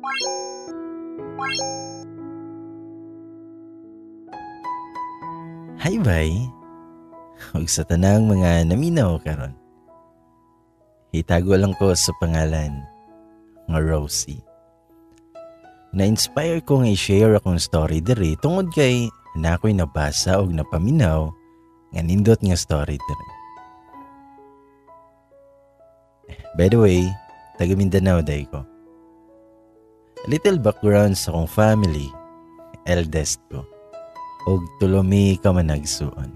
Hi bay! Ug sa tanang mga naminaw karon. Itago lang ko sa pangalan nga Rosie. Na-inspire ko nga i-share akong story diri tungod kay na ako'y nabasa og napaminaw nga nindot nga story diri. By the way, taga Mindanao day ko. A little background sa akong family, eldest ko, og tulo mi ka managsuon.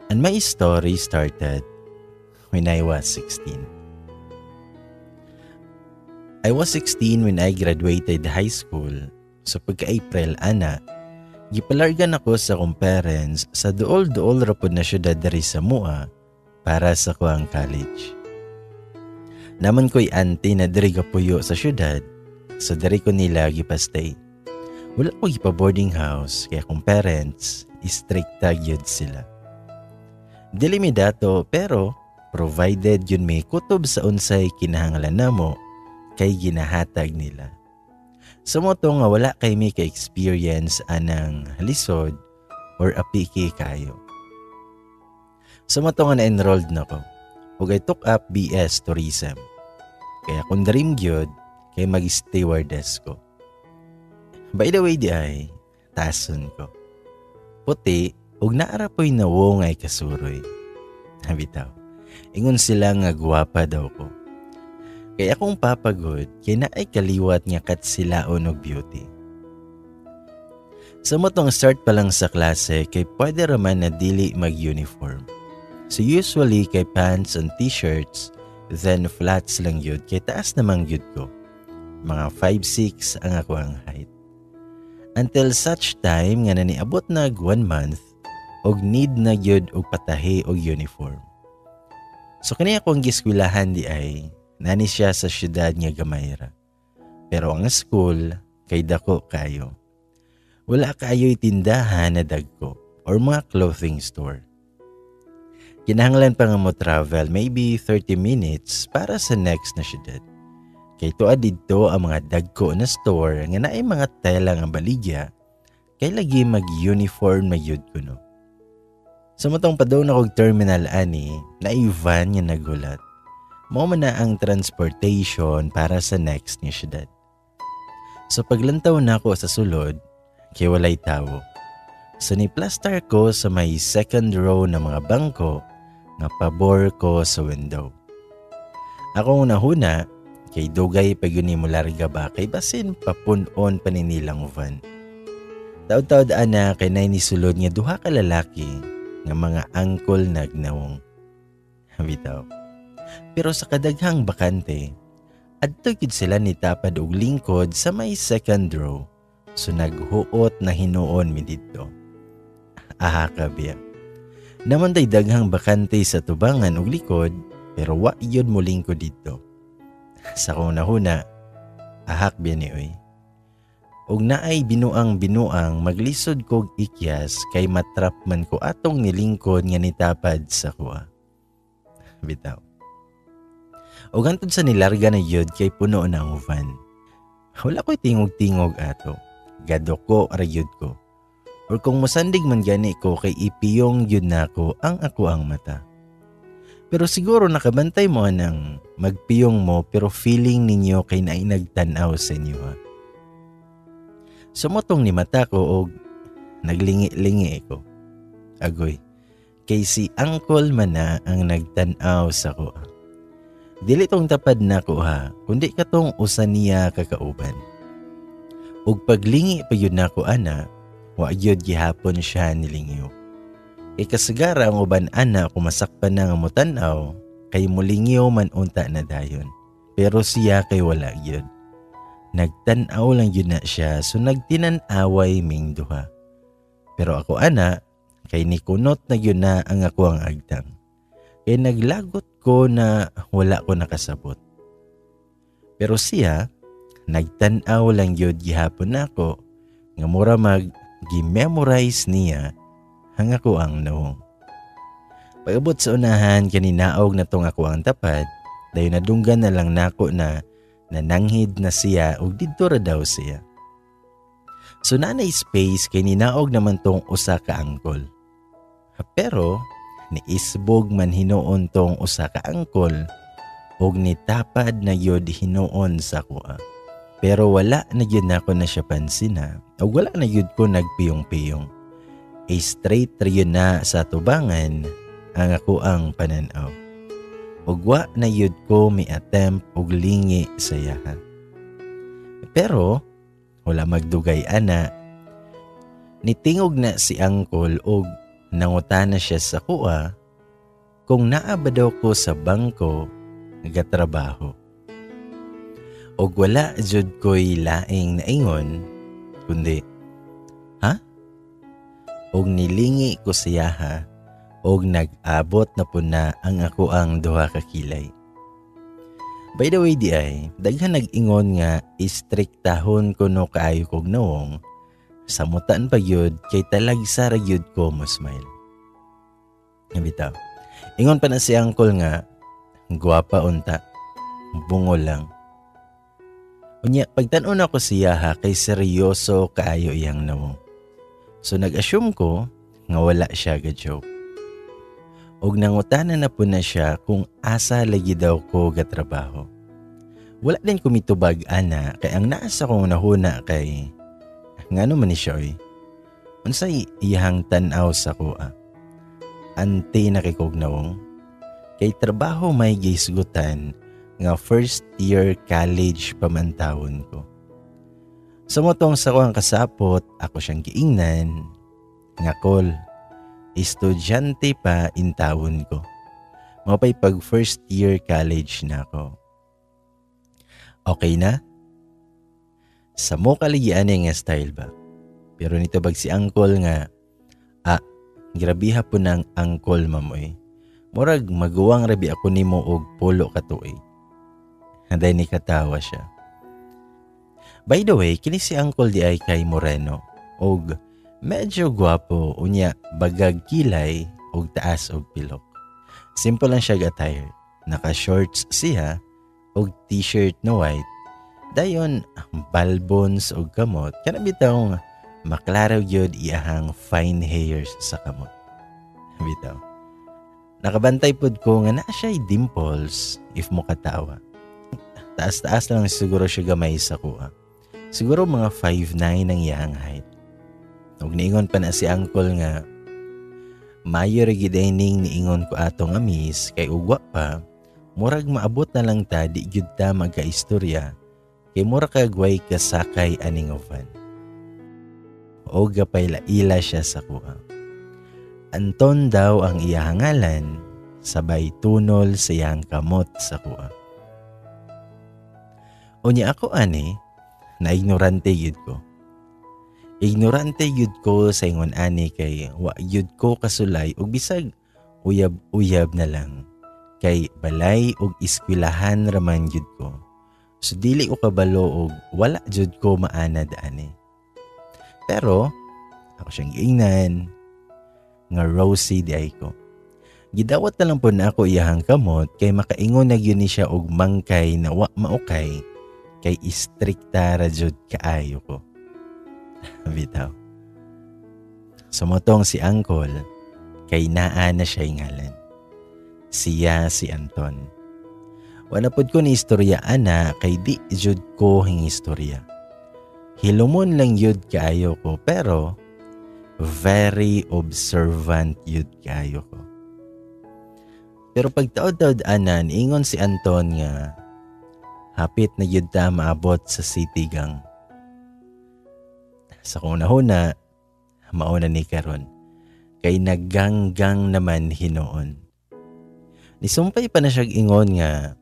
And my story started when I was 16. I was 16 when I graduated high school. So pagka-April ana, gipalargan ako sa akong parents sa duol-duol ra pod na syudad diri sa Mua para sa kuang college. Naman ko'y auntie na diri gapuyo sa syudad, so diri ko nila gipastay. Wala ko gipa boarding house kay akong parents strikta gyud sila. Dili mi dato pero provided yun may kutob sa unsay kinahanglan namo kay ginahatag nila. Sa mao to nga wala kay mi ka-experience anang lisod or apiki kayo. Sa mao to nga na-enrolled na ko ug I took up BS Tourism. Kaya kung dream gyud kay mag-stewardess ko. By the way di ay, tason ko. Puti ug naara po'y nawo nga kasuroy. Bitaw, ingon sila nga gwapa daw ko. Kay akong papagod, kay naay kaliwat nga katsilaon og beauty. Sa motong start pa lang sa klase kay pwede raman na dili mag-uniform. So usually kay pants and t-shirts, then flats lang yun kay taas namang yun ko. Mga 5'6 ang ako ang height. Until such time nga naniabot nag 1 month og need na gyud og patahi og uniform. So kani akong giskwilahan di ay nani siya sa syudad nga gamay ra. Pero ang school kay dako kayo. Wala kaayo'y tindahan na dagko or mga clothing store. Kinahanglan pa nga mo travel maybe 30 minutes para sa next na syudad. Kay tuad didto ang mga dagko na store nga naay mga tela nga baligya kay lagi mag-uniform na gyud kuno. Sa matong padung na kog terminal ani, naay van nga naghulat. Mao man na ang transportation para sa next nga syudad. So paglantaw nako sa sulod, kay walay tawo. So ni plaster ko sa may second row na mga bangko nga pabor ko sa window. Akong nahuna, kay dugay pa gyud ni mo larga ba kay basin papunon pa ni nilang van. Taod-taod ana kay nay nisulod nga duha ka lalaki nga mga angkol nagnawong. Bitaw. Pero sa kadaghang bakante, adto gyud sila nitapad og lingkod sa may second row. So naghuot na hinuon mi didto. Aha ka biya. Naman tay daghang bakante sa tubangan og likod pero wa gyud mo lingkod didto. Sa akong nahuna, ahak biya ni oy. Og naay binuang-binuang maglisod kog ikyas kay matrap man ko atong nilingkod nga nitapad sa kuha. Bitaw. Og hantod sa nilarga na yun kay puno na ang van. Wala ko'y tingog-tingog ato. Gadoko ra yun ko. Or kung mosandig man gani ko kay ipiyong yun nako ang ako ang mata. Pero siguro nakabantay mo anang magpiyong mo pero feeling ninyo kay naay nagtan-aw sa inyo ha. Sumotong ni mata ko og naglingi-lingi ko. Agoy, kay si Uncle man na ang nagtan-aw sa ko. Dili tong tapad na ko ha, kundi katong usa niya kakauban. Ug paglingi pa yun nako ana, wa gyud gihapon siya nilingyo. Kay kasagara ang uban ana kung masakpan na nga motan-aw, kay mulingyo man unta na dayon. Pero siya kay wala gyud. Nagtan-aw lang yun na siya so nagtinan-away ming duha. Pero ako ana, kay nikunot na yun na ang ako ang agtang. Kay naglagot ko na wala ko nakasabot. Pero siya, nagtan-aw lang yun gihapon nako nga mura mag gi-memorize niya ang ako ang nawong. Pag-abot sa unahan, kaninaog na tong ako ang tapad, dayon nadunggan na lang nako na Nananghid na siya ug didto ra daw siya. So naa nay space kay ninaog naman tong usa ka uncle. Pero niisbog man hinuon tong usa ka uncle ug nitapad na gyud hinuon sa akoa. Pero wala na gyud nako na siya pansin ha, ug wala na gyud ko nagpiyong-piyong. Straight ra gyud na sa tubangan ang akoang pananaw. Ug wa na gyud ko mi attempt og lingi sa iyaha. Pero wala magdugay ana, nitingog na si uncle og nangutana siya sa akoa kung naa ba daw ko sa bangko nagatrabaho. Og wala jud ko'y laing naingon kundi, "Ha?" Og nilingi ko siya og nag-abot na po na ang akoang duha ka kilay. By the way diay, daghan nag-ingon nga istriktahon ko no kaayo kog nawong, samutan pa gyud kay talagsa ra gyud ko mo smile. Bitaw. Ingon pa na si uncle nga gwapa unta, bungol lang. Unya, pagtan-on ako siya ha, kay seryoso kaayo iyang nawong. So nag-assume ko nga wala siya ga-joke. Og nangutana na po na siya kung asa lagi daw ko gatrabaho. Wala din ko mitubag ana kay ang naa sa kong nahuna kay ngano man ni siya oy. Unsay iyang tan-aw sa akoa? Ante na kay kog nawong. Kay trabaho may gisgutan nga first year college pa man tawon ko. Sa motong sa ang kasapot, ako siyang giingnan nga kol, estudyante pa intawon ko. Mao pa'y pag first year college na ako. Okay na? Sa mo kaligian nga style ba? Pero nitubag si uncle nga, "Ah, grabiha po ng uncle mamoy. Murag maguwang rabi ako nimo og 10 ka tuig." Handay ni katawa siya. By the way, kini si uncle diay kay Moreno og medyo gwapo, unya bagag kilay og taas og pilok. Simple lang siya attire. Naka-shorts siya og t-shirt na white. Dayon balbons og kamot. Kana bitaw maklaro gyud iyahang fine hairs sa kamot. Bitaw. Nakabantay pod ko nga naa siya dimples if mo katawa. Taas-taas lang siguro siya gamay sa akoa. Siguro mga 5'9 ang iyang height. Ug niingon pa na si uncle nga mayo ra gid ning niingon ko ato nga miss kay ugwa pa murag maabot na lang ta di gyud ta magkaistorya kay mura kag way kasakay aning van. O gapay ila siya sa akoa. Anton daw ang iyang ngalan, sabay tunol sa iyang kamot sa akoa. Unya ako ani, na ignorante gyud ko. Ignorante gyud ko sa ingon ani kay wa gyud ko kasulay og bisag uyab-uyab na lang. Kay balay og eskwelahan raman gyud ko. So dili ko kabalo og wala jud ko maanad ani. Pero ako siyang giingnan nga rosy diay ko. Gidawat na lang po na ako iyahang kamot kay makaingon na gyud ni siya og mangkay na wa maukay kay istrikta ra jud kaayo ko. Bitaw. Sumotong si uncle kay naa na siya ngalan. Siya si Anton. Wala pod ko ni istorya ana kay di jud ko hing istorya. Hilumon lang yun kaayo ko pero very observant yun kaayo ko. Pero pag taod-taod anan, ingon si Anton nga hapit na yun ta maabot sa city gang. Sa kunahuna, mauna ni karon kay nagganggang naman hinuon. Nisumpay pa na siya ingon nga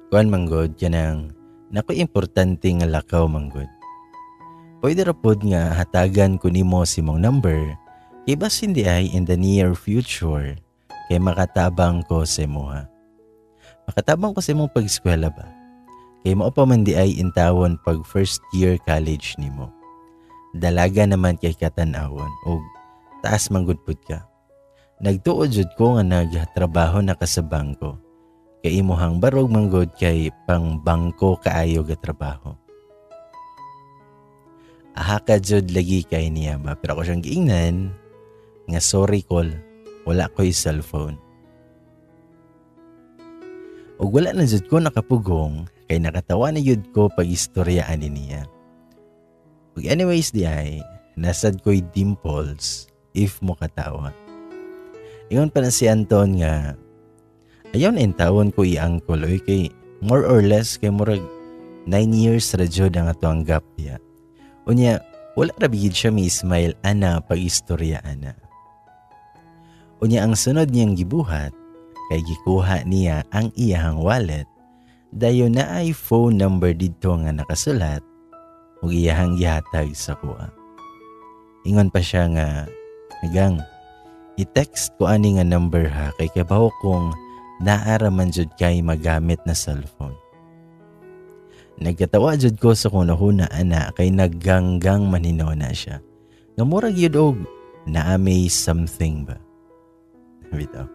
kuan manggod kanang nako importante nga lakaw manggod. Pwede ra pod nga hatagan ko nimo si mong number kay basin diay in the near future kay makatabang ko sa imuha. Makatabang ko sa imong pag-eskwela ba? Kay mao pa man diay intawon pag first year college nimo. Dalaga naman kay katan-awon og taas manggod pud ka. Nagtuod jud ko nga nagtrabaho na ka sa bangko. Kay imuhang barog manggod kay pang bangko kaayo ga trabaho. Aha ka jud lagi kay niya ba, pero ako siyang giingnan nga sorry call, wala ko'y cellphone. Ug wala na jud ko nakapugong kay nakatawa na jud ko pag istorya ani niya. Ug anyways di ay nasad ko'y dimples if mo katawa. Ingon pa na si Anton nga ayaw na intawon ko i-uncle oy, kay more or less kay murag 9 years ra jud ang ato ang gap diya. Unya wala ra bigid siya mi smile ana pag istorya ana. Unya ang sunod niyang gibuhat kay gikuha niya ang iyahang wallet, dayon na ay phone number didto nga nakasulat ug iyahang gihatag sa kuha. Ingon pa siya nga, "Gang, i-text ko ani nga number ha, kay kabaw kong naara man jud kay magamit na cellphone." Nagkatawa jud ko sa kung nahuna ana kay nagganggang maninona siya. Nga murag yun og naa may something ba. Bitaw.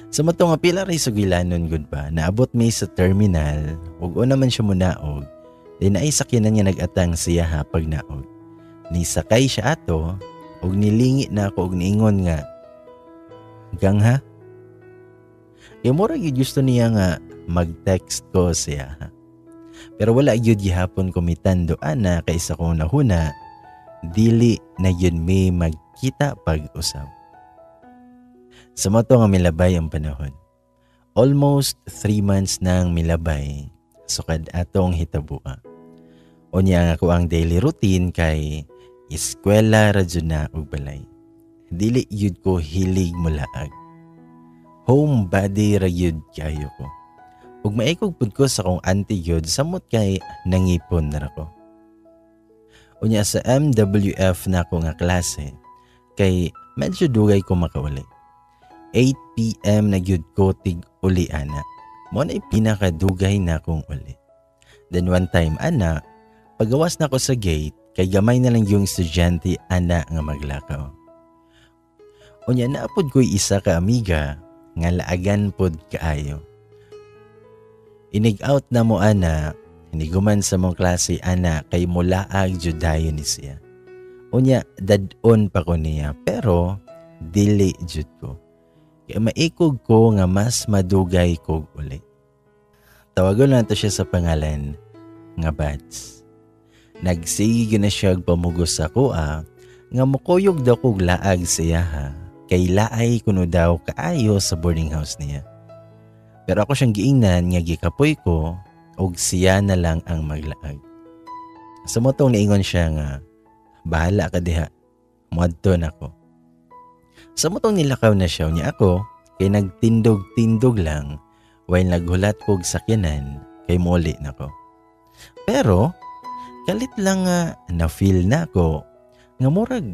Sa so, nga pila ray sugilanon gud ba, naabot may sa terminal, ug una man siya munaog, di naay sakyanan niya nag-atang siya ha pag naog. Nisakay siya ato, ug nilingi na ako ug niingon nga, "Gang ha?" Kaya murag yun gusto niya nga mag-text ko siya ha. Pero wala yun gihapon kumitando ana kay sa kong nahuna, dili na yun may magkita pag-usap. Sa moto nga milabay ang panahon. Almost 3 months nang milabay sukad atong hitabua. Unya ang ako ang daily routine kay eskwela ra jud na og balay. Dili yud ko hilig mulaag. Homebody ra yud kayo ko. Ug maikog pud ko sa akong auntie yud samot kay nangipon na ra ko. Unya sa MWF na ako nga klase kay medyo dugay ko makauli. 8 p.m. na gyud ko tig uli ana. Mo na pinakadugay na akong uli. Then one time ana, pagawas na ko sa gate kay gamay na lang yung estudyante ana nga maglakaw. Unya naapod ko'y isa ka amiga nga laagan pod kaayo. Inig out na mo ana, hiniguman sa mong klase ana kay mulaag jud dayon ni siya. Unya dad-on pa ko niya pero dili jud ko. Kaya maikog ko nga mas madugay kog uli. Tawagon na to siya sa pangalan nga Bats. Nagsige na siya pamugos sa kuha nga mukuyog daw kog laag siya ha, kay laay kuno daw kaayo sa boarding house niya. Pero ako siyang giingnan nga gikapoy ko og siya na lang ang maglaag. Sa motong niingon siya nga bahala ka diha, muadto na ko. Sa motong nilakaw na siya niya ako kay nagtindog-tindog lang while naghulat kog sakyanan kay muli na ko. Pero kalit lang nga na-feel na ako nga murag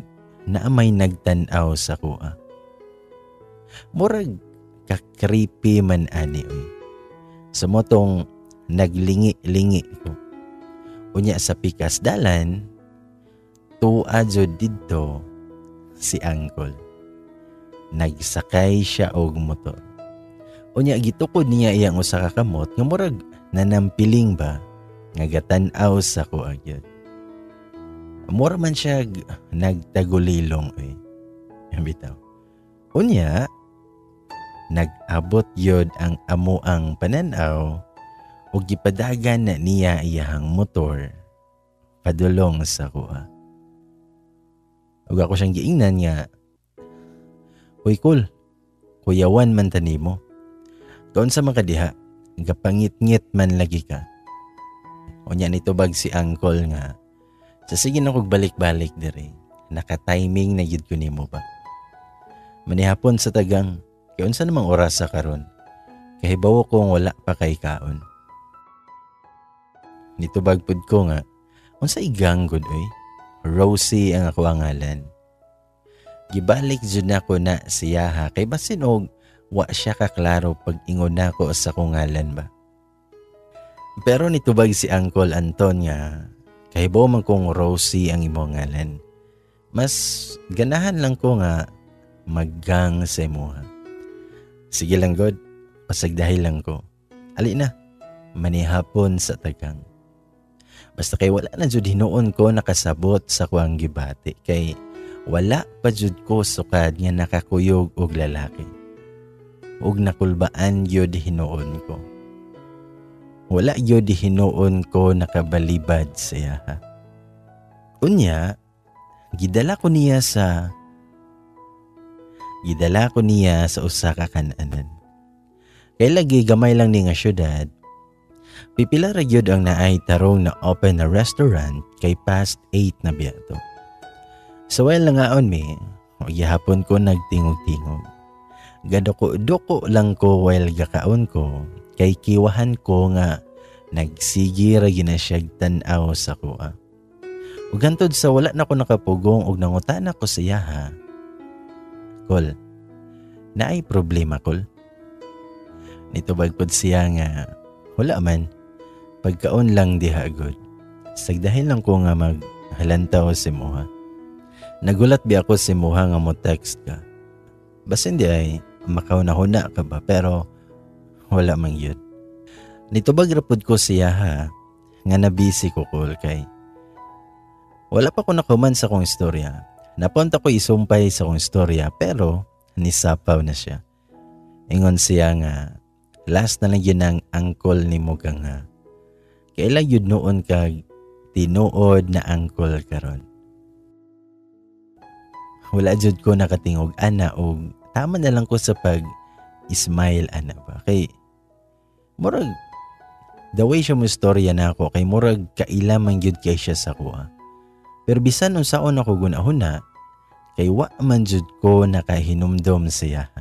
na may nagtan-aw sa kuha. Murag ka-creepy man ani oy. Sa motong naglingi-lingi ko. Unya sa pikas dalan, tuwa jud didto si Uncle. Nagsakay siya og motor. Unya gitukod niya iyang usa ka kamot nga murag nanampiling ba nga gatan-aw sa kuha gyud. Mura man siya nagtagulilong oy. Bitaw. Unya nag-abot yod ang amuang pananaw ug gipadagan na niya iyahang motor padulong sa kuha. Ug ako siyang giingnan nga, "Uy cool, kuyawan man ta nimo. Kaunsa man ka diha, gapangit-ngit man lagi ka." Unya nitubag si Uncle nga, "Sa sige na kog balik-balik diri, naka-timing na gyud ko nimo ba. Manihapon sa tagang, kay unsa namang oras sa karon? Kahibawo kong wala pa kay kaon." Nitubag pud ko nga, "Unsa igang gud oy? Rosie ang ako ang ngalan." Gibalik jud nako na siya ha, kay basin og wa siya kaklaro pag ingon nako sa akong ngalan ba. Pero nitubag si Uncle Anton nga, "Kahibaw man kong Rosie ang imong ngalan. Mas ganahan lang ko nga maggang sa imuha. Sige lang god, Pasagdahi lang ko. Ali na, manihapon sa tagang. Basta kay wala na jud hinuon ko nakasabot sa kuang gibati kay wala pa jud ko sukad nga nakakuyog og lalaki. Ug nakulbaan gyud hinuon ko. Wala gyud hinuon ko nakabalibad sa iyaha. Unya, gidala ko niya sa usa ka kan-anan. Kay lagi gamay lang ni nga syudad. Pipila ra gyud ang naay tarong na open na restaurant kay past 8 na biya to. So while nangaon mi, gihapon ko nagtingog-tingog. Gaduko-duko lang ko while gakaon ko kay kiwahan ko nga nagsige ra gyud na siyag tan-aw sa kuha. Ug hantod sa wala na ko nakapugong og nangutana ko sa iyaha. "Kol, naay problema, Kol?" Nitubag pod siya nga, "Wala man, pagkaon lang diha gud. Sagdahin lang ko nga maghalantaw sa imuha. Nagulat bi ako sa imuha nga mo text ka. Basin di ay makahuna-huna ka ba, pero wala man yun." Nitubag ra pod ko siya ha, nga nabisi ko, Kol, kay wala pa ko nakuman sa kong istorya. Napunta ko isumpay sa kong istorya pero nisapaw na siya. Ingon siya nga, "Last na lang yun ang uncle ni mo kang ha. Kaila yun noon kag tinuod na uncle karon." Wala jud ko nakatingog ana og tama na lang ko sa pag smile ana ba. Kay murag the way siya mo istorya na ako kay murag kaila man gyud kay siya sa kuha. Pero bisan unsaon ako gunahuna kay wa man jud ko nakahinumdom siya.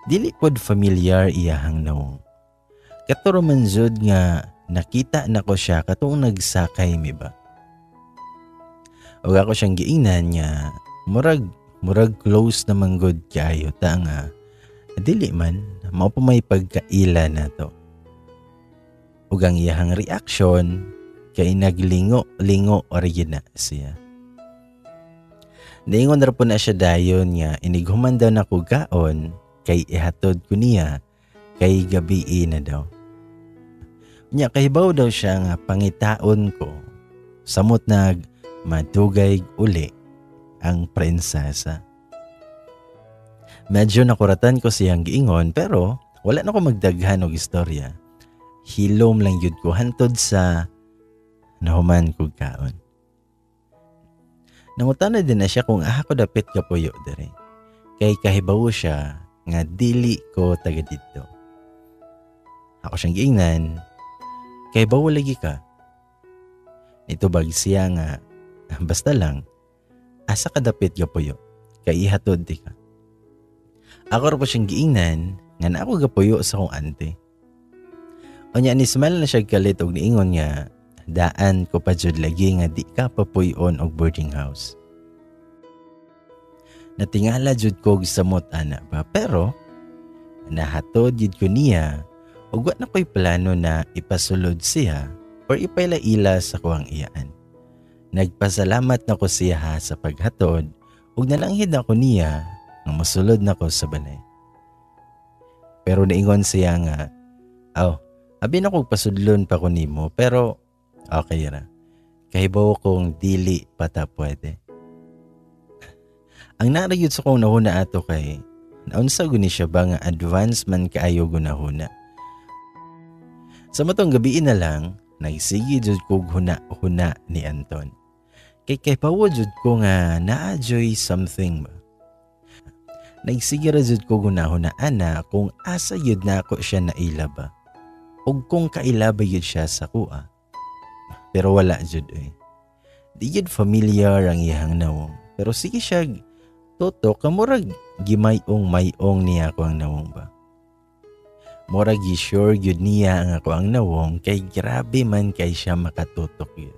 Dili pod familiar iyahang nawong. Katuro man jud nga nakita nako siya katong nagsakay mi ba. Ug ako siyang giingnan nga murag close naman gud kaayo ta nga dili man mao pa may pagkaila nato. Ug ang iyahang reaction kay naglingo-lingo ra gyud na siya. Niingon ra po na siya dayon nga inighuman daw na ko kaon kay ihatod ko niya kay gabii na daw. Nya kahibaw daw siya nga pangitaon ko samot nag madugay uli ang prinsesa. Medyo nakuratan ko siyang giingon pero wala na ko magdaghan og istorya. Hilom lang yun ko hantod sa nahuman kog kaon. Nangutana din na siya kung aha ko dapit kapuyo dere. Kay kahibawo siya nga dili ko taga didto. Ako siyang giingnan, "Kahibawo lagi ka." Nitubag siya nga, "Basta lang, asa ka dapit gapuyo, kay ihatod di ka." Ako ra po siyang giingnan nga na ako gapuyo sa kong ante. Unya ni smile na siya kalit og niingon nga daan ko pa jud lagi nga di ka papuy-on og boarding house. Natingala jud ko og samot ana ba, pero nahatod jud ko niya ug wa na ko'y plano na ipasulod siya or ipaila-ila sa kuang iyaan. Nagpasalamat na ko siya ha sa paghatod ug nalanghid ako niya nga mosulod na ko sa balay. Pero niingon siya nga, "Aw, abi na kog pasudlon pa ko nimo, pero okay ra. Kahibaw kong dili pa ta pwede." Ang narayod sa kong nahuna ato kay naunsa guni siya ba nga advance man kaayo gunahuna. Sa matong gabi na lang, nagsige jud kog huna-huna ni Anton. Kay pawo jud ko nga naa joy something ba. Nagsige ra jud ko gunahuna ana kung asa yun nako siya naila ba. Ug kung kaila ba yun siya sa kuha. Pero wala jud eh. Di yun familiar ang iyang nawong. Pero sige siya toto kamurag gimayong mayong niya ako ang nawong ba. Murag gi-sure gyud niya ang ako ang nawong kay grabe man kay siya makatutok yun.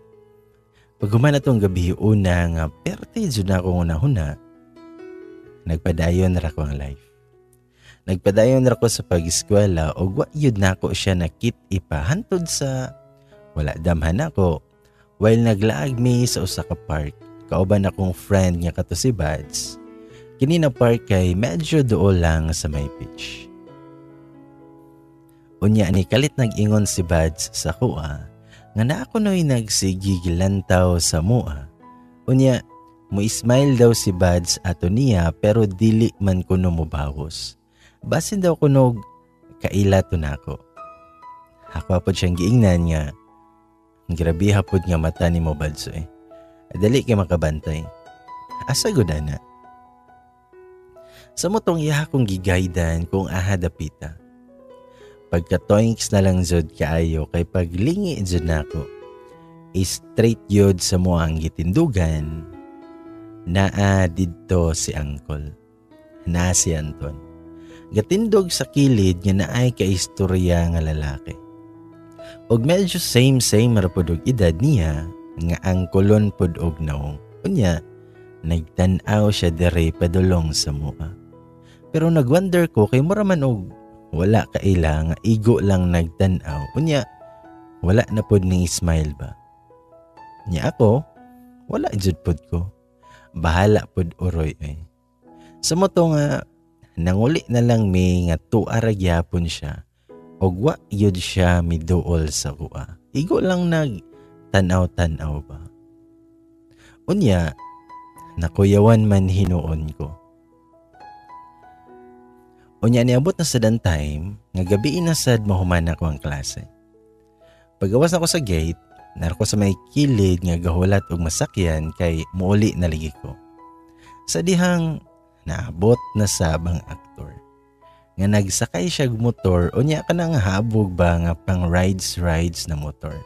Paghuman atong gabi una nga perte jud na akong una-huna, nagpadayon ra ko ang life. Nagpadayon ra ko sa pag-eskwela ug wa yun nako siya nakit ipahantod sa wala damhan ako while naglaag mi sa usa ka park kauban akong friend nga kato si Bads. Kini na park kay medyo duol lang sa may beach. Unya ni kalit nag-ingon si Bads sa kuha nga naa kuno'y nagsigi gilantaw sa mua. Unya mo-smile daw si Bads ato niya pero dili man kuno mobawos. Basin daw kunog kaila to nako. Ako pod siyang giingnan nga grabe hapod nga mata ni mo, Bads, eh. Dali kay makabantay. Asa gud ana? Sa mao tong iya kong gigaydan kung aha dapita. Pagka-toinks na lang jud kaayo kay paglingi jud nako. Straight yun sa mo ang gitindugan, naa didto si Uncle. Naa si Anton. Gatindog sa kilid nga naay kaistorya nga lalaki. Og medyo same same ra pod og edad niya nga angkolon pod og nawong. Unya, nagtan-aw siya diri padulong sa mua. Pero nagwonder ko kay mura man og wala kaila nga igo lang nagtan-aw. Unya, wala na pod ning smile ba. Nya ako, wala jud pod ko. Bahala pod uroy ay. Sa mao to nga nanguli na lang mi nga tuara ra gyapon siya og wa yun siya miduol sa kuha. Igo lang nag tanaw-tanaw ba. Unya, nakuyawan man hinuon ko. Unya niabot na sa dan time, nga gabi na sad mahuman ako ang klase. Pagawas ako sa gate, naa ra ko sa may kilid nga gahulat og masakyan kay muuli na lagi ko. Sa dihang naabot na sab ang aktor. Nga nagsakay siya og motor, unya kanang habog ba nga pang rides rides na motor.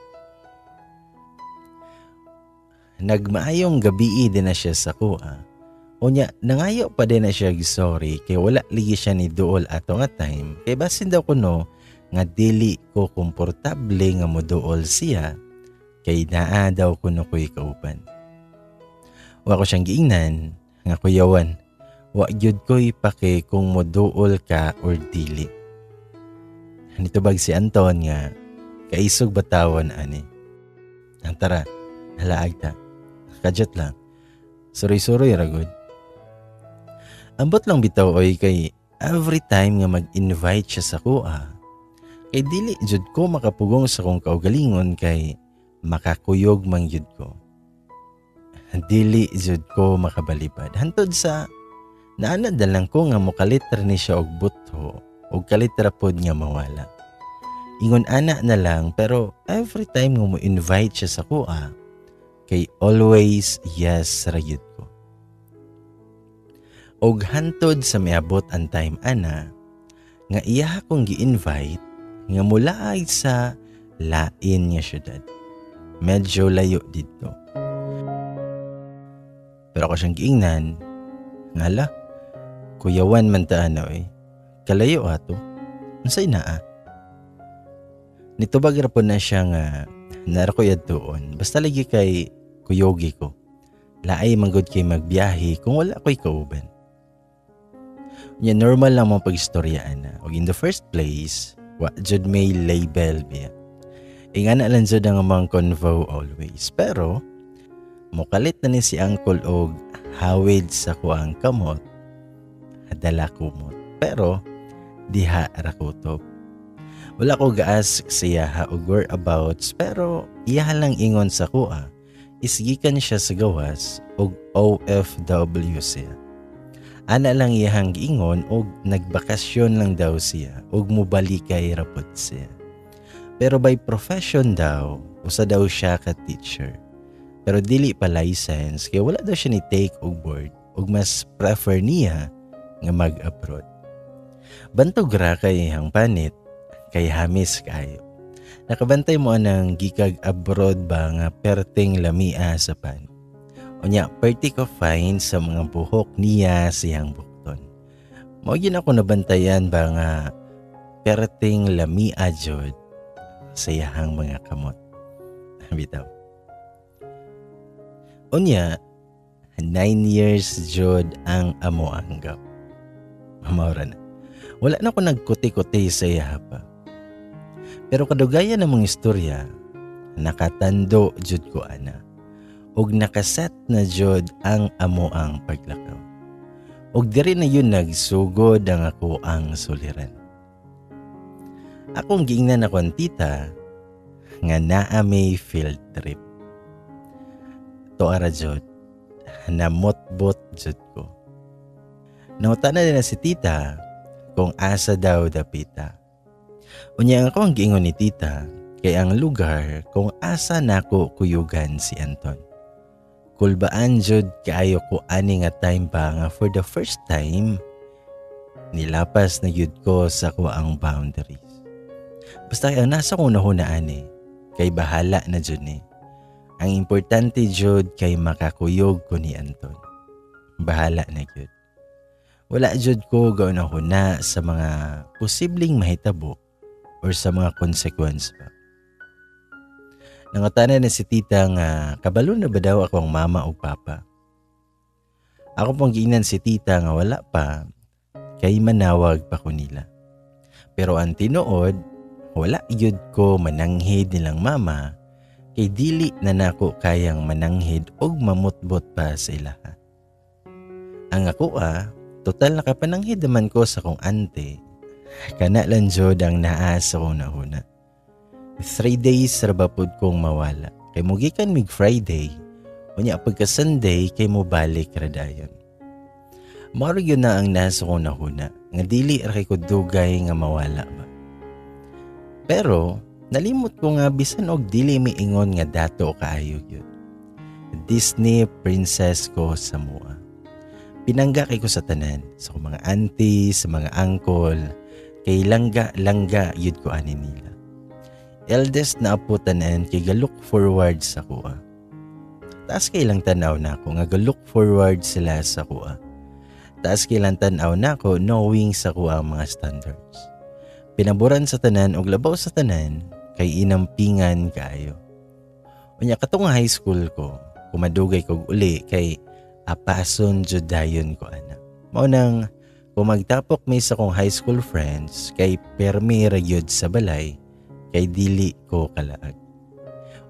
Nagmaayong gabi din na siya sa kuha. Unya, nangayo pa din na siya sorry kay wala ligi siya ni duol ato nga time. Kay basin daw kuno nga dili ko komportable nga moduol siya kay naa daw kuno ko'y kauban. Wa ko siyang giingnan nga kuyawan. Wa gyud ko'y pake kung moduol ka or dili. Nitubag si Anton nga kaisog batawon ani. Tara, halaag ta. Kadyot lang. Suroy-suroy ra gud. Ambot lang bitaw oy kay every time nga mag-invite siya sa kuha, kay dili jud ko makapugong sa kong kaugalingon kay makakuyog man jud ko. Dili jud ko makabalibad. Hantod sa naanad na lang ko nga mokalit ra ni siya og butho og kalit ra pod nga mawala. Ingon ana na lang, pero every time nga mo invite siya sa kuha, kay always yes ra gyud ko. Og hantod sa miabot ang time ana nga iya akong gi-invite nga mulaag sa lain nga syudad. Medyo layo didto. Pero ako siyang giingnan, nga kuyawan man ta ana eh. Kalayo ato. Unsay naa? Nitubag ra po na siya nga naa ra koy adtuon. Basta lagi kay kuyogi ko. Laay manggod kay magbiyahe kung wala ko'y kauban. Nya normal lang mo pag-istoryaan na. Og in the first place, wa jud may label biya. Ingana lang jud ang among convo always. Pero, mukalit na ni si Uncle og hawid sa kuang kamot, dala kumot. Pero, diha ra kutob. Wala ko ga-ask siya ha og whereabouts, pero iya lang ingon sa kuha. Isgikan siya sa gawas og OFW siya. Ana lang iyahang giingon og nagbakasyon lang daw siya og mubalikay ra pod siya. Pero by profession daw, usa daw siya ka teacher. Pero dili pa license kay wala daw siya ni take og board og mas prefer niya nga mag-abroad. Bantog ra kay iyang panit kay hamis kaayo. Nakabantay mo anang gikag abroad ba nga perting lamia sa pan. Unya, perti ko fine sa mga buhok niya siyang bukton. Mao gyud ako nabantayan ba nga perting lamia jud sa iyahang mga kamot. Bitaw. Unya, 9 years jud ang amo ang gap. Mao ra na. Wala na ko nagkuti-kuti sa iya pa. Pero kadugayan ng mga istorya, nakatando jud ko ana. Og nakaset na jud ang amo ang paglakaw. Og diri na yun nagsugod ang ako ang suliran. Akong giingnan akong tita nga naa may field trip. Tuara jud, namotbot jud ko. Nangutana din na si tita kung asa daw dapita. Unya ang ako ang giingon ni tita kay ang lugar kung asa nako kuyugan si Anton. Kulbaan jud kaayo ko ani nga time pa nga for the first time nilapas na gyud ko sa ang boundaries. Basta ang nasa kong nahunaan eh, kay bahala na jud ni. Ang importante jud kay makakuyog ko ni Anton. Bahala na jud. Wala jud ko gaunahuna sa mga posibleng mahitabo or sa mga consequence ba. Nangutana na si tita nga kabalo na ba daw ako ang mama o papa. Ako pong giingnan si tita nga wala pa kay manawag pa ko nila. Pero ang tinuod, wala gyud ko mananghid nilang mama kay dili na nako kayang mananghid og mamutbot pa sa ilaha. Ang ako total nakapananghid naman ko sa kong ante. Kana lang jud ang naa sa kong nahuna. 3 days ra ba pud kong mawala. Kay mugikan mig Friday, unya pagka Sunday kay mobalik ra dayon. Mao gyud na ang nasa kong nahuna nga dili ra kay ko dugay nga mawala ba. Pero nalimot ko nga bisan og dili miingon nga dato kaayo gyud. Disney princess ko sa mua. Pinangga kay ko sa tanan, sa akong mga auntie, sa mga uncle, kay langga-langga yun ko ani nila. Eldest na apo tanan kay ga-look forward sa kuha. Taas kay lang tanaw na ako nga ga-look forward sila sa kuha. Taas kay lang tanaw na ako knowing sa kuha ang mga standards. Pinaboran sa tanan og labaw sa tanan kay inampingan kaayo. Unya katong high school ko, kumadugay kog uli kay apason jud dayon ko ana. Mao nang kung magtapok may sa kong high school friends kay permi ra gyud sa balay kay dili ko kalaag.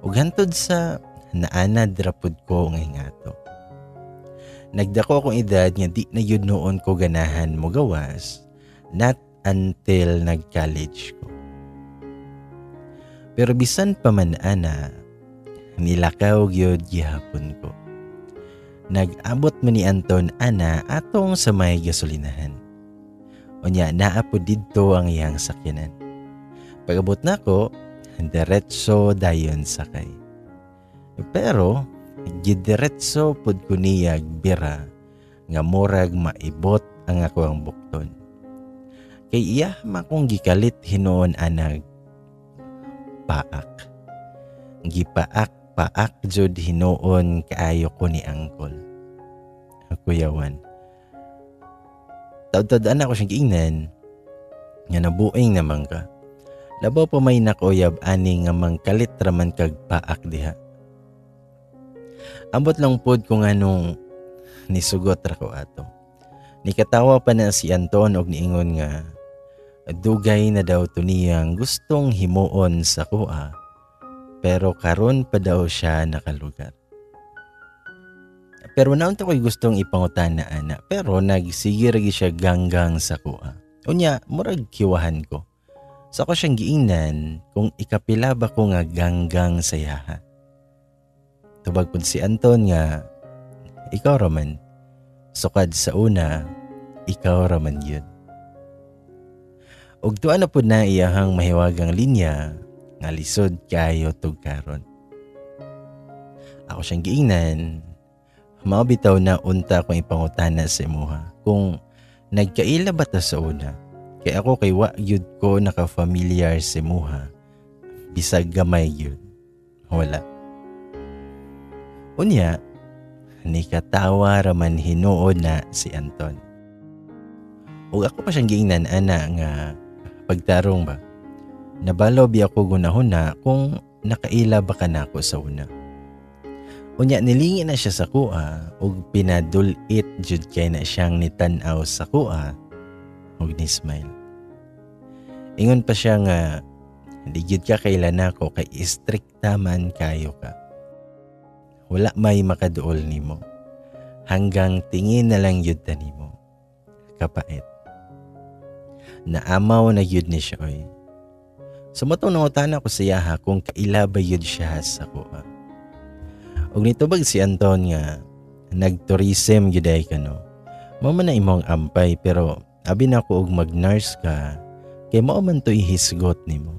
Ug hantod sa naanad ra pud ko nga hingato. Nagdako akong edad nga di na gyud noon ko ganahan mo gawas, not until nag-college ko. Pero bisan pa man ana, nilakaw gyud gihapon ko. Nag-abot man ni Anton ana atong sa may gasolinahan. Unya naa po didto ang iyang sakyanan. Pag-abot nako, diretso dayon sakay. Pero gidiretso pud ko niyag bira nga murag maibot ang ako ang bukton. Kay iya makong gikalit hinuon anag paak. Gipaak paak jud hinuon kaayo ko ni angkol. Kuyawan. Taud-taud ako siyang giingnan nga nabuing naman ka. Labaw pa may nakoyab ani nga mangkalit raman kag paak diha. Ambot lang pod kung anong nisugot ra ko ato. Nikatawa pa na si Anton og niingon nga dugay na daw to niyang gustong himuon sa kuha pero karon pa daw siya nakalugar. Pero naunta ko'y gustong ipangutana ana pero nagsige ra siya ganggang sa kuha. Unya murag kiwahan ko. Sa ko siyang giingnan kung ikapila ba ko nga ganggang sa iyaha. Tubag pud si Anton nga ikaw raman. Sukad sa una, ikaw raman yun. Ug tuwa na pud na iyahang mahiwagang linya nga lisod kayo tug karon. Ako siyang giingnan, mao bitaw na unta akong ipangutana sa imuha kung nagkaila ba ta sa una. Kay ako kay wa gyud ko naka-familiar sa imuha, bisag gamay gyud. Wala. Unya, nikatawa raman hinuon na si Anton. Ug ako pa siyang giingnan ana nga pagtarong ba. Nabalo biya ko gunahuna kung nakaila ba ka nako sa una. Unya nilingi na siya sa kuha ug pinadulit jud kay na siyang nitan-aw sa kuha ug ni-smile. Ingon pa siya nga di gyud ka kailan nako kay istrikta man kayo ka. Wala may makaduol nimo. Hanggang tingin na lang yun ta nimo. Kapait. Naamaw na yun ni siya oy. So mao tong nangutana ko siya ha kung kaila ba yun siya sa kuha. Og nitubag si Anton nga nag-tourism gyud ay ka, no. Mao man na imong ampay, pero abi na ko og mag-nurse ka kay mao man to ihisgot nimo.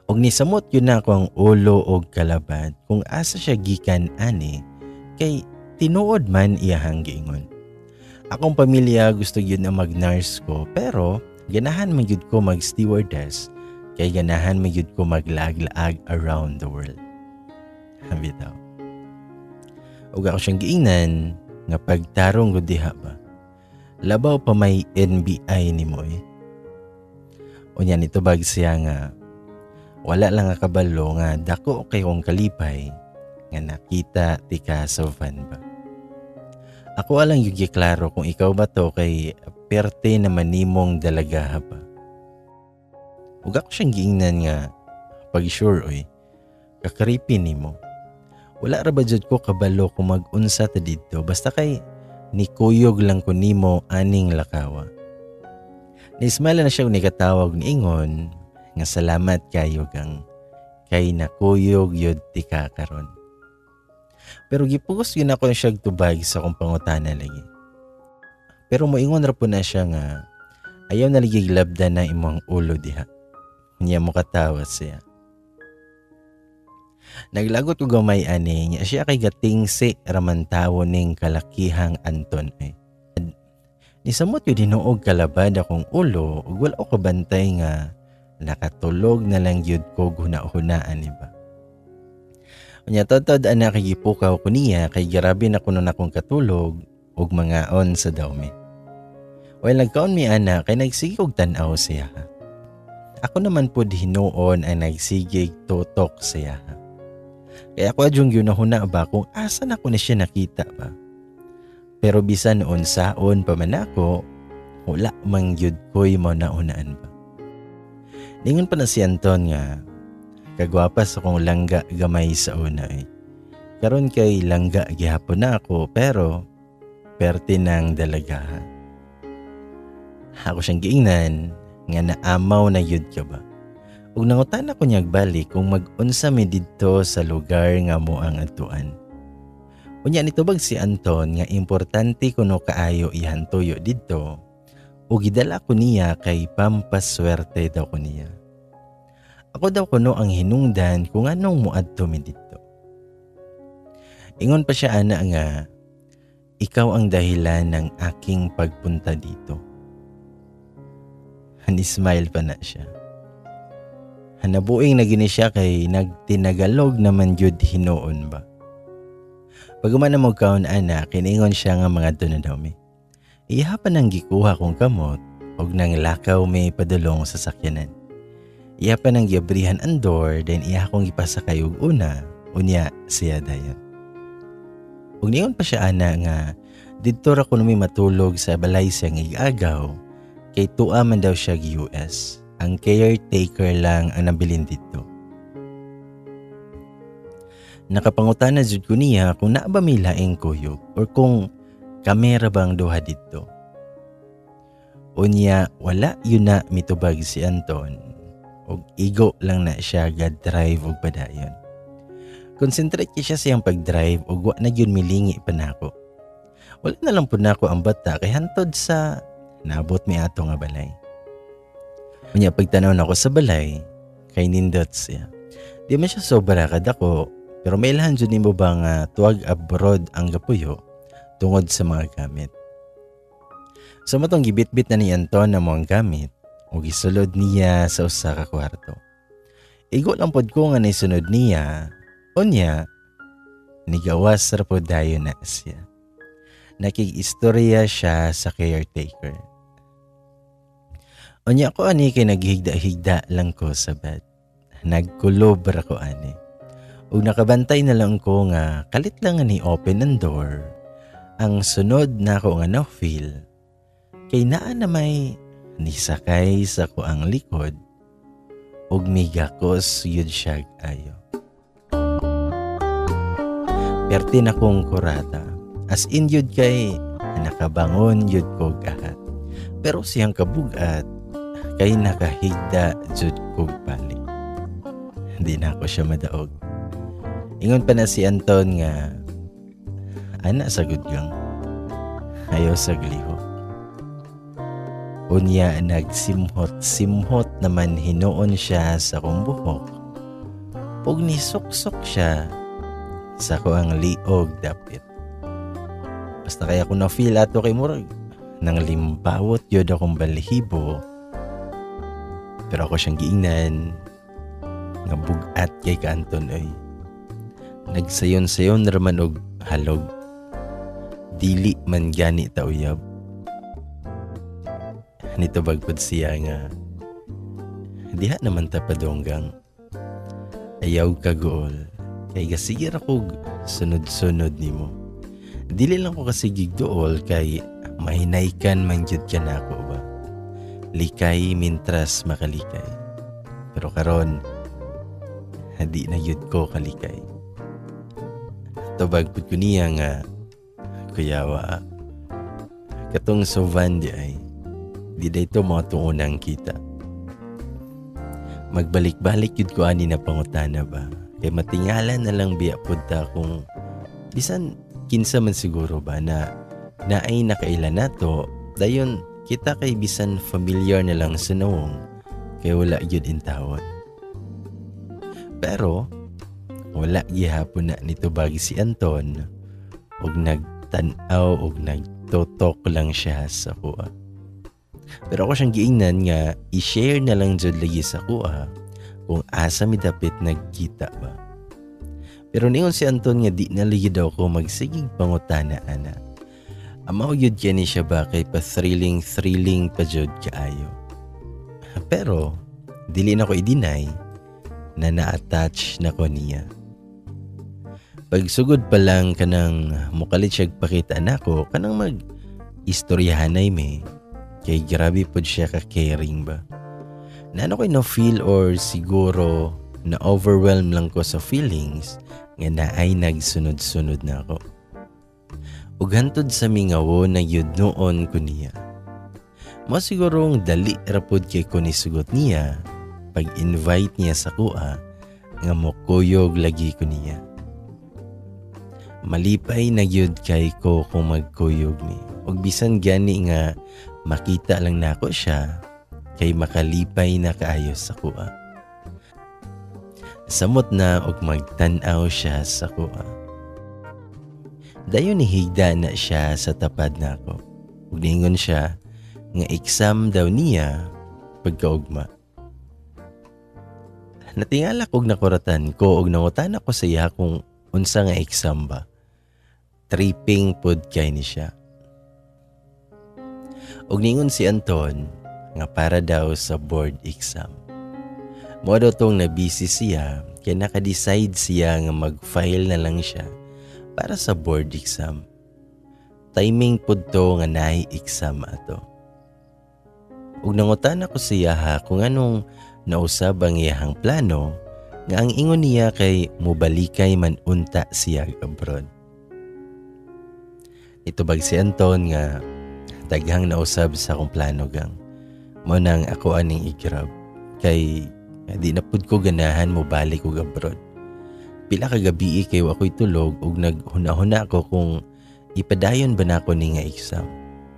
Og nisamot yun na ako ang ulo og kalabad kung asa siya gikan ani, kay tinuod man iyahang giingon. Akong pamilya gusto gyud na mag-nurse ko, pero ganahan man gyud ko mag-stewardess kay ganahan man gyud ko maglaag-laag around the world. Bitaw. Ug ako siyang giingnan nga pagtarong gud diha ba. Labaw pa may NBI nimo eh. Unya nitubag siya nga wala lang nga kabalo nga dako kay kong kalipay nga nakita tika sa van ba. Ako alang yung klaro kung ikaw ba to kay perte naman nimong dalagaha ba. Ug ako siyang giingnan nga pag sure oy, kakaripi nimo. Wala ra ba jud ko kabalo kung mag-unsa ta didto, basta kay nikuyog lang ko nimo aning lakawa. Ni-smile na siya og nikatawag, niingon nga salamat kayo gang kay nakuyog yun tika karon. Pero gipugos yun ako siya tubag sa akong pangutana lagi. Pero moingon ra po na siya nga ayaw na lagi labda na imong ulo diha. Niya mo katawa siya. Naglagot ko gamay ani niya siya kay gatingsi raman tawo ning kalakihang Anton eh. Nisamot yun hinuog kalabad akong ulo ug wala ko kabantay nga nakatulog na lang yun ko huna-hunaan iba. Unya totod ana kay gipukaw ko niya kay grabe na kuno akong katulog ug mangaon sa dawmi. While nagkaon mi ana kay nagsige og tan-aw siya. Ako naman pud hinuon ang nagsigig tutok siya. Kaya ako adyong yunahuna ba kung asa na ko ni siya nakita ba. Pero bisan noon saon pa man ako, wala mang gyud ko'y maunaan ba. Ningon pa na si Anton nga, kagwapa sa kong langga gamay sa una eh. Karon kay langga gihapon na ako, pero perte ng dalagahan. Ako siyang giingnan nga naamaw na yun ka ba. Ug nangutan ako niyag balik kung mag-unsa mi didto sa lugar nga mo ang adtuan. Unya nitubag si Anton nga importante kuno kaayo iyan tuyo didto ug gidala ko niya kay pampaswerte daw ko niya. Ako daw kuno ang hinungdan kung anong muadto mi didto. Ingon pa siya ana nga ikaw ang dahilan ng aking pagpunta dito. Ni-smile pa na siya. Hanabuing na gini siya kay nagtinagalog naman jud hinuon ba. Pag na mo kaon ana, kiningon siya nga mga na daw mi. Iha pa nang gikuha kong kamot og nang lakaw may padulong sa sakyanan. Iya pa nang giabrihan ang door, then iya akong gipasakay og una, unya siya dayon. Ug ningon pa siya ana nga didto ra kuno mi matulog sa balay siyang igagaw kay tuwa man daw siya US. Ang caretaker lang ang nabilin didto. Nakapangutana jud ko niya kung naa ba may laing kuyog or kung kamera bang duha didto. Unya wala yun na mitubag si Anton og igo lang na siya ga-drive og padayon. Concentrate kay siya siyang pag-drive ug wa na gyud milingi pa nako. Wala na lang pud nako ang bata kay hantod sa naabot mi ato nga balay. Unya pagtanaw nako sa balay kay nindot siya. Di man siya sobra kadako, pero mailhan jud nimo ba nga tuwag abroad ang gapuyo tungod sa mga gamit. So matong gibitbit na ni Anton ang mga gamit ug gisulod niya sa usa ka kwarto. Igo lang pod ko nga naisunod niya, unya nigawas ra pod dayon na siya. Nakig-istorya siya sa caretaker. Unya ako ani kay naghigda-higda lang ko sa bed. Nagkulob ra ko ani. Ug nakabantay na lang ko nga kalit lang nga ni open ang door. Ang sunod na ako nga na-feel kay naa na may nisakay sa ko ang likod ug migakos yun siya ayo. Perti na kong kurata. As in yun kay nakabangon yun ko gahat. Pero siyang kabugat Kay nakahigda jud kog pali. Hindi na ako siya madaog. Ingon pa na si Anton nga, ana sa gud gang. Ayaw sa glihok. Unya nagsimhot-simhot naman hinuon siya sa akong buhok. Ug nisuksok siya sa akoang liog dapit. Basta kaya ko na feel ato kay murag nang limbawot yun akong balhibo. Pero ako siyang giingnan nga bugat kay ka Anton oy. Nagsayon-sayon raman og halog. Dili man gani ta uyab. Nitubag pud siya nga diha naman ta padonggang. Ayaw kaguol kay gasige ra kog sunod-sunod nimo. Dili lang ko kasigig duol kay mahinaykan man jud ka nako ba. Likay mintras makalikay. Pero karon di na jud ko kalikay. Tubag pud ko niya nga kuyawa katong sovan di ay di dayto mo atong unang kita. Magbalik-balik yun ko ani na pangutana ba. Kay matingala na lang biya pud ta kung bisan kinsa man siguro ba na naay nakaila nato dayon kita kay bisan familiar na lang sa nawong kay wala gyud intawon. Pero wala gihapon na nitubag si Anton og nagtan-aw og nagtutok lang siya sa kuha. Pero ako siyang giingnan nga i-share na lang jud lagi sa kuha kung asa mi dapit nagkita ba. Pero ningon si Anton nga di na lagi daw ko magsigig pangutana ana. Amaw yun kani siya ba kay pa thrilling thrilling pa jud kaayo. Pero dili na ko i-deny na na-attach na ko niya. Pagsugod pa lang kanang mukalit siya pakita nako kanang mag istoryahanay me kay grabe pod siya ka caring ba. Naano ko no feel or siguro na overwhelm lang ko sa feelings nga naay nagsunod-sunod na ako. Ug hantod sa mingawo na yun noon ko niya. Mo sigurong dali rapod kay ko nisugot niya pag-invite niya sa kuha nga mokuyog lagi ko niya. Malipay na gyud kay ko kung magkuyog mi. Ug bisan gani nga makita lang nako siya kay makalipay na kaayo sa kuha. Samot na og magtan-aw siya sa kuha. Dayon nihigda na siya sa tapad nako. Ug niingon siya nga exam daw niya pagkaugma. Natingala kog nakuratan ko og nangutana ko sa iya kung unsa nga exam ba. Tripping pod kay ni siya. Og ningon si Anton nga para daw sa board exam. Mo daw tong na-busy siya kay naka-decide siya nga mag-file na lang siya para sa board exam. Timing pod to nga naay exam ato. Ug nangutana ko siya ha kung anong nausab ang iyahang plano nga ang ingon niya kay mubalikay man unta siya abroad. Itubag si Anton nga daghang nausab sa akong plano gang. Mo nang ako aning i-grab kay di na pud ko ganahan mo balik og abroad. Pila ka gabi kay wa ko'y tulog ug naghuna-huna ko kung ipadayon ba nako ni nga exam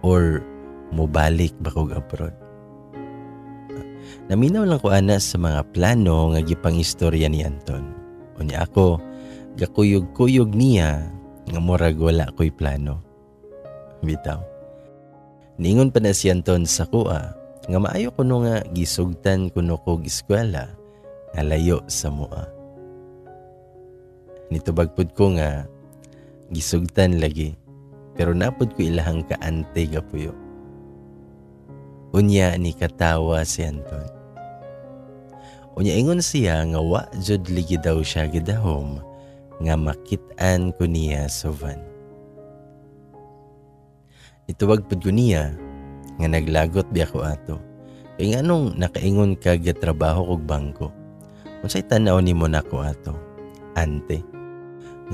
or mobalik ba kog abroad. Naminaw lang ko ana sa mga plano nga gipang-istorya ni Anton. Unya ako, gakuyog-kuyog niya nga murag wala ko'y plano. Bitaw. Niingon pa na si Anton sa kuha nga maayo kuno nga gisugtan kuno kog eskwela nga layo sa mua. Nitubag pud ko nga gisugtan lagi pero napud ko ilahang kaante gapuyo. Unya ni katawa si Anton. Unya ingon siya nga wa jud ligi daw siya gidahom nga makit-an ko niya sa van. Nitubag pud ko niya nga naglagot biya ko ato. Kay nganong nakaingon ka gatrabaho kog bangko. Unsay tan-aw nimo nako ato? Ante.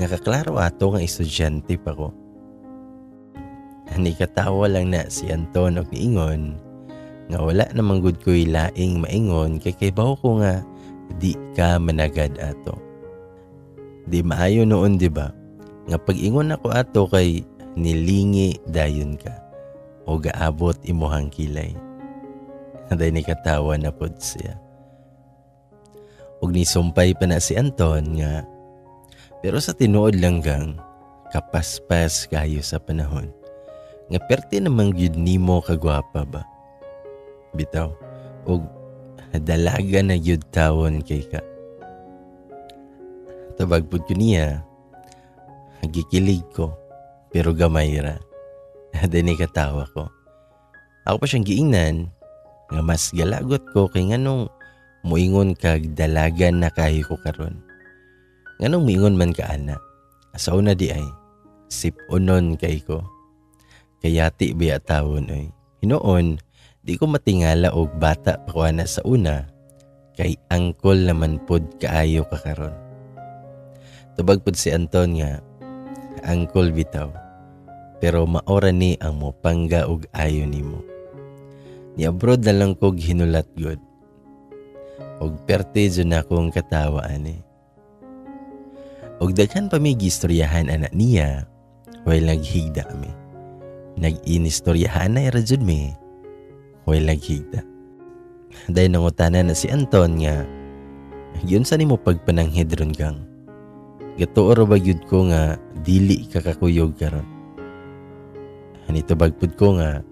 Nga kaklaro ato nga estudyante pa ko. Ani katawa lang na si Anton og niingon Nga wala namang gud ko'y laing maingon kay kaybaw ko nga di ka managad ato. Di maayo noon, di ba? Nga pag-ingon ako ato kay nilingi dayon ka o gaabot imuhang kilay. Day ni katawa na pod siya. Ug nisumpay pa na si Anton nga pero sa tinuod lang gang kapaspas kayo sa panahon. Nga perti namang gyud nimo kagwapa ba. Bitaw. Ug dalaga na gyud tawon kay ka. Tabag pud ko niya, gikilig ko, pero gamay ra. Dini katawa ko. Ako pa siyang giingnan, nga mas galagot ko kay nganong muingon kag dalagan na kayo ko karon. Nganong muingon man ka ana. Sa una di ay, sip-unon kay ko. Kayati biya tawon oy. Hinuon, di ko matingala og bata pa ko ana sa una, kay angkol naman pod kaayo ka karon. Tubag pod si Anton nga, angkol bitaw, pero maora ni ang mopangga og ayo nimo. Ni abroad na lang kog hinulat gud. Og perte jud na akong katawa ani. Og daghan pa mi gistoryahan ana niya while naghigda mi. Nag-inistoryahan na ra jud mi while naghigda. Dahil nangutana na si Anton nga, giunsa nimo pagpananghid ron gang? Gatuo ra ba gyud ko nga dili ka kakuyog karon? Nitubag pud ko nga,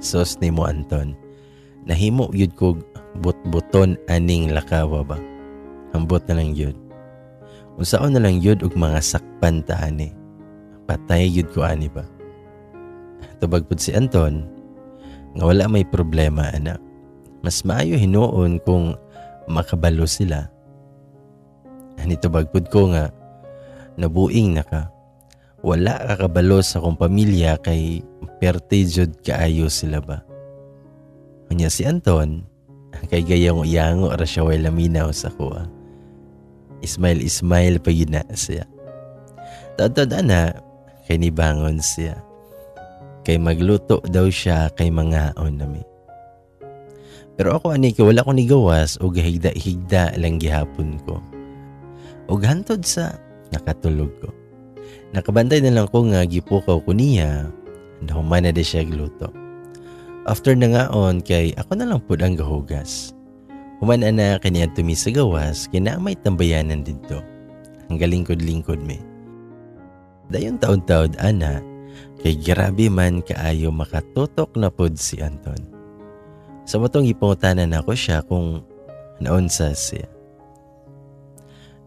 sos nimo Anton, nahimo gyud ko bot-boton aning lakawa ba? Ambot na lang gyud. Unsaon na lang gyud og mga sakpan ta ani? Patay gyud ko ani ba? Tubag pud si Anton nga wala may problema ana. Mas maayo hinuon kung makabalo sila. Nitubag pud ko nga nabuing na ka. Wala ka kabalo sa akong pamilya kay perte jud kaayo sila ba. Unya si Anton kay gayango-yango ra siya way laminaw sa kuha. Ismail ismail pa yun na siya. Taod-taod ana kay nibangon siya. Kay magluto daw siya kay mangaon nami. Pero ako ani kay wala ko nigawas og higda-higda lang gihapon ko. Og hantod sa nakatulog ko. Nakabantay na lang ko nga gipukaw ko niya, nahuman na di siya gluto. After na ngaon kay ako na lang pud ang gahugas. Human ana kay niadto mi sa gawas kay naa may tambayanan didto. Ang galingkod-lingkod mi. Dayon taod-taod ana kay grabe man kaayo makatutok na pud si Anton. Sa matong gipangutanan nako siya kung naunsa siya.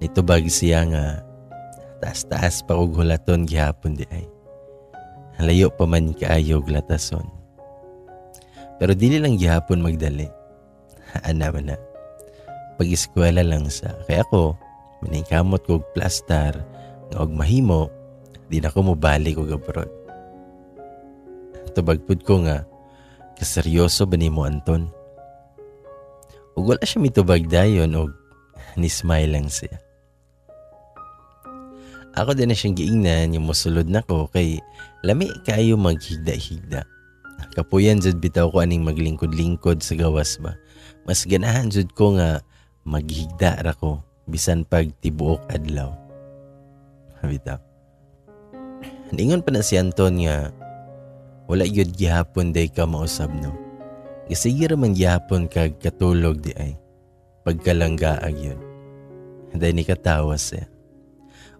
Nitubag siya nga taas-taas pa og hulaton gihapon di ay. Layo pa man kaayo og latason. Pero dili lang gihapon magdali. Ana man na. Pag-eskwela lang sa. Kaya ako, maningkamot ko og plastar nga og mahimo, di na ko mobalik og abroad. Tubag pud ko nga, kaseryoso ba nimo Anton? Ug wala siya mitubag dayon og ni-smile lang siya. Ako din na siyang giingnan yung mosulod nako kay lami kaayo maghigda-higda. Kapuyan jud bitaw ko aning maglingkod-lingkod sa gawas ba. Mas ganahan jud ko nga maghigda ra ko bisan pag tibuok adlaw. Bitaw. Ningon pa na si Anton nga wala gyud gihapon day ka mausab no. Sige ra man gihapon kag katulog di ay. Pagkalanggaag yun. Dahil ni katawa siya.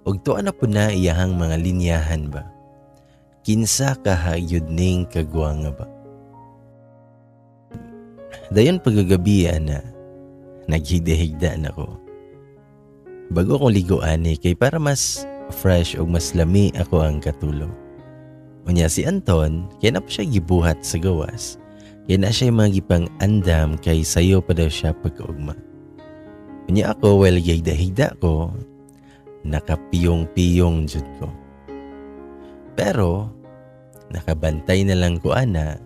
Og tuwa na po na iyahang mga linyahan ba? Kinsa kahayod ning kagwanga ba? Dayon pagkagabi ana, naghigda-higda na ko. Bago akong liguan kay para mas fresh og mas lami ako ang katulog. Unya si Anton, kaya na po siya gibuhat sa gawas. Kaya na siya yung mga gipang andam kay sayo pa daw siya pagkaugma. Unya ako, while gihigda-higda ko, nakapiyong-piyong jud ko. Pero, nakabantay na lang ko ana,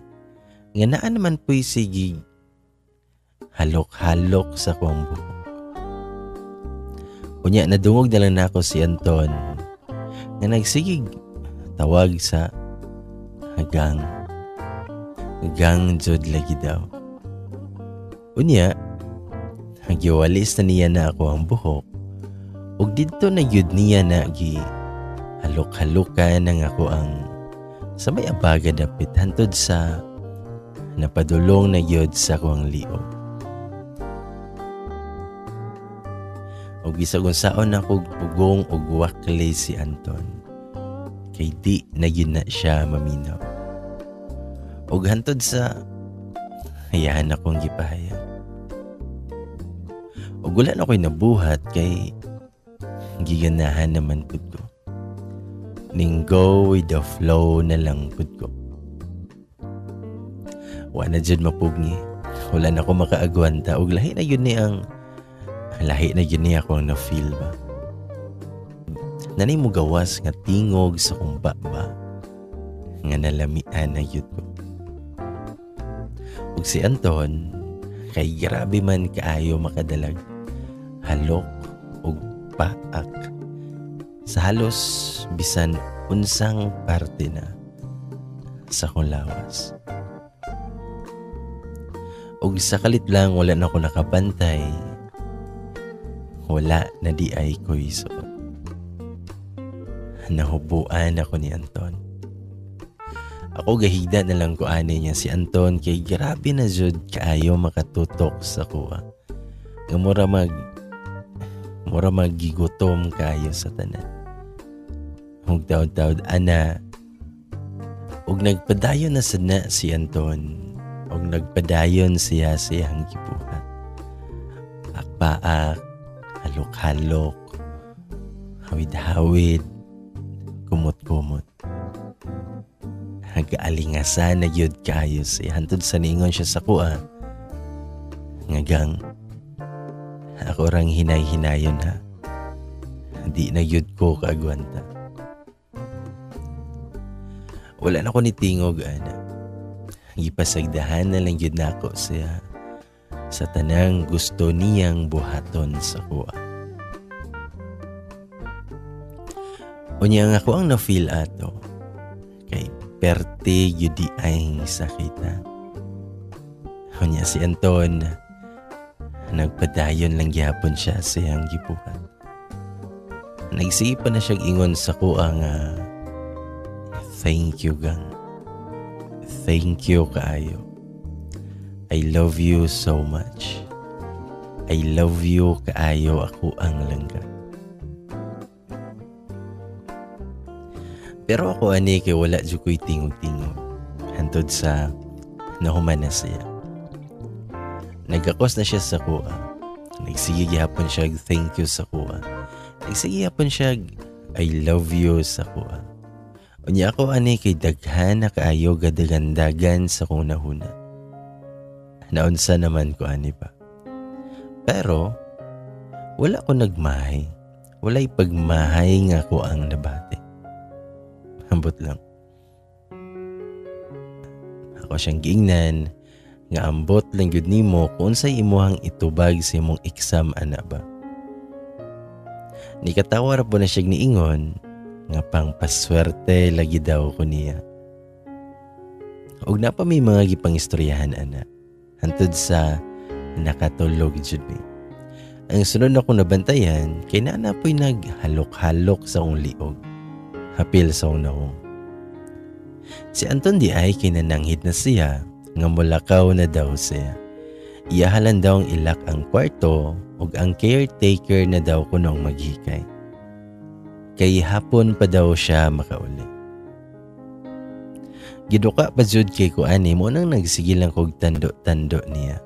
nga naa naman po'y sige halok-halok sa kuwang buhok. Unya, nadungog na lang nako si Anton, nga nagsigig tawag sa hagang. Gang jud lagi daw. Unya, giwalis na niya na ako ang buhok ug didto na gyud niya na gi halok-halokan ang ako ang sa may abaga dapit hantod sa napadulong na gyud sa ako ang liog. Ug bisag unsaon ako pugong og wakli si Anton, kay di na gyud na siya maminaw. Ug hantod sa hayaan akong gipahayag. Ug wala na ako'y nabuhat kay giganahan naman pud ko. Ning go with the flow na lang pud ko. Wa na jud mapugni. Wala na ko makaagwanta ug lahi na gyud ni ang lahi na gyud ni ako ang na-feel ba. Nanay mo gawas nga tingog sa kumba ba nga nalamian na gyud ko. Ug si Anton kay grabe man kaayo makadalag halok ug paak sa halos bisan unsang parte na sa akong lawas. Ug sa kalit lang wala na ako nakabantay, wala na di ay ko'y suot. Nahubuan ako ni Anton. Ako gahigda na lang ko ani niya si Anton kay grabe na jud kaayo makatutok sa kuha. Nga mura magigutom kaayo sa tanan. Ug taod-taod ana ug nagpadayon na sad na si Anton ug nagpadayon siya sa iyang gibuhat. Akpaak, halok-halok, hawid-hawid, kumot-kumot. Nag-aalingasan na gyud kaayo siya. Hantod sa niingon siya sa kuha. Ngagang ako rang hinay-hinayon ha. Di na gyud ko kaagwanta. Wala na ko ni tingog ana. Gipasagdahan na lang gyud nako siya sa tanang gusto niyang buhaton sa kuha. Unya nga ako ang na-feel ato kay perte gyud di ay sakita. Unya si Anton nagpadayon lang gyapon siya sa iyang gibuhat. Nagsige pa na siyang ingon sa kuha nga thank you gang. Thank you kaayo. I love you so much. I love you kaayo ako ang langga. Pero ako ani kay wala jud ko'y tingog-tingog. Hantod sa nahuman na siya. Nagakos na siya sa kuha. Nagsige gihapon siya thank you sa kuha. Nagsige gihapon siya I love you sa kuha. Unya ako ani kay daghan na kaayo gadagandagan sa kong nahuna. Naunsa naman ko ani pa. Pero wala ko nagmahay. Wala'y pagmahay nga ko ang nabati. Ambot lang. Ako siyang giingnan nga ambot lang gyud nimo kung unsay imuhang itubag sa imong exam ana ba. Nikatawa ra po na siya niingon nga pangpaswerte lagi daw ko niya. Ug napa may mga gipangistoryahan ana. Hantod sa nakatulog jud mi. Ang sunod na akong nabantayan kay naa po'y naghalok-halok sa akong liog. Hapil sa akong nawong. Si Anton di ay kinananghid na siya nga mulakaw na daw siya. Iyahalan daw ang ilak ang kwarto ug ang caretaker na daw kunong maghikay. Kay hapon pa daw siya makauli. Giduka pa jud kay ko ani mo nang nagsige lang kog tando-tando niya.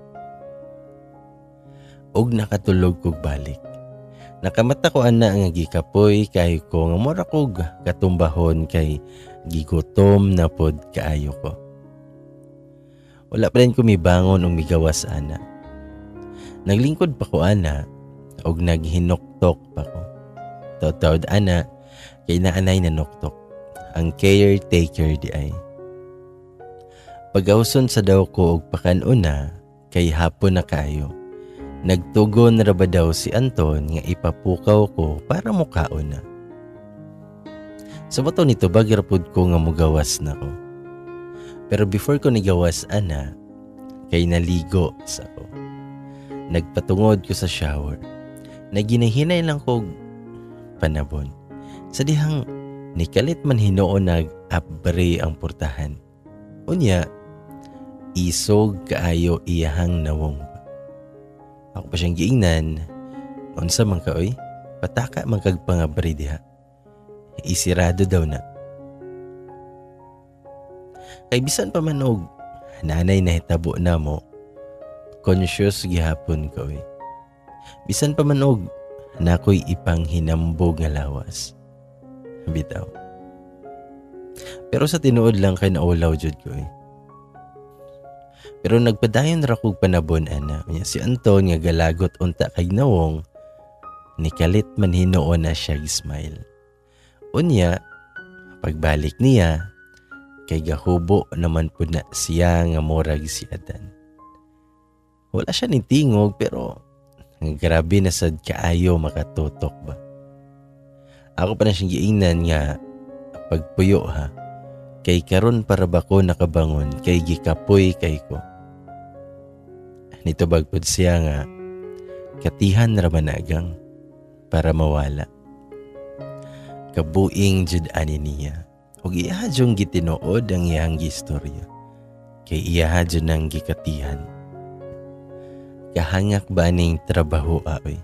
Og nakatulog kog balik. Nakamata ko ana nga gikapoy kaayo ko nga mura kog katumbahon kay gigutom na pod kaayo ko. Wala pa rin ko mibangon og migawas ana. Naglingkod pa ko ana og naghinuktok pa ko. Taod-taod ana kay naanay nanuktok. Ang caretaker di ay. Pagawson sa daw ko og pakan-una kay hapon na kaayo. Nagtugon ra ba daw si Anton nga ipapukaw ko para mukaon na. Sa bato nito bagira pud ko nga mugawas na ko. Pero before ko nigawas ana kay naligo sa ko. Nagpatungod ko sa shower. Naginahinay lang ko panabon. Sa dihang nikalit man hinuon nag-abre ang portahan. Unya, isog kaayo iyahang nawong. Ako pa siyang giingnan, unsa man ka oy, pataka man kag pangabri diha. Isirado daw na. Kay bisan pa man og nanay nahitabo na mo, conscious gihapon ko oy. Bisan pa man og nakoy ipang hinambog nga lawas. Bitaw. Pero sa tinuod lang kay naulaw jud ko eh. Pero nagpadayon ra kog panabon ana. Unya si Anton nga galagot unta kay nawong, nikalit man hinuon na siya smile. Unya pagbalik niya kay gahubo naman pud na siya nga murag si Adan. Wala siya ni tingog pero grabe na sad kaayo makatutok ba. Ako pa na siyang giingnan nga pagpuyo ha. Kay karon para ba ko nakabangon kay gikapoy kay ko. Nitubag pud siya nga katihan ra man agang para mawala. Kabuing jud ani niya. Ug iya jung gitinuod ang iyang gistorya. Kay iya jud nang gikatihan. Kahangak ba ning trabaho aoy.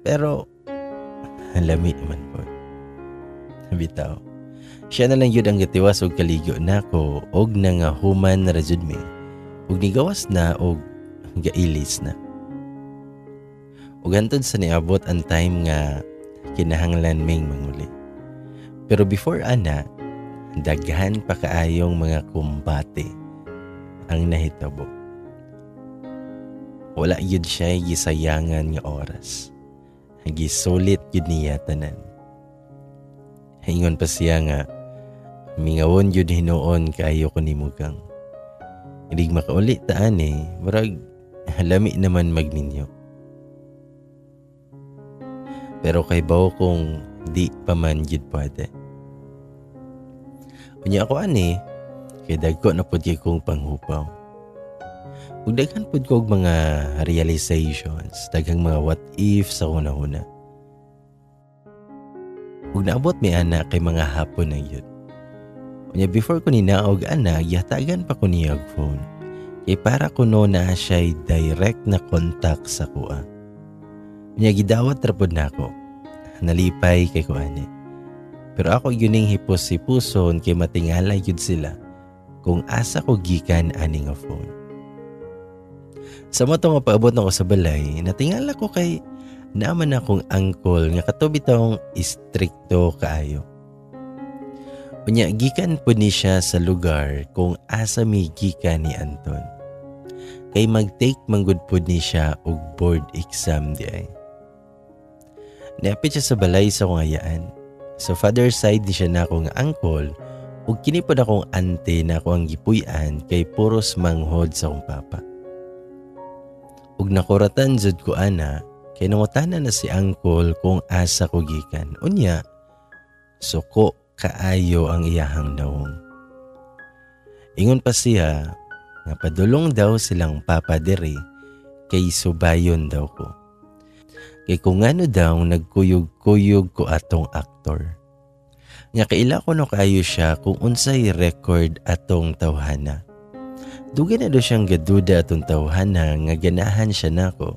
Pero lami man po. Bitaw. Siya na lang yun ang gatiwas og kaligo nako og nangahuman ra jud mi. Og nigawas na og gailis na. Ug hantod sa niabot ang time nga kinahanglan ming manguli. Pero before ana, daghan pa kaayong mga kumbate ang nahitabo. Wala yun siya gisayangan nga oras. Gisulit yun niya tanan. Ingon pa siya nga, mingawon yun hinuon kaayo ko ni Mugang. Hindi makauli taan eh, murag lami naman magminyo. Pero kay bawo kong di pa man yun pwede. Unya ako ani, kay dagko na pud kay kong panghupaw. Ug daghan pud ko og mga realizations, daghang mga what if sa una-una. Ug naabot mi ana kay mga hapon na yun. Unya before ko ninaog ana, gihatagan pa ko niya og phone. Kay para kuno na siya'y direct na contact sa kuha. Unya gidawat ra pud nako. Nalipay kay ko ani. Pero ako yuning hipos-hipuson kay matingala yun sila kung asa ko gikan ani nga phone. Sa mo nga paabot nako sa balay, natingala ko kay naaman akong uncle nga kato bitawng istrikto kaayo. Unya gikan po ni siya sa lugar kung asa mi gikan ni Anton. Kay mag-take manggod pod ni siya og board exam di ay. Niapit siya sa balay sa akong ayaan. Sa father side ni siya na ako nga uncle ug kini pod akong ante na ako ang gipuy-an kay puros manghod sa akong papa. Ug nakuratan jud ko ana kay nangutana na si uncle kung asa ko gikan. Unya suko kaayo ang iyahang nawong. Ingon pa siya nga padulong daw silang papa diri kay subayon daw ko. Kay kung ano daw nagkuyog-kuyog ko atong aktor. Nga kaila ko no kaayo siya kung unsay record atong tawhana. Dugay na daw siyang gaduda atong tawhana nga ganahan siya nako.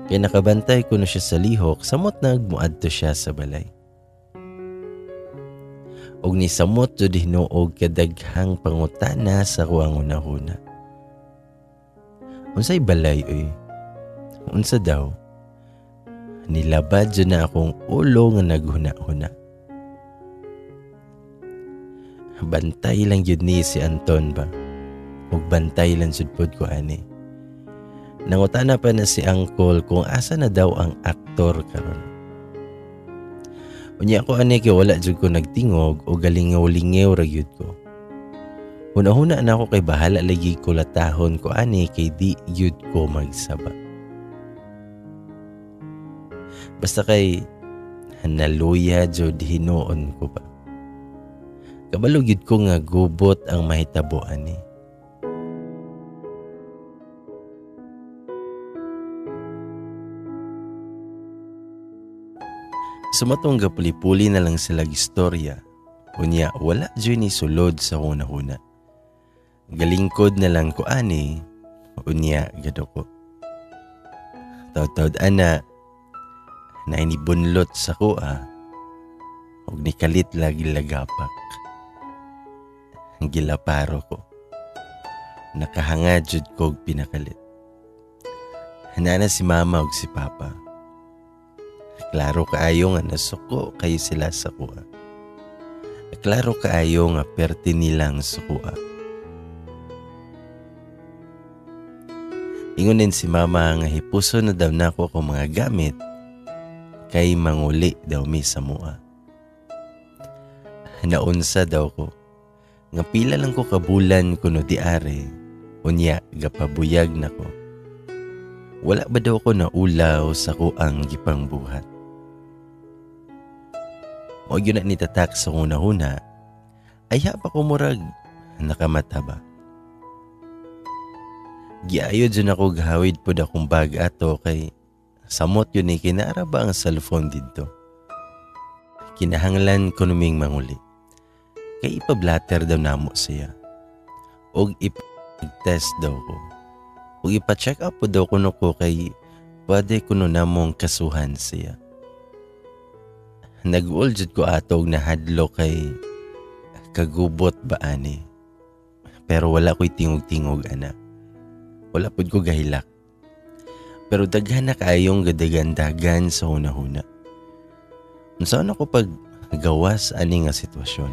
Kay nakabantay ko no siya sa lihok samot nagmuadto siya sa balay. Og nisamot jud hinuog kadaghang pangutana sa kuang hunahuna. Unsay balay oy? Unsa daw? Nilabad jud na akong ulo nga naghuna-huna. Bantay lang jud ni si Anton ba? Ug bantay lang jud pod ko ani. Nangutana pa na si uncle kung asa na daw ang aktor karon. Unya ako ani kay wala jud ko nagtingog o galingaw-lingaw ra gyud ko. Huna-huna na ako kay bahala lagi ko latahon ko ani kay di gyud ko magsaba. Basta kay naluya jud hinuon ko ba. Kabalo gyud ko nga gubot ang mahitabo ani. Sa mao tong gapuli-puli na lang sila istorya. Unya wala jud ni sulod sa hunahuna. Galingkod na lang ko ani, unya gaduko. Tawd-tawd ana, na inibunlot sa kuha, ug nikalit lagi lagapak. Gilaparo ko. Nakahanga jud ko og pinakalit. Nana si mama ug si papa. Klaro kaayo nga nasuko kayo sila sa kuha. Klaro kaayo nga perti nilang sukuha. Ingon din si mama nga hipuso na daw nako akong mga gamit kay manguli daw mi sa mua. Naunsa daw ko nga pila lang ko kabulan kuno diare, unya gapabuyag nako. Wala ba daw ko naulaw sa kuang gipangbuhat? Mao gyud na nitatak sa hunahuna, ayha pa ko murag nakamata ba. Giayo dyan ako gahawid pod akong bag ato kay samot yun ni kinara ba ang cellphone didto. Kinahanglan ko numing manguli. Kay ipablatter daw namo siya. Og ipag-test daw ko. Og ipa-check up po daw kuno ko kay pwede kuno namong kasuhan siya. Nag-uol jud ko ato og nahadlo kay kagubot ba ani. Pero wala ko'y tingog-tingog ana. Wala pud ko gahilak. Pero daghan na kaayong gadagan-dagan sa hunahuna. Unsa na ko pag gawas ani nga sitwasyon.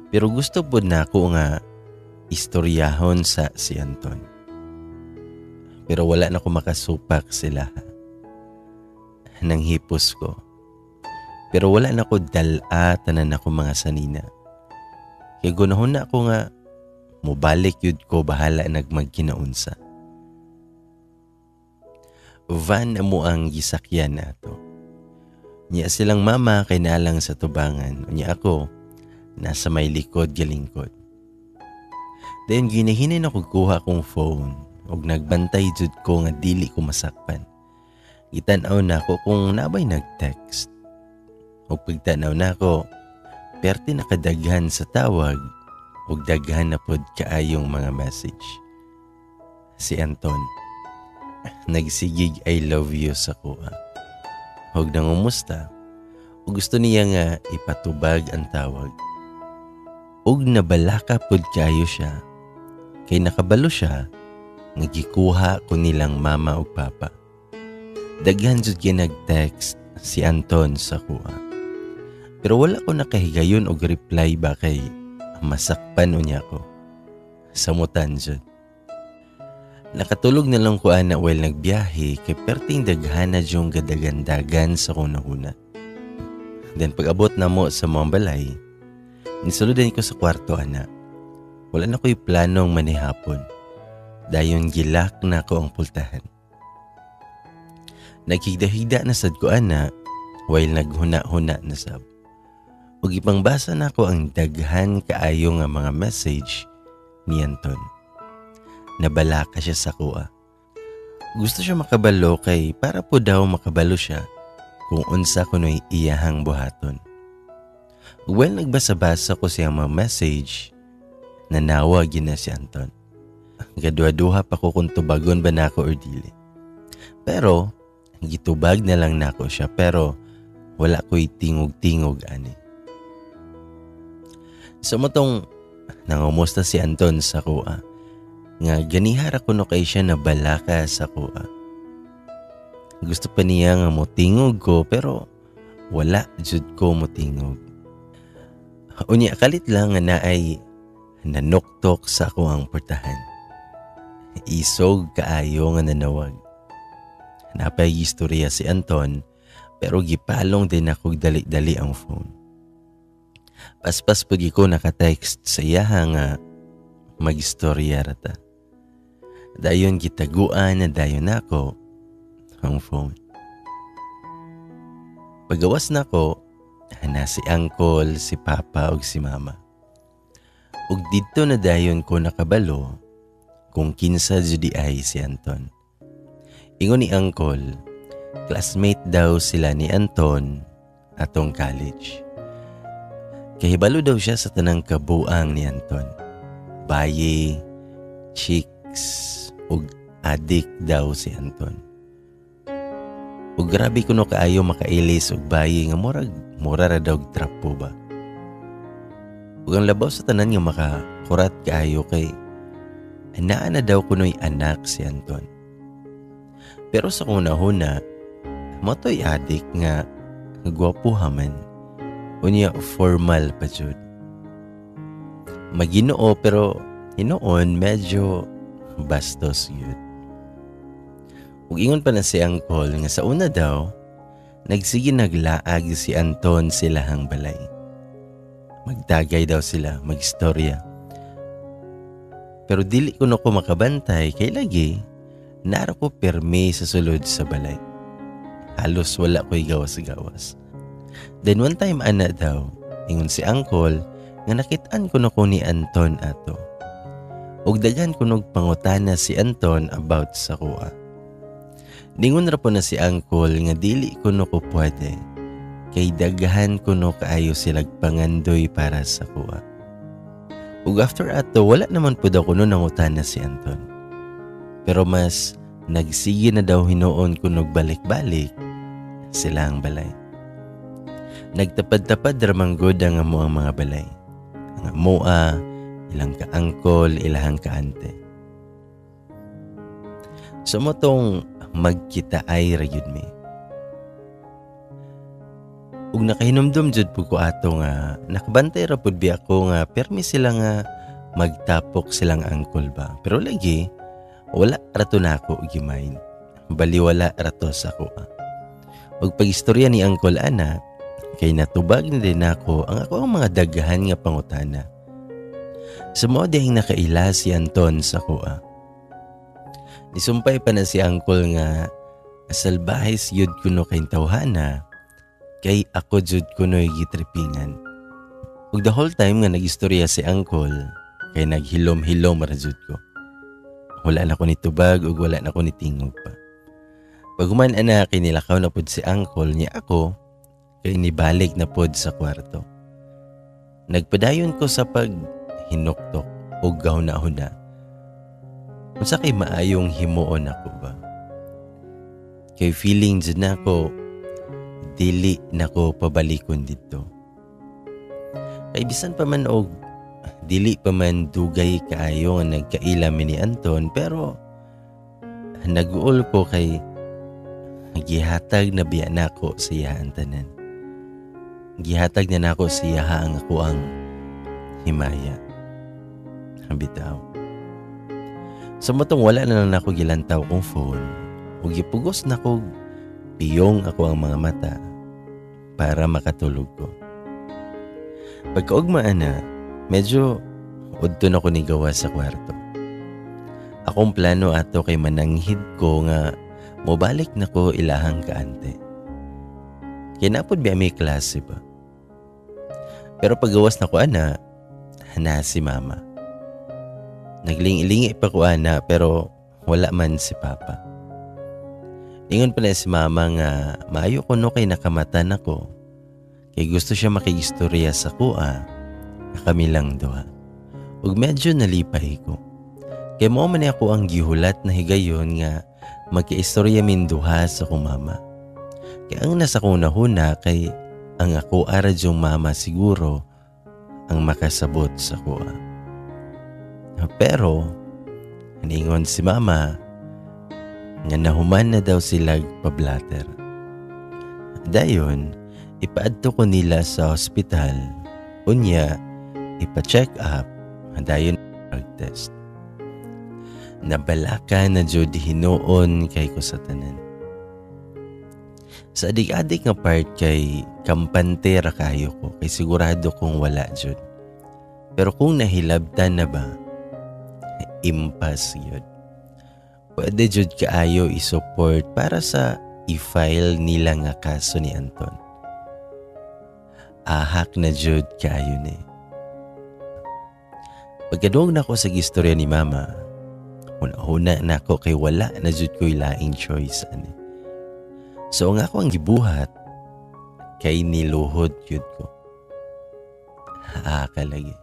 Pero gusto pud nako nga istoryahon sa si Anton. Pero wala na ko makasupak sila. Nanghipos ko. Pero wala na ko dal-a tanan ako mga sanina. Kay gunahon na ako nga mobalik yud ko bahala nagmagkinaunsa. Van amo ang gisakyan nato. Nya silang mama kay nalang sa tubangan. Nya ako nasa may likod galingkod. Then ginahinin ako kuha akong phone ug nagbantay jud ko nga dili ko masakpan. Gitan-aw nako kung nabay nag-text. Ug pagtan-aw nako, perti nakadaghan sa tawag ug daghan na pod kaayong mga message. Si Anton nagsigig I love you sa kuha. Ug nangumusta ug gusto niya nga ipatubag ang tawag. Ug nabalaka pod kaayo siya kay nakabalo siya nga gikuha ko nilang mama ug papa. Daghan jud kay nag-text si Anton sa kuha. Pero wala ko nakahigayon og reply ba kay masakpan unya ko. Samutan jud. Nakatulog na lang ko ana while nagbiyahe kay perting daghana jung gadagandagan sa kunahuna. Then pag-abot na mo sa mga balay, nisuludan ko sa kwarto ana. Wala na ko'y planong manihapon. Dayon gilak na ko ang pultahan. Naghigda-higda na sad ko ana while naghuna-huna na sab. Ug ipangbasa na ko ang daghan kaayo nga mga message ni Anton. Nabalaka siya sa kuha. Gusto siya makabalo kay para po daw makabalo siya kung unsa kuno'y iyahang buhaton. Well, nagbasa-basa ko siya mga message, nanawag yun na si Anton. Gaduha-duha pa ko kung tubagon ba nako or dili. Pero, gitubag na lang nako siya pero wala ko'y tingog-tingog ani. Sa motong nangumusta si Anton sa kuha, nga ganihara kuno kay siya na balaka sa kuha. Gusto pa niya nga motingog ko pero wala jud ko motingog. Unya kalit lang nga naay nanuktok sa ako ang portahan. Isog kaayo nga nanawag. Napay istorya si Anton pero gipalong din ako dali-dali ang phone. Paspas pud ko naka-text sa iyaha nga magistorya rata. Dayon gitaguan na dayon nako ang phone. Pagawas nako, na si uncle, si papa ug si mama. Ug didto na dayon ko nakabalo kung kinsa jud ay si Anton. Ingon ni uncle, Classmate daw sila ni Anton atong college. Kahibalo daw siya sa tanang kabuang ni Anton. Baye, chicks, ug adik daw si Anton. Ug grabe kuno kaayo makailis og baye nga murag mura ra daw og trapo ba. Ug ang labaw sa tanan nga makakurat kaayo kay naa na daw kuno'y anak si Anton. Pero sa kuna-huna, motoy adik nga gwapo haman. Unya formal pa jud. Maginoo pero hinuon medyo bastos yun. Ug ingon pa na si Uncle nga sa una daw, nagsige naglaag si Anton silahang balay. Magdagay daw sila, magstorya. Pero dili ko no ko makabantay kay lagi naro ko pirmi sa sulod sa balay. Halos wala ko'y gawas-gawas. Then one time ana daw, ingon si Uncle nga nakitaan ko no ko ni Anton ato. Ug daghan kunog pangutana si Anton about sa kuha. Ningon ra po na si Uncle nga dili kuno ko pwede kay daghan kuno kaayo silag pangandoy para sa kuha. Ug after ato wala naman pud ako kuno nangutana si Anton. Pero mas nagsige na daw hinuon kunog balik-balik sila ang balay. Nagtapad-tapad ramang gud ang amo ang mga balay. Ang amoa, ilang kaangkol, ilahang kaante. So mo tong magkita ay ra gyud mi. Ug nakahinumdum jud pud ko ato nga nakabantay ra pud bi ako nga permi sila nga magtapok silang angkol ba. Pero lagi wala ra to nako gi-mind. Baliwala ra to sa akoa. Ug pagistorya ni Uncle ana, kay natubag na din ako ang ako ang mga daghan nga pangutana. Sa mao dihang nakaila si Anton sa kuha. Nisumpay pa na si Uncle nga salbahis yun kuno kay tawhana kay ako jud kuno'y gitripingan. Ug the whole time nga nagistorya si Uncle kay naghilom-hilom ra jud ko. Wala na ko ni tubag ug wala na ko ni tingog pa. Paghuman ana kay nilakaw na pud si Uncle niya ako kay nibalik na pod sa kwarto. Nagpadayon ko sa paghinuktok ug gahuna-huna. Unsa kay maayong himuon ako ba? Kay feeling jud nako dili nako pabalikon didto. Kay bisan pa man og dili pa man dugay kaayo nga nagkaila mi ni Anton, pero naguol ko kay gihatag na biya nako sa iya ang tanan. Gihatag na nako sa iya ang ako ang himaya. Bitaw. Sa motong wala na lang nako gilantaw kong phone ug gipugos nako piyong ako ang mga mata para makatulog ko. Pagkaugma ana, medyo udto na ko ni gawa sa kwarto. Akong plano ato kay mananghid ko nga mobalik na ko ilahang kaante. Kaya napod biya may klase ba? Pero paggawas na ko ana, na si mama. Naglingi-lingi pa ko ana pero wala man si papa. Ingon pa na si mama nga maayo ko no kay nakamata nako. Kay gusto siya makigistorya sa kuha na kami lang duha. Ug medyo nalipay ko. Kay mao man ako ang gihulat na higayon nga magkaistorya min duha sa akong mama. Kay ang nasa kuna-huna kay ang ako ara yung mama siguro ang makasabot sa kuha. Pero ningon si mama nga nahuman na daw sila pablatter. Dayon, ipaadto ko nila sa ospital. Unya, ipa-check up, dayon drug test. Nabalaka na jud hinuon kay ko sa tanan. Sa adik-adik nga part kay kampante ra kayo ko kay sigurado kong wala jud. Pero kung nahilabtan na ba, impas yun. Pwede jud kaayo i-support para sa i-file nila nga kaso ni Anton. Ahak na jud kaayo ni. Pagkadungog nako sa istorya ni mama, huna-huna nako kay wala na jud ko'y laing choice ani. So ang ako ang gibuhat kay niluhod gyud ko. Kalagi.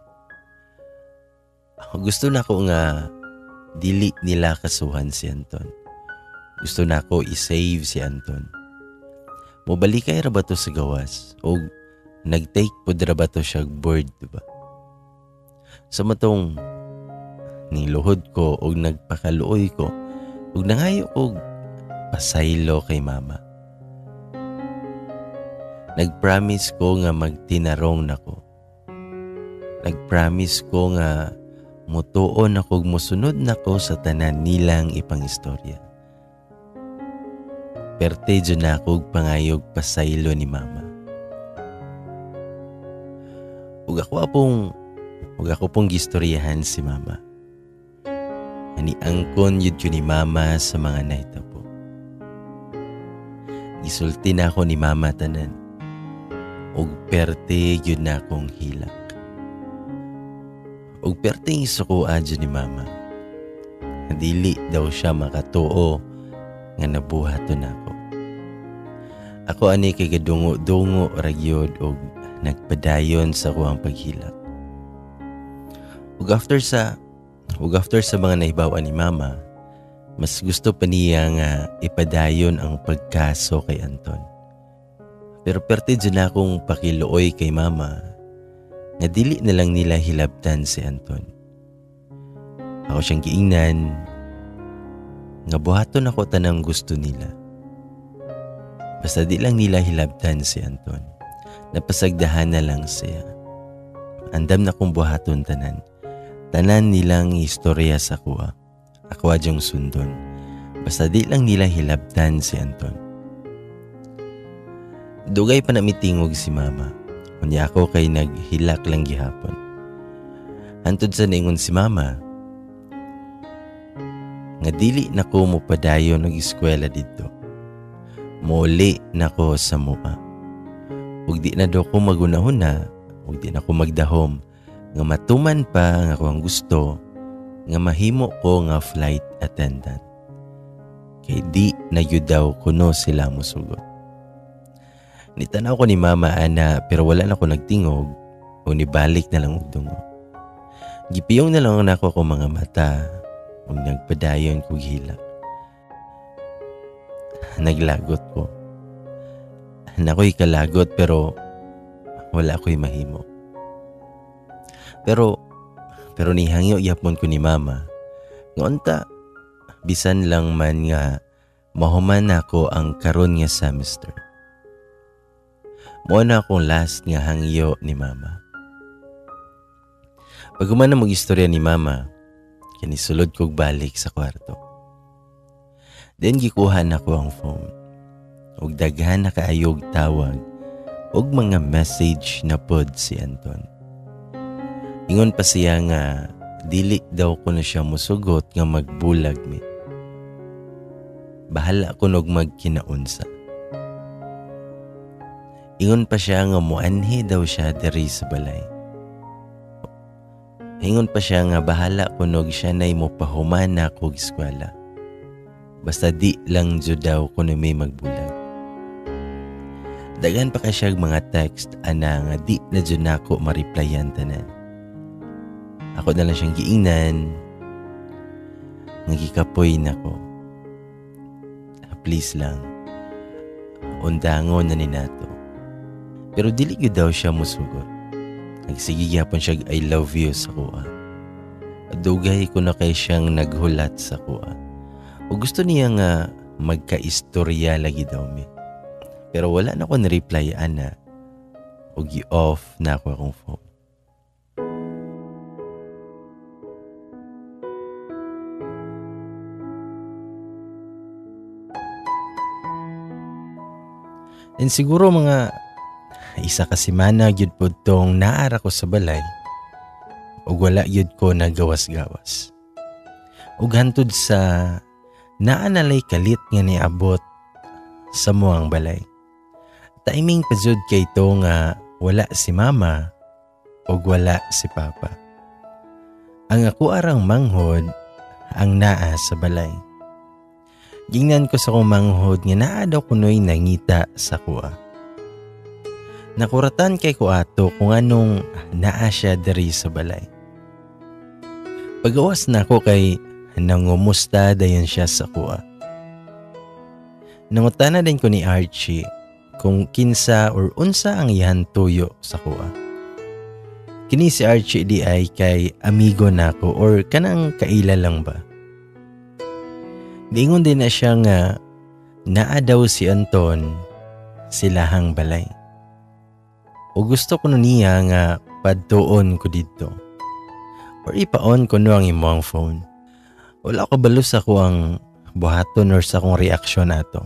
Gusto na ko nga dili nila kasuhan si Anton. Gusto na ko i-save si Anton. Mobalikay ra ba to sa gawas? O nag-take pod ra ba to siya board, diba? Sa matong niluhod ko og nagpakaluoy ko og nangayo og pasaylo kay mama. Nagpromise ko nga magtinarong nako. Nagpromise ko nga mutuon ako ug mosunod nako sa tanan nilang ipangistorya. Perte jud na ako og pangayog pasaylo ni mama. Ug ako pong gistoryahan si mama. Ani angkon yun ko ni mama sa mga nahitabo. Gisulti na ako ni mama tanan. Ug perte yun na akong hilak. Ug perte yung isukuan dyan ni mama. Dili daw siya makatuo nga nabuhaton ako. Ako ani kay gadungo-dungo ragyod og nagpadayon sa kuang paghilak. Ug after sa mga nahibaw-an ni mama, mas gusto pa niya nga ipadayon ang pagkaso kay Anton. Pero perte dyan akong pakiluoy kay mama nga dili na lang nila hilabtan si Anton. Ako siyang giingnan nga buhaton ako tanang gusto nila. Basta di lang nila hilabtan si Anton. Napasagdahan na lang siya. Andam na kong buhaton tanan. Tanan nilang istorya sa kuha. Ako adyong sundon. Basta di lang nila hilabtan si Anton. Dugay pa na mitingog si mama. Unya ako kay naghilak lang gihapon. Hantod sa naingon si mama nga dili na ko mopadayon og eskwela didto. Muli na ko sa mua. Ug di na daw ko magunahuna, ug di na ko magdahom nga matuman pa nga ako ang gusto nga mahimo ko nga flight attendant. Kay di na gyud daw kuno sila mosugot. Nitanaw ko ni mama ana pero wala na ko nagtingog o nibalik na lang og dungo. Gipiyong na lang nako ako mga mata ug nagpadayon kog hilak. Naglagot ko. Nako'y kalagot pero wala ko'y mahimo. Pero nihangyo yapon ko ni mama. Ngonta bisan lang man nga mahuman nako ang karon nga semester. Mo na akong last nga hangyo ni mama. Pag human na mag-istorya ni mama, kinisulod kog balik sa kwarto. Then gikuha na ko ang phone. Ug daghan na kaayog tawag ug mga message na pod si Anton. Ingon pa siya nga dili daw ko na siya musugot nga magbulag mi. Bahala ko nog magkinaunsa. Ingon pa siya nga muanhi daw siya diri sa balay. Ingon pa siya nga bahala kunog siya na'y mopahuman na kog eskwela. Basta di lang jud daw kuno may magbulag. Daghan pa ka siya mga text ana nga di na jud nako ma-replyan tanan. Ako na lang siyang giingnan nga gikapoy nako. Please lang, undangon na ni nato. Pero dili gyud daw siya musugot. Nagsige gyapon siya I love you sa kuha. Dugay ko na kay siyang naghulat sa kuha. O gusto niya nga magkaistorya lagi daw mi. Pero wala na ko na-reply ana. O gi-off na ako akong phone. And siguro mga isa ka semana gyud pod tong naara ko sa balay ug wala gyud ko nagawas-gawas. Ug hantod sa naa nalay kalit nga niabot sa muang balay. Timing pa jud kay to nga wala si mama ug wala si papa. Ang ako arang manghod ang naa sa balay. Gingnan ko sa akong manghod nga naa daw kunoy nangita sa kuha. Nakuratan kay ko ato kung anong naa siya diri sa balay. Pagawas na ako kay nangumusta dayon siya sa kuha. Nangutana din ko ni Archie kung kinsa or unsa ang iyan tuyo sa kuha. Kini si Archie di ay kay amigo nako or kanang kaila lang ba. Diingon din na siya nga naa daw si Anton silahang balay. O gusto ko niya nga padtuon ko didto. Or ipa-on ko no ang imong phone. Wala ko balo sa ko ang buhaton or sa akong reaksyon ato.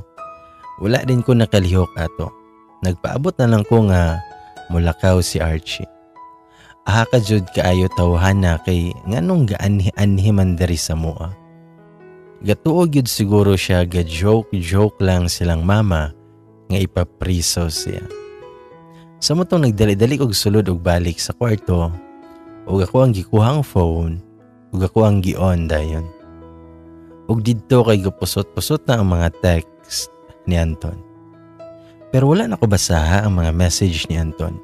Wala din ko nakalihok ato. Nagpaabot na lang ko nga mulakaw si Archie. Aha ka jud kaayo tawhana kay nganong gaanhi-anhi man diri sa mua. Gatuo gyud siguro siya ga joke-joke lang silang mama nga ipapriso siya. Sa motong nagdali-dali og sulod og balik sa kwarto ug ako ang gikuhang phone ug ako ang gi-on dayon. Ug didto kay gapusot-pusot na ang mga text ni Anton. Pero wala na ko basaha ang mga message ni Anton.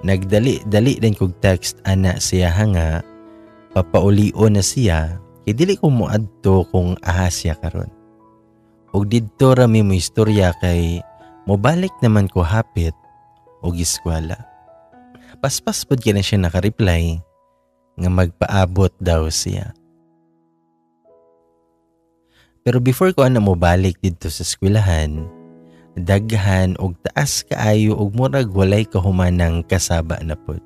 Nagdali-dali din kog text ana siya nga papaulio na siya kay dili ko moadto kung aha siya karon. Ug didto ra mi mo istorya kay mobalik naman ko hapit og eskwela. Paspas pud kay na siya naka-reply nga magpaabot daw siya. Pero before ko ana mobalik didto sa eskwelahan, daghan og taas kaayo og murag walay kahumanang kasaba na pod.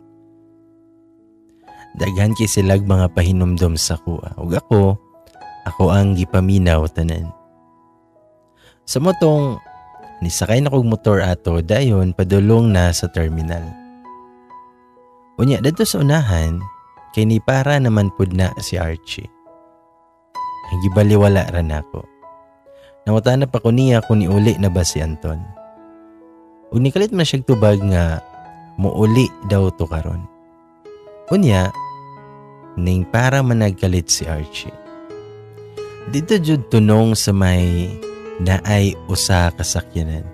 Daghan kay silag mga pahinumdom sa kuha ug ako, ako ang gipaminaw tanan. Sa motong nisakay na kog motor ato dayon padulong na sa terminal. Unya didto sa unahan kay ni para naman pud na si Archie. Gibaliwala ra nako. Nangutana pa ko niya kung niuli na ba si Anton. Ug nikalit man siyang tubag nga muuli daw to karon. Unya, ning para man nagkalit si Archie. Dito jud tunong sa may naay usa ka sakyanan.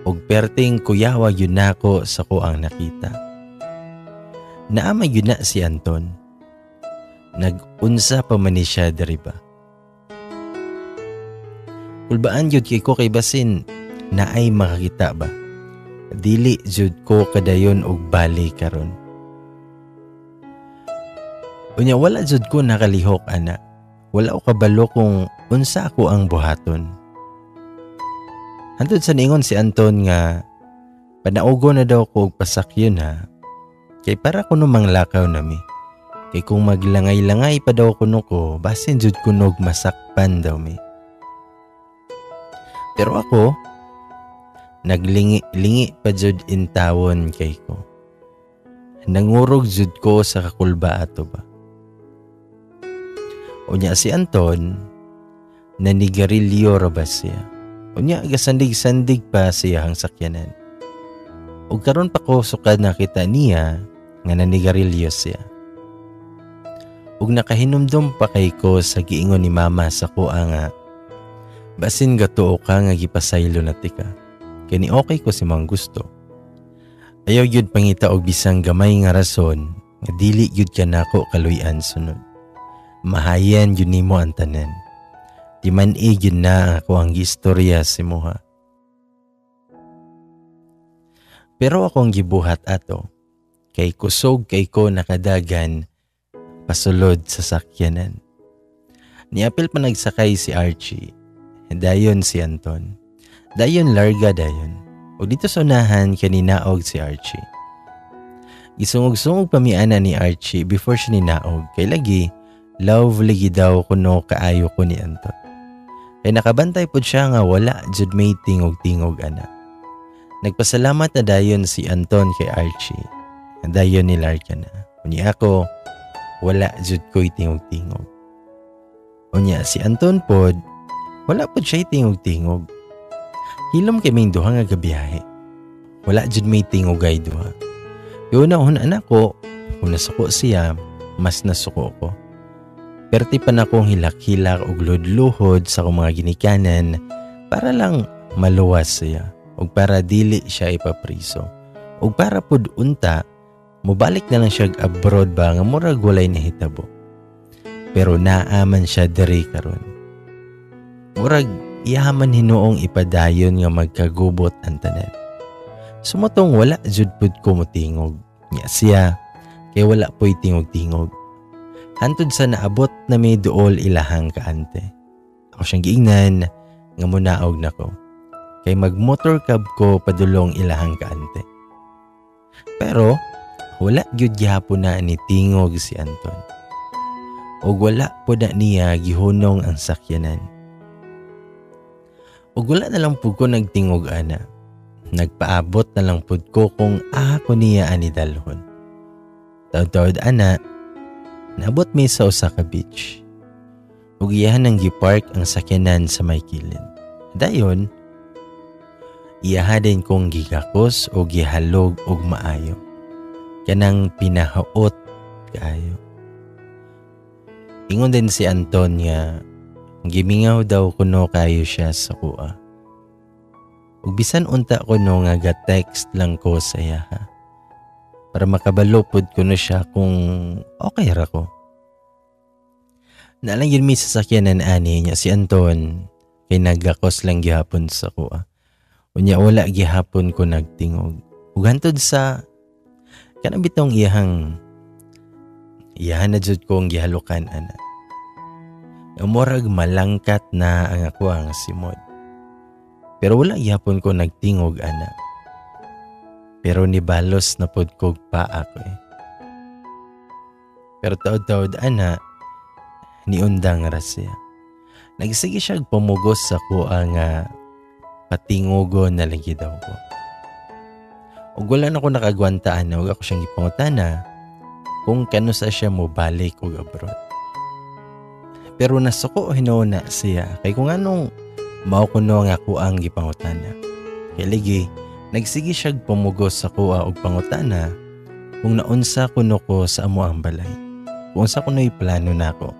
Ug perting kuyawa gyud nako sa kuang nakita. Naa man gyud na si Anton. Nag-unsa pa man ni siya diri ba. Kulbaan gyud kay ko kay basin naay makakita ba. Dili jud ko kadayon og bali karon. Unya wala jud ko nakalihok ana. Wala ko kabalo kung unsa ako ang buhaton. Hantod sa niingon si Anton nga panaugo na daw ko og pasakyon ha. Kay para kuno manglakaw nami. Kay kung maglangay-langay pa daw kuno ko, basin jud kunog masakpan daw mi. Pero ako, naglingi-lingi pa jud intawon kay ko. Nangurog jud ko sa kakulba ato ba. Unya si Anton, nanigarilyo ra ba siya. Unya gasandig-sandig pa siya ang sakyanan. Ug karon pa ko sukad nakita niya nga nanigarilyo siya. Ug nakahinumdum pa kay ko sa giingon ni mama sa kuha nga basin gatuo ka nga gipasaylo na tika. Kani okay ko si mga gusto. Ayaw gyud pangita og bisang gamay nga rason nga dili gyud ka nako kaluy-an sunod. Mahayan gyud nimo ang tanan. Timan-i gyud na ako ang gistorya si muha. Pero akong gibuhat ato kay kusog kay ko nakadagan pasulod sa sakyanan. Niapil pa nagsakay si Archie, dayon si Anton, dayon larga dayon. O dito sa unahan kaninaog si Archie. Gisungog-sungog pa miana ni Archie before siya ninaog kay lagi lovely daw kuno kaayo ko ni Anton. Kay nakabantay pod siya nga wala jud may tingog-tingog ana. Nagpasalamat na dayon si Anton kay Archie. Dayon ni larga na. Unya ako, wala jud ko'y tingog-tingog. Unya si Anton pod, wala pod siya'y tingog-tingog. Hilom kay ming duha nga gabiyahe. Wala jud may tingogay duha. Yun na una anak ko, kung nasuko siya, mas nasuko ko. Perti pa na kong hilak-hilak og luhod-luhod sa akong mga ginikanan para lang maluwas siya ug para dili siya ipapriso. Ug para pud unta mobalik na lang siya abroad ba nga murag walay nahitabo. Pero naa man siya diri karon. Murag iyaman hinuong ipadayon nga magkagubot ang tanan. Sumotong wala jud pud ko motingog. Nya siya kay wala po'y tingog-tingog. Hantod sa naabot na may duol ilahang kaante. Ako siyang giingnan nga munaog nako. Kay magmotor cab ko padulong ilahang kaante. Pero wala gyud gihapon na ni tingog si Anton. Ug wala po na niya gihunong ang sakyanan. Ug wala na lang pud ko nagtingog ana. Nagpaabot na lang pud ko kung aha ko niya ani dalhon. Taod-taod ana, naabot mi sa usa ka beach. Ug iyahan ang gipark ang sakyanan sa may kilid. Dayon, iyaha din kong gigakos o gihalog og maayo. Kanang pinahaot kaayo. Ingon din si Anton nga gimingaw daw kuno kayo siya sa kuha. Ug bisan unta kuno nga ga-text lang ko sa iyaha. Para makabalo pud kuno siya kung okay ra ko. Naalang yun mi sa sakyanan ani niya si Anton kay nagakos lang gihapon sa kuha. Unya wala gihapon ko nagtingog. Ug hantod sa kanang bitong iyahang iyahan na jud kong gihalukan ana. Murag malangkat na ang ako ang simod. Pero wala gihapon ko nagtingog ana. Pero nibalos na pod kog paa ko eh. Pero taod-taod ana, niundang ra siya. Nagsige siya pumugos sa kuha nga patingugo na lagi daw ko. Ug wala na ko nakagwanta ana, ug ako siyang gipangutana kung kanusa siya mo balik og abroad. Pero nasuko hinuon na siya kay kung anong mao kuno nga ako ang gipangutana. Kay ligi, nagsige siya pumugos sa kuha og pangutana kung naunsa kuno ko sa amo ang balay. Kung unsa kuno'y plano nako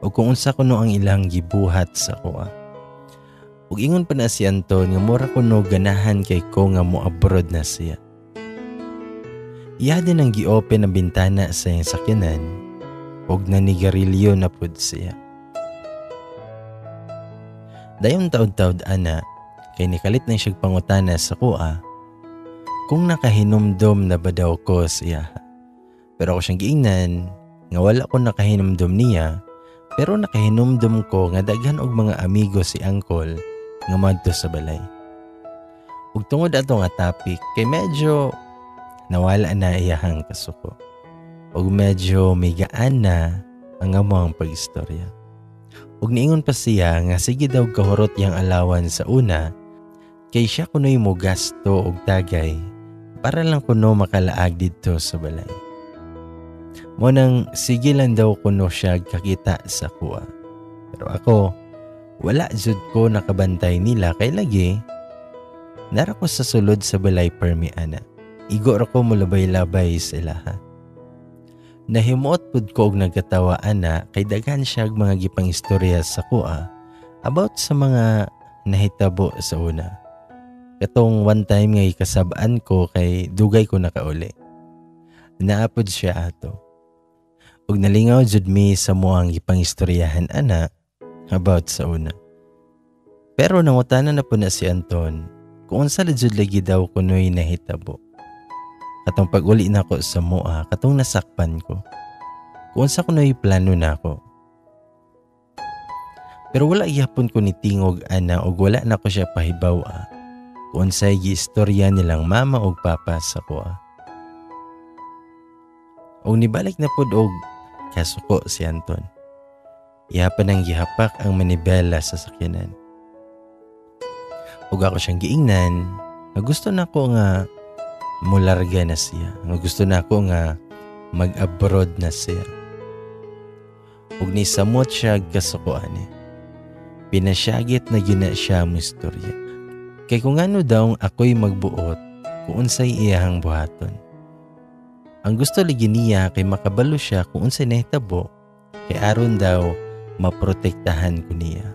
o kung unsa kuno ang ilang gibuhat sa kuha. Ug ingon pa na si Anton nga mura kuno ganahan kay ko nga mo abroad na siya. Iya din ang gi-open ang bintana sa iyang sakyanan ug nanigarilyo na pud siya. Dayon taod-taod ana kay nikalit na siyang pangutana sa kuha kung nakahinumdom na ba daw ko siya. Pero ako siyang giingnan nga wala ko nakahinumdom niya, pero nakahinumdom ko nga daghan og mga amigo si uncle nga madto sa balay. Ug tungod ato nga topic kay medyo nawala na iyahang kasuko. Ug medyo migaan na ang among pag-istorya. Ug niingon pa siya nga sige daw kahurot yang allowance sa una kay siya kuno'y mo gasto og tagay para lang kuno makalaag didto sa balay. Mo nang sige lang daw kuno siya kakita sa kuha. Pero ako, wala jud ko nakabantay nila kay lagi nara ko sa sulod sa balay permi ana. Igo ra ko mulabay-labay sa ilaha. Nahimuot pud ko og nagkatawa ana kay daghan siya og mga gipangistorya sa kuha about sa mga nahitabo sa una. Katong one time nga ikasab-an ko kay dugay ko nakauli. Naapod siya ato. Ug nalingaw jud mi sa moang gipangistoryahan ana about sa una. Pero nangutana na po na si Anton kung unsa jud lagi daw kunoy nahitabo. Katong pag-uli nako sa moa, katong nasakpan ko. Kung unsa kunoy plano nako. Pero wala gihapon ko ni tingog ana ug wala na ko siya pahibaw-a kung unsay giistorya nilang mama ug papa sa kuha. Og nibalik na pod og kasuko si Anton. Iya pa nang gihapak ang manibela sa sakyanan. Ug ako siyang giingnan nga gusto nako nga mularga na siya. Nga gusto nako nga mag-abroad na siya. Ug nisamot siya kasukoan eh. Pinasyagit na gina siya mo istorya. Kay kung ano daw ako'y magbuot kung unsay iyahang buhaton. Ang gusto lagi niya kay makabalo siya kung unsay nahitabo Kay aron daw maprotektahan ko niya.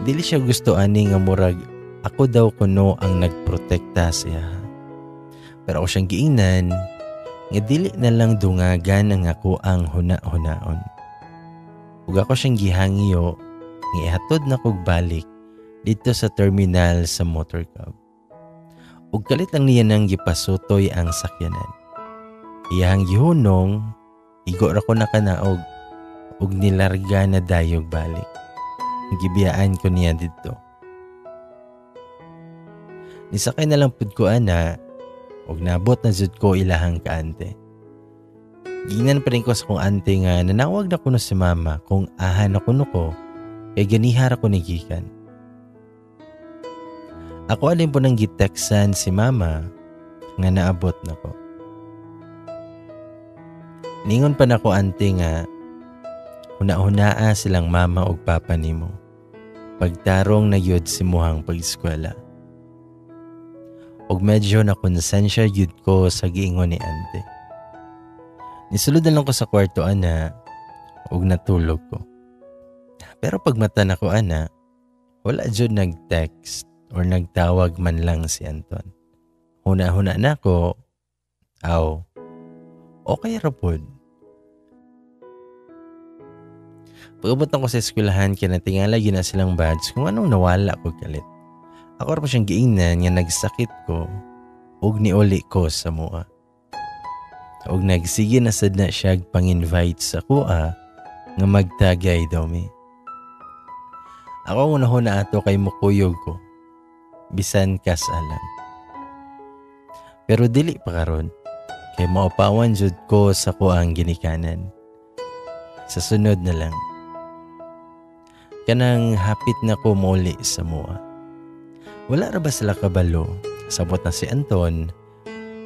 Dili siya gusto ani nga murag ako daw kuno ang nagprotekta siya. Pero ako siyang giingnan nga dili na lang dungagan ang ako ang huna-hunaon. Ug ako siyang gihangyo nga ihatod na kog balik dito sa terminal sa motorcab. Ug kalit lang niya nang gipasutoy ang sakyanan. Iyang gihunong, igo ra ko nakanaog ug nilarga na dayog balik. Gibiyaan ko niya didto. Nisakay na lang pud ko ana ug nabot na jud ko ilahang kaante. Giingnan pa rin ko sa kong ante nga nanawag na kuno si mama kung aha na kuno ko kay ganiha ra ko ni gikan. Ako alin po nang giteksan si mama nga naabot na ko. Ningon pa nako ante nga huna-hunaa silang mama ug papa nimo. Pagtarong na gyud si muhang pag-eskwela. Ug medyo na konsensya gyud ko sa giingon ni ante. Nisulod na lang ko sa kwarto ana ug natulog ko. Pero pagmata nako ana, wala jud nag-text or nagtawag man lang si Anton. Huna-huna na ako, aw, okay ra pod. Pag-abot na ko sa eskwelahan, kinatingala gyud na silang badge kung anong nawala ko kalit. Ako ra pa siyang giingnan nga nagsakit ko ug niuli ko sa mua. Ug nagsige na sad na siya pang-invite sa kuha nga magtagay daw mi. Ako ang unahon na ato kay mukuyog ko, bisan kas alang. Pero dili pa karon, kay maupawan jud ko sa kuang ginikanan. Sa sunod na lang. Kanang hapit na ko muli sa mua. Wala ra ba sila kabalo? Sabot na si Anton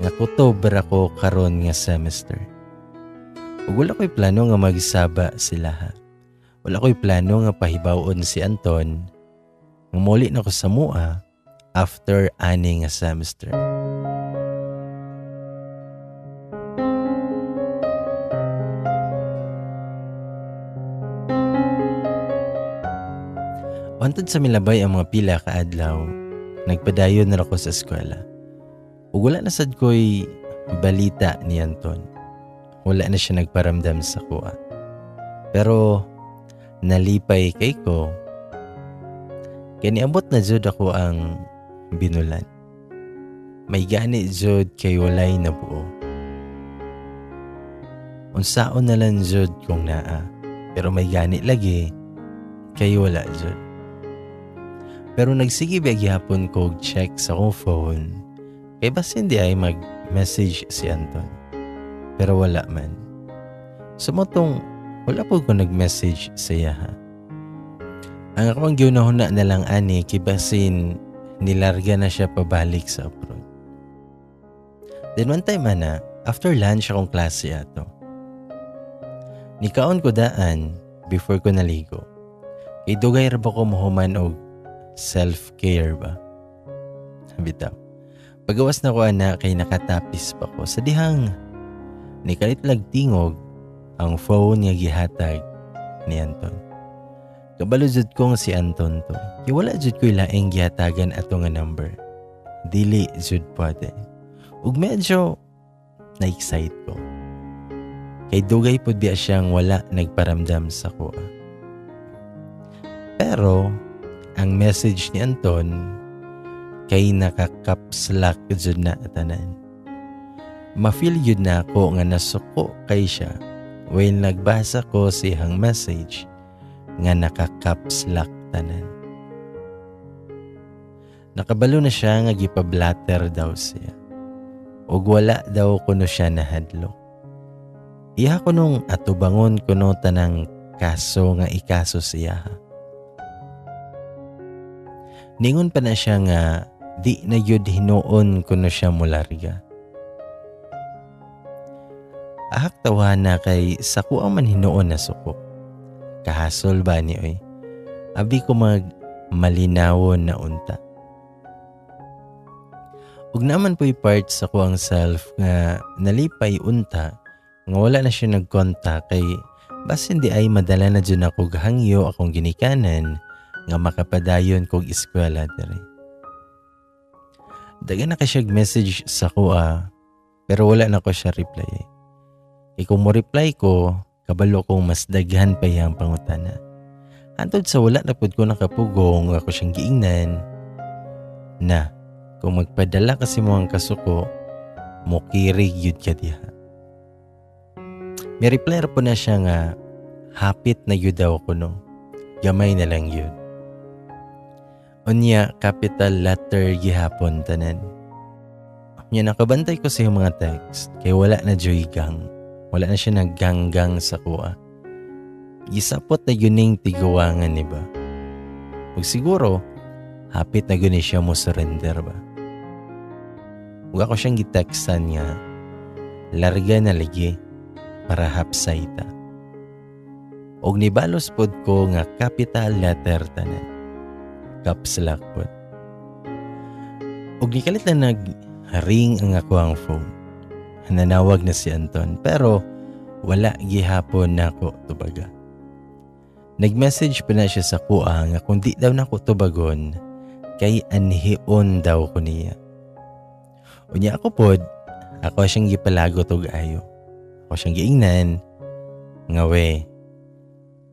nga kutob ra ko karon nga semester. Ug wala ko'y plano nga magsaba sila ha. Wala ko'y plano nga pahibaw-on si Anton nga muli na ko sa mua after ani nga semester. Wantod sa milabay ang mga pila ka adlaw, nagpadayon na ako sa eskwela. Ug wala na sad ko'y balita ni Anton. Wala na siya nagparamdam sa kuha. Pero nalipay kay ko, kay niabot na jud ako ang binulan. May gani jud kay walay nabuo. Unsaon na lang jud kung naa, pero may gani lagi kay wala jud. Pero nagsige ba gihapon ko check sa akong phone, kay basin di ay mag-message si Anton. Pero wala man. Sumotong wala po ko nag-message sa iya ha. Ang akong giunahuna na lang ani kay basin nilarga na siya pabalik sa abroad. Then one time ana, after lunch akong klase ato. Nikaon ko daan before ko naligo. Kay dugay ra ba ko mahuman og self-care ba? Bitaw. Pagawas na ko ana kay nakatapis pa ko sa dihang nikalit lag tingog ang phone nga gihatag ni Anton. Kabalo jud kong si Anton to. Kay wala jud ko'y laing gihatagan ato nga number. Dili jud pwede. Ug medyo na-excite ko. Kay dugay pud biya siyang wala nagparamdam sa kuha. Pero ang message ni Anton kay naka-caps lock jud na tanan. Ma-feel jud na ako nga nasuko kay siya when nagbasa ko siyang message nga naka-caps lock tanan. Nakabalo na siya nga gipablatter daw siya. Ug wala daw kuno siya nahadlok. Iha ko nung atubangon kuno tanang kaso nga ikaso siya. Ningon pa na siya nga di na yun hinuon kuno siya mularga. Ahak tawa na kay sa kuang man hinuon na suko. Kahasol ba ni oy? Abi ko mag malinawon na unta. Ug naman po'y part sa kuang self nga nalipay unta nga wala na siya nagkontak kay Basin di ay madala na dyan ako hangyo akong ginikanan nga makapadayon kog eskwela diri. Dagan na ka siyag message sa kuha pero wala na ko siya reply. E kung mo reply ko, kabalo kong mas daghan pa iyang pangutana. Hantod sa wala na pud ko nakapugong ako siyang giingnan na kung magpadala kasi mo ang kasuko, mukirig yun ka diha. May reply po na siya nga hapit na yun daw ko no. Gamay na lang yun. Unya, capital letter gihapon tanan. Unya, nakabantay ko sa iyong mga text kay wala na joy gang. Wala na siya nagganggang sa kuha. Gisapot na yun ning tiguangan ni ba? Ug siguro, hapit na yun siya mo surrender ba? Ug ako siyang gitextan nga, larga na lagi para hapsay ta. Og nibalos pod ko nga capital letter tanan. Caps lock pod. Og nikalit na nag-ring ang ako ang phone. Nanawag na si Anton pero wala gihapon nako tubaga. Nag-message pa na siya sa kuha nga kung di daw nako tubagon kay anhion daw ko niya. Unya ako pod, ako siyang gipalagot og ayo. Ako siyang giingnan nga we,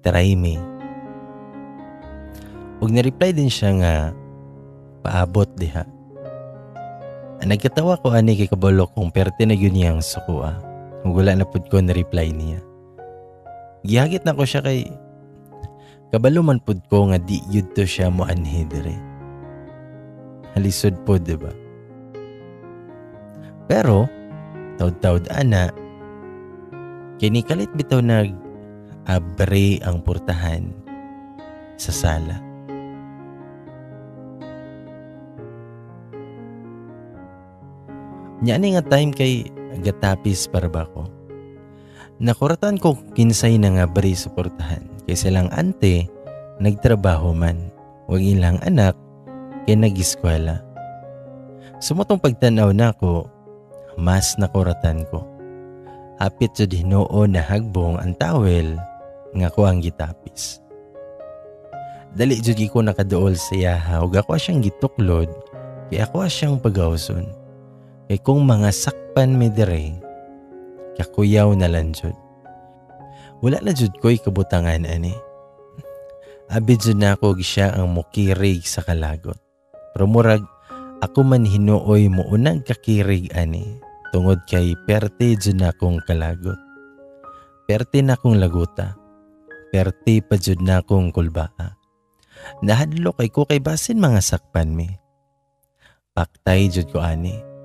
try me. Ug na-reply din siya nga paabot diha. Nagkatawa ko ani kay kabalo kung perte na yun niyang sukuha. Ug wala na pud ko na-reply niya. Gihagit na ko siya kay kabalo man pud ko nga di yud to siya mo anhi dire. Halisod pod, diba? Pero taud-taud ana kini kalit bitaw nag abre ang portahan sa sala. Nya ani nga time kay gatapis para ba ko. Nakuratan ko kinsay na nga bri sa portahan kay silang ante nagtrabaho man, wag ilang anak kay nag-eskwela. Sumotong pagtan-aw nako, mas nakuratan ko. Hapit jud hinuon na hagbong ang tawel nga ko ang gitapis. Dali jud ko nakaduol sa iyaha ug ako siyang gituklod kay ako siyang pagawson. Kay kung mga sakpan mi dire, kakuyaw na lang jud. Wala na jud ko'y kabutangan ani. Abi jud na ako siya ang mukirig sa kalagot. Pero murag ako man hinuoy muunang kakirig ani tungod kay perte jud na akong kalagot. Perte na akong laguta. Perte pa jud na akong kulbaa. Nahadlok kay ko kay basin mga sakpan mi. Paktay jud ko ani.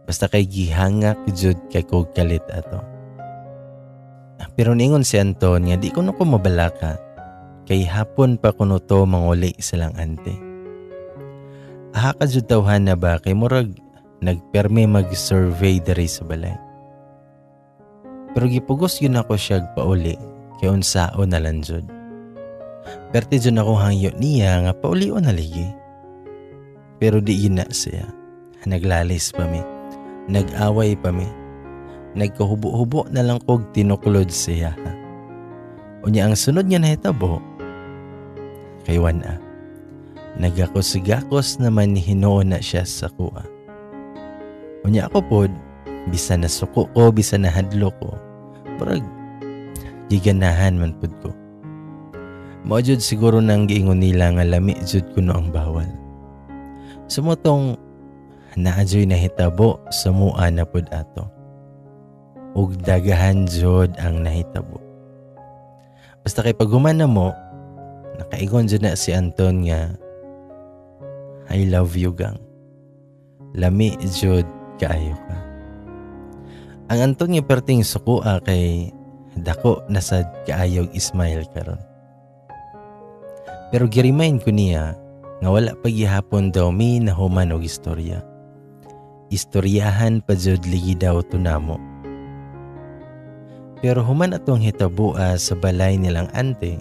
Basta kay gihangak jud kay kog kalit ato. Pero ningon si Anton nga di ko no ko mabalaka kay hapon pa kuno to manguli silang ante. Aha ka jud tawhan na ba kay murag nagperme mag-survey diri sa balay. Pero gipugos yun ako siyag pauli kay unsao na lang jud. Perte jud ako hangyo niya nga paulio na ligi. Pero di yun na siya. Naglalis pa mi. Nag-away pa mi. Nagkahubo-hubo na lang kog tinuklod siya. Unya ang sunod nga nahitabo kay wana. Nagakos-gakos naman hinuon na siya sa kuha. Unya ako pod, bisa nasuko ko, bisa nahadlo ko, murag giganahan man pod ko. Mao jud siguro nang giingon nila nga lami jud kuno ang bawal. Sumotong naadyoy nahitabo sa mua na pod ato. Ug dagahan jud ang nahitabo. Basta kay paghuman na mo, nakaigon jud na si Anton nga I love you gang. Lami jud kaayo ka. Ang Anton nga perting sukua kay dako na sad kaayog ismail karon. Pero gi-remind ko niya nga wala pa gihapon daw mi nahuman og istorya. Istoryahan pa jud ligi daw tunamo. Pero human atong hitabua sa balay nilang ante,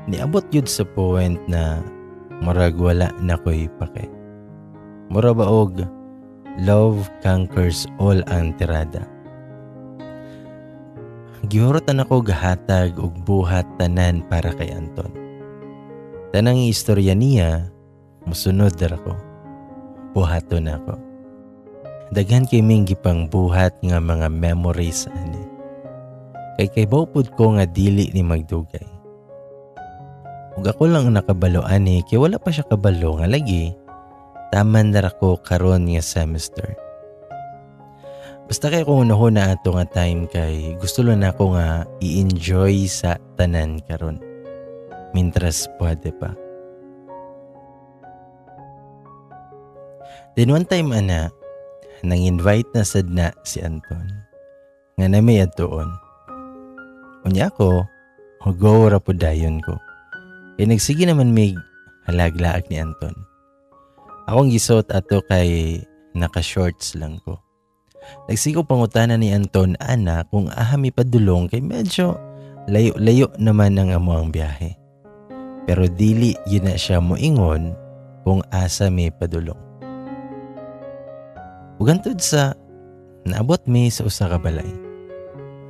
niabot jud sa point na murag wala na ko'y pake. Mura ba og love conquers all ang tirada. Gihurotan ako gahatag og buhat tanan para kay Anton. Tanang istorya niya, musunod ra ko. Buhaton ako. Daghan kay ming gipang buhat nga mga memories ani. Kay kaybaw pud ko nga dili ni magdugay. Ug ako lang ang nakabalo ani kay wala pa siya kabalo nga lagi taman na ra ko karon nga semester. Basta kay kung unahon na ato nga time kay gusto lang nako nga i-enjoy sa tanan karon. Mintras pwede pa. Then one time ana, nang-invite na sad na si Anton nga na may adtuon. Unya ako, go ra pud dayon ko. Kay nagsige naman may halaglaag ni Anton. Akong gisuot ato kay naka-shorts lang ko. Nagsigo pangutana ni Anton ana kung aha mi padulong kay medyo layo-layo naman ang amo ang biyahe. Pero dili yun na siya moingon kung asa mi padulong. Ug hantod sa naabot mi sa usa ka balay.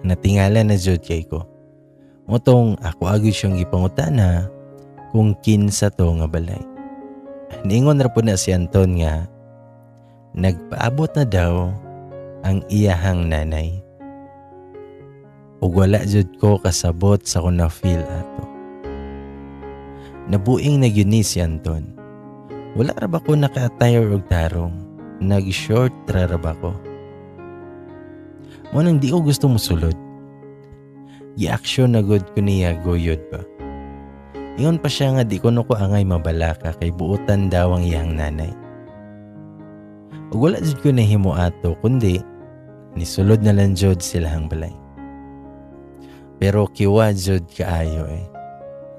Natingala na jud kay ko. Motong ako agad siyang gipangutana kung kinsa to nga balay. Niingon ra pud na si Anton nga nagpaabot na daw ang iyahang nanay. Ug wala jud ko kasabot sa kung na-feel ato. Nabuing na gyud ni si Anton. Wala ra ba ko naka-attire og tarong? Nag-short ra ra ba ko? Mo nang di ko gusto musulod. Gi-action na gud ko niya guyod ba. Ingon pa siya nga di ko no ko angay mabalaka kay buotan daw ang iyang nanay. Ug wala jud ko nahimo ato kundi nisulod na lang jud sila ang balay. Pero kiwa jud kaayo.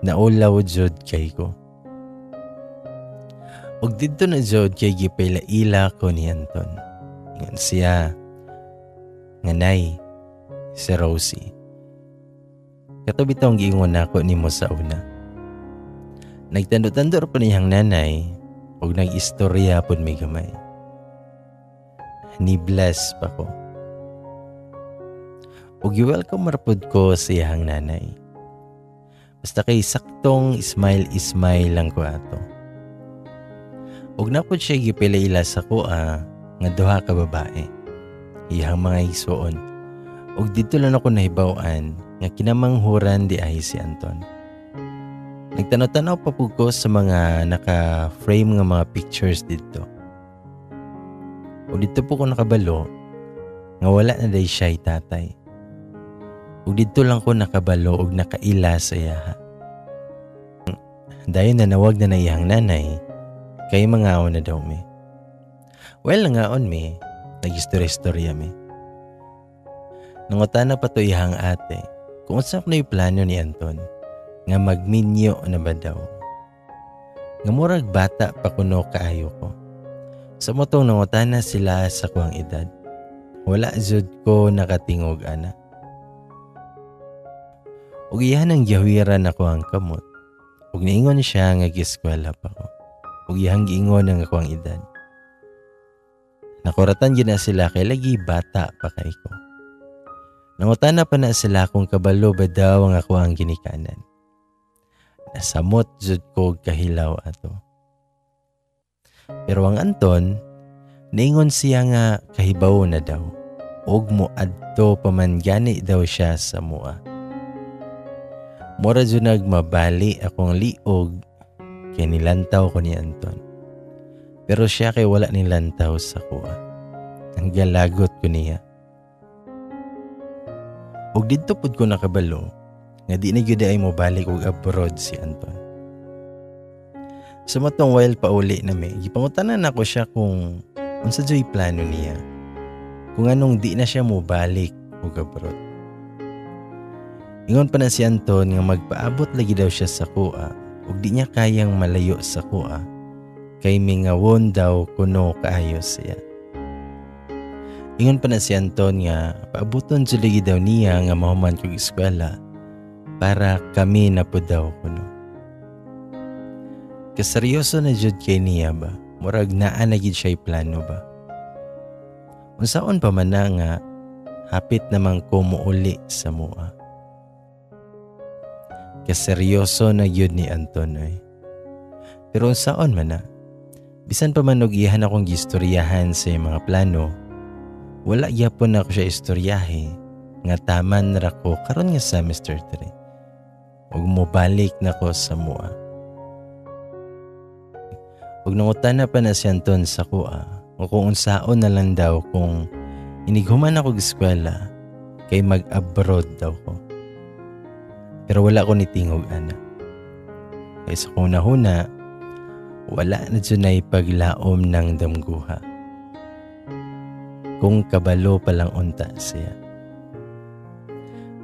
Naulaw jud kay ko. Ug didto na jud kay gipaila-ila ko ni Anton. Ingon siya nga nay si Rosie. Kato bitong giingon nako nimo sa una. Nagtando-tando ra pa niyang nanay ug nag-istorya pud may gamay. Ni-bless pa ko. Ug i-welcome ra pud ko sa iyang nanay. Basta kay saktong smile-smile lang ko ato. Ug napod siya gipila-ila sa kuha nga duha ka babae. Iyang mga igsuon. Ug didto lang ako nahibaw-an nga kinamanghuran di ay si Anton. Nagtanaw-tanaw pa pud ko sa mga naka-frame nga mga pictures didto. Ug didto po ko nakabalo nga wala na day siya'y tatay. Ug didto lang ko nakabalo og nakaila sa iyaha. Dayon nanawag na na iyang nanay kay mangaon na daw mi. Well, nangaon mi, nag-istorya-istorya mi. Nangutana pa to iyang ate kung unsa kuno yung plano ni Anton nga magminyo na ba daw. Nga murag bata pa kuno kaayo ko. Sa motong nangutana sila sa kuang edad. Wala jud ko nakatingog ana. Ug iyan ang gihawiran ako ang kamot. Ug niingon siya nga gieskwela pa ko. Ug iyang giingon ang ako ang edad. Nakuratan gyud na sila kay lagi bata pa kay ko. Nangutana pa na sila kung kabalo ba daw ang ako ang ginikanan. Nasamot jud ko kahilaw ato. Pero ang Anton, niingon siya nga kahibaw na daw. Ug moadto pa man gani daw siya sa mua. Mura jud nagmabali akong liog kay nilantaw ko ni Anton. Pero siya kay wala nilantaw sa kuha. Ang galagot ko niya. Ug didto pud ko nakabalo nga di na gyud ay mobalik og abroad si Anton. Sa matong while pauli na mi, gipangutanan nako siya kung unsa joy plano niya. Kung anong di na siya mobalik og abroad. Ingon pa na si Anton nga magpaabot lagi daw siya sa kuha ug di niya kayang malayo sa kuha kay mingawon daw kuno kaayo siya. Ingon pa na si Anton nga paabuton jud lagi daw niya nga mahuman kog eskwela para kami na pud daw kuno. Kaseryoso na jud kay niya ba? Murag naa na gid siya'y plano ba? Unsaon pa man na nga Hapit naman ko muuli sa mua. Kaseryoso na gyud ni Anton oy. Pero unsaon man na? Bisan pa man og iyahan akong gistoryahan sa iyang mga plano, wala gyapon ako siya istoryahe nga taman ra ko karon nga semester 3. Ug mobalik na ko sa mua. Ug nangutana pa na si Anton sa kuha o kung unsaon na lang daw kung inighuman ako eskwela kay mag-abroad daw ko. Pero wala ko nitingog ana. Kay sa kong nahuna, wala na dyan ay paglaom ng damguha. Kung kabalo pa lang unta siya.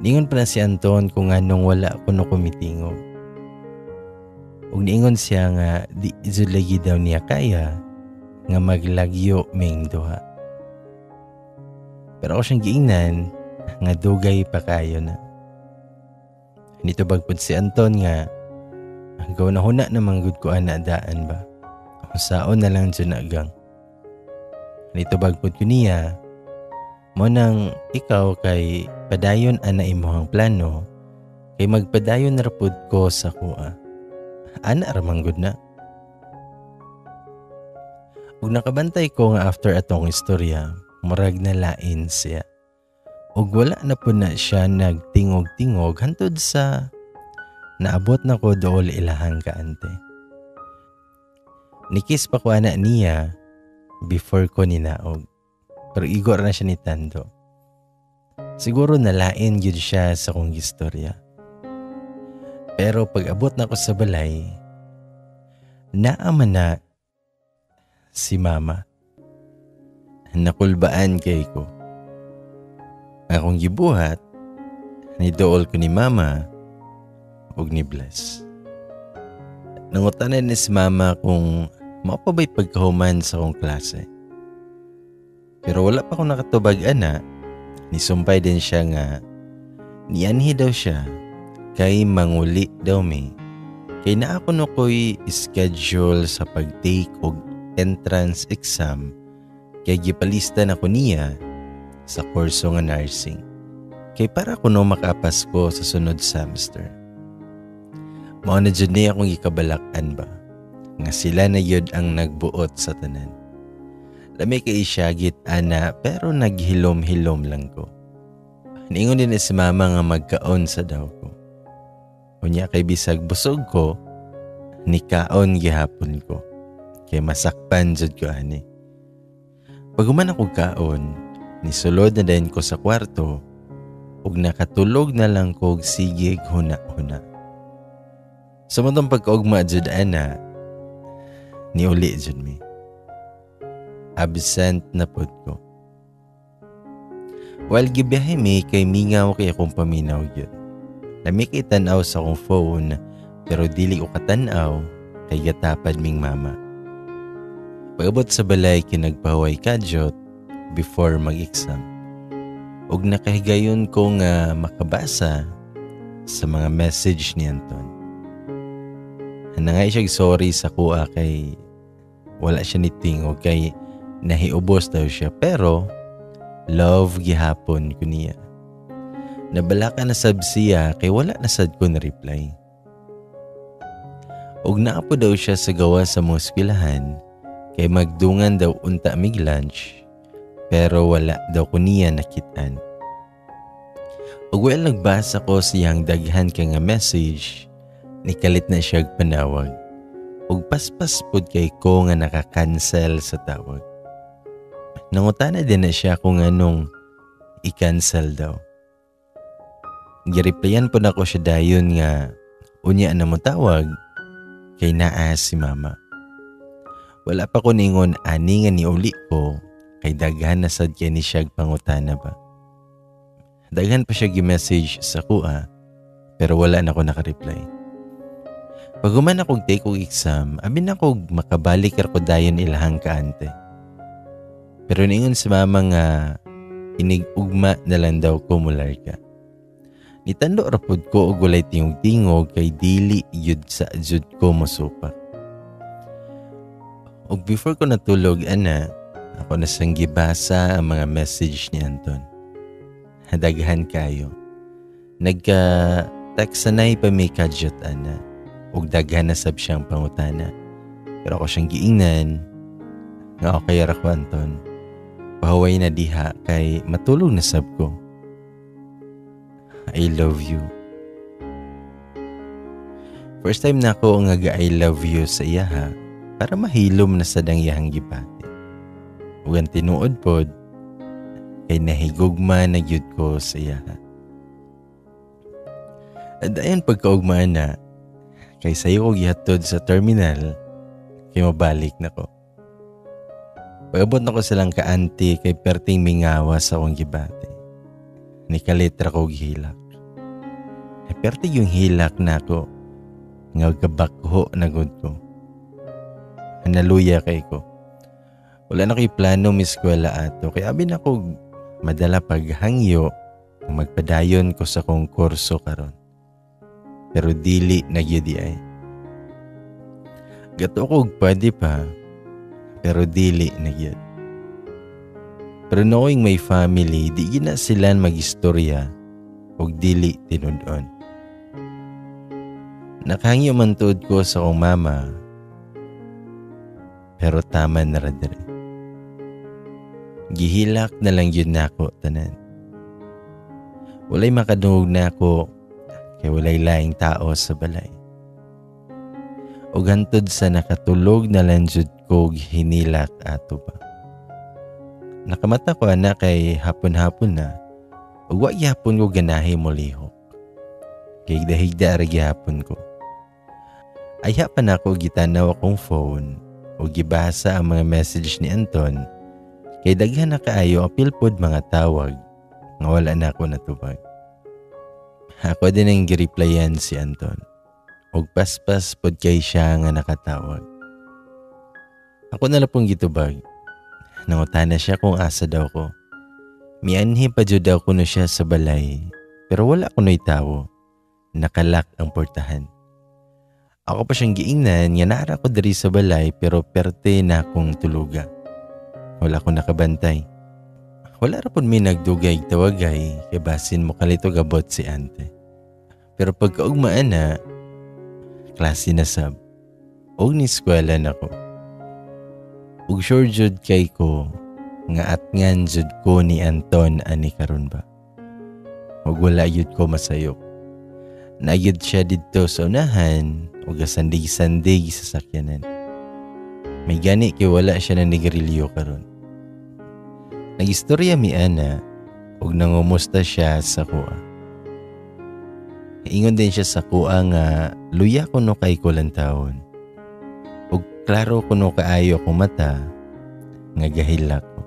Ningon pa na si Anton kung anong wala ko no kumitingog. Ug niingon siya nga di jud lagi daw niya kaya nga maglagyo ming duha. Pero ako siyang giingnan nga dugay pa kayo na. Nitubag pud si Anton nga gaw na huna na manggod ko ana daan ba. Saon na lang dyan agang. Nitubag pud ko niya mo nang ikaw kay padayon ana imuhang plano kay magpadayon ra pud ko sa kuha. Ana ra manggod na. Ug nakabantay ko nga after atong istorya, murag na lain siya. Ug wala na po na siya nagtingog-tingog hantod sa naabot na ko dool ilahang kaante. Nikis pa ko ana niya before ko ninaog. Pero igo ra na siya ni Tando. Siguro nalain gyud siya sa kong istorya. Pero pag abot na ko sa balay, naaman na si mama. Nakulbaan kay ko. Akong gibuhat, nidool ko ni mama ug ni Bless. Nangutanan ni si mama kung mao pa ba'y pagkahuman sa akong klase. Pero wala pa akong nakatubag ana, nisumpay din siya nga nianhi daw siya kay manguli daw mi. Kay naa kuno ko'y schedule sa pag-take og entrance exam kay gipalista na ko niya sa kurso nga nursing. Kay para kuno makapas ko sa sunod semester. Mao na jud niya akong gikabalak-an ba nga sila na yun ang nagbuot sa tanan. Lami kay isyagit ana pero naghilom-hilom lang ko. Niingon din si mama nga magkaon sa daw ko. Unya kay bisag busog ko, nikaon gihapon ko. Kay masakpan jud ko ani. Pag human ako kaon, nisulod na din ko sa kwarto ug nakatulog na lang ko og sige huna-huna. Sa matong pagkaugma jud ana, niuli jud mi. Absent na pod ko. While gibiyahe mi kay mingaw kay akong paminaw gyud. Lami kay tan-aw sa akong phone pero dili ko katan-aw kay gatapad ming mama. Pag-abot sa balay kinagpahuway kadyot before mag-exam. Ug nakahigayon ko nga makabasa sa mga message ni Anton. Nangay siya sorry sa kuha kay wala siya nitingog kay nahiubos daw siya pero love gihapon ko niya. Nabalaka na sab siya kay wala na sad ko na reply. Ug naapo daw siya sa gawa sa mga eskwelahan kay magdungan daw unta mig lunch pero wala daw ko niya nakitaan. Ug well nagbasa ko siyang daghan kay nga message, nikalit na siya panawag. Ug paspas pud kay ko nga naka-cancel sa tawag. Nangutana din na siya kung anong i-cancel daw. Gireplyan po nako siya dayon nga unya na mo tawag kay naa si mama. Wala pa ko ningon ani nga niuli ko kay daghan na sad kay ni siya pangutana ba. Daghan pa siya gi-message sa kuha pero wala na ko naka-reply. Pag human ako take og exam, abi na ko makabalik ra ko dayon ilahang kaante. Pero ningon si mama nga inig-ugma na lang daw ko mularga. Nitando ra pud ko og walay tingog-tingog kay dili yud sa jud ko mosupak. Og before ko natulog ana, ako na sang gibasa ang mga message ni Anton. Daghan kayo. Nagka text-anay pa mi kadyot ana. Ug daghan na sab siyang pangutana. Pero ako siyang giingnan nga okay ra ko, Anton. Pahuway na diha kay matulog na sab ko. I love you. First time na ako nga ga I love you sa iyaha para mahilom na sad ang iyahang gibati. Ug ang tinuod pod kay nahigugma na gyud ko sa iyaha. Dayon pagkaugmaan na kay sayo ko gihatod sa terminal kay mabalik na ko. Pag-abot na ko silang ka-auntie kay perting mingawa sa akong gibati. Nikalit ra ko gihilak. Ay, perti yung hilak na ako nga gabakho na gud ko. Naluya kay ko. Wala na ko'y plano miskwela ato kaya abi na ko madala paghangyo magpadayon ko sa kong kurso karon. Pero dili na gyud ay. Gato ko og pwede pa, pero dili na gyud. Pero knowing my family, di gina sila magistorya og dili tinud-on. Nakahangyo man tuod ko sa akong mama, pero tama na ra diri. Gihilak na lang yun nako tanan. Walay makadungog nako kay walay laing tao sa balay. Ug hantod sa nakatulog na lang jud ko hinilak ato ba. Nakamata ko ana kay hapon-hapon na ug wa gihapon ko ganahi molihok. Kay higda-higda ra gihapon ko. Ayha pa nako gitanaw akong phone ug gibasa ang mga message ni Anton kay daghan na kaayo apil pod mga tawag nga wala na ako natubag. Ako din ang gireplyan si Anton. Ug paspas pod kay siya nga nakatawag. Ako na lang pong gitubag. Nangutana siya kung asa daw ko. Mianhi pa jud daw kuno siya sa balay, pero wala kuno'y tawo. Nakalak ang portahan. Ako pa siyang giingnan nga naara ko diri sa balay pero perte na akong tuluga. Wala ko nakabantay. Wala ra pud mi nagdugay tawagay kay basin mo kalito gabot si ante. Pero pagkaugmaan na, klase na sab. Og ni eskwela na ko. Ug sure jud kay ko nga atngan jud ko ni Anton ani karon ba. Ug wala jud ko masayop. Nagyud siya didto sa unahan ug sandig-sandig sa sakyanan. May gani kay wala siya na nigarilyo karon. Nagistorya mi ana ug nangumusta siya sa kuha. Ingon din siya sa kuha nga luya kuno kay ko taon. Ug klaro kuno kaayo akong mata nga gahilak ko.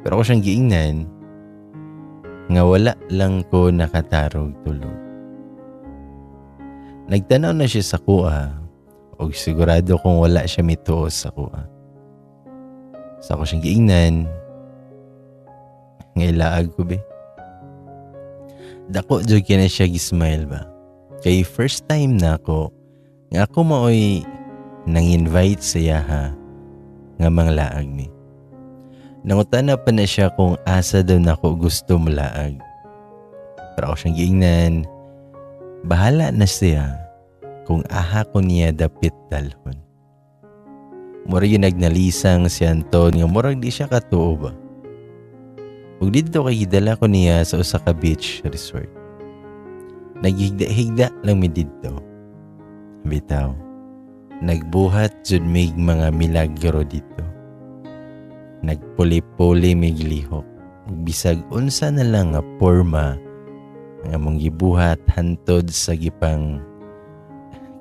Pero ako siyang giingnan nga wala lang ko nakatarog tulog. Nagtanaw na siya sa kuha ug sigurado kung wala siya mituo sa kuha. Sa ako siyang giingnan nga ilaag ko be. Dako jud kay na siya gismile ba. Kay first time na ako nga ako maoy nang-invite sa iyaha nga manglaag mi. Nangutana pa na siya kung asa daw nako gusto mulaag. Pero ako siyang giingnan, bahala na siya kung aha ko niya dapit dalhon. Murag yun nagnalisang si Anton nga murag di siya katuo ba. Ug didto kay gidala ko niya sa usa ka beach resort. Naghigda-higda lang mi didto. Bitaw. Nagbuhat jud mig mga milagro dito. Nagpuli-puli mig lihok. Ug bisag unsa na lang nga porma nga among gibuhat hantod sa gipang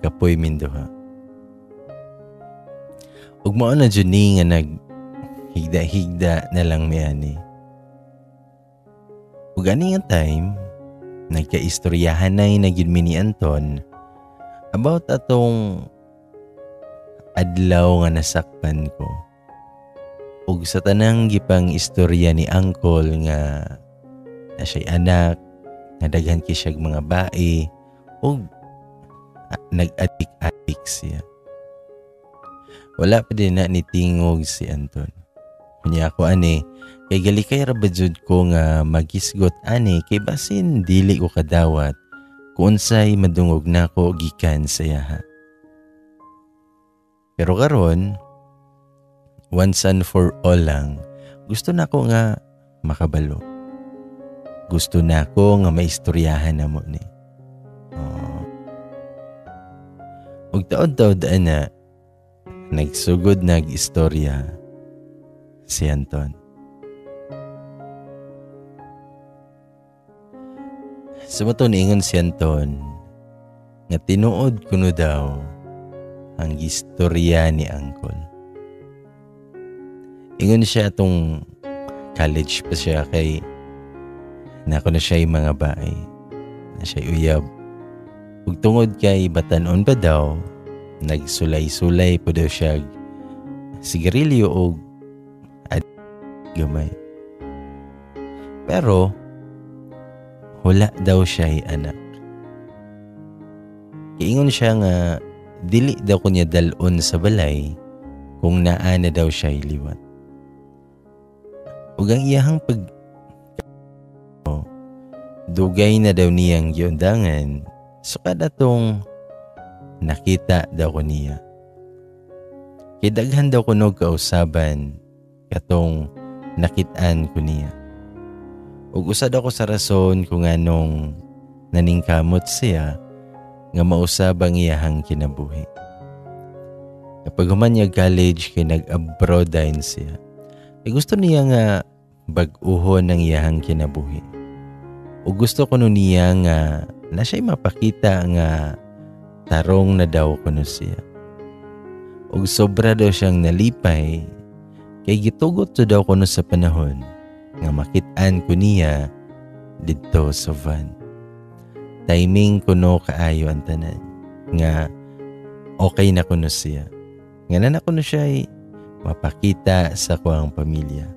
kapoy minduha. Ug mao na jud ni nga naghigda-higda na lang mi ani. Ug ani nga time, nagkaistoryahan na gyud mi ni Anton about atong adlaw nga nasakpan ko. Ug sa tanang gipang istorya ni Uncle nga na siya'y anak, nga daghan kay siyag mga bae, ug nag-adik-adik siya. Wala pa din na nitingog si Anton. Unya ako ani kay galikay ra ba jud ko nga magisgot ani kay basin dili ko kadawat kung unsay madungog nako gikan sa iyaha. Pero karon, once and for all lang, gusto nako nga makabalo. Gusto nako nga maistoryahan namo ni. Oh. Ug taod-taod ana, nagsugod nag-istorya si Anton. Sa mao niingon si Anton nga tinuod kuno daw ang istorya ni Uncle. Ingon siya atong college pa siya kay nako na siya yung mga bae, na siya uyab. Ug tungod kay batanon pa daw, nagsulay-sulay po daw siya sigarilyo og gamay. Pero wala daw siya anak. Kiingon siya nga dili daw kunya dalon sa balay kung naa na daw siya liwat. Ug ang iyahang pag dugay na daw niyang giundangan, so kada tong nakita daw ko niya. Kay daghan daw kuno kausaban katong nakitaan ko niya. Ug usa daw ko sa rason kung anong naningkamot siya nga mausab ang iyahang kinabuhi. Kapag human niya college kay nag-abroad din siya. Kay gusto niya nga bag-uhon ang iyahang kinabuhi. Ug gusto kuno niya nga na siya'y mapakita nga tarong na daw kuno siya. Ug sobra daw siyang nalipay kay gitugot to daw kuno sa panahon nga makit-an ko niya didto sa van. Timing kuno kaayo ang tanan nga okay na kuno siya. Nga na kuno siya mapakita sa kuang pamilya.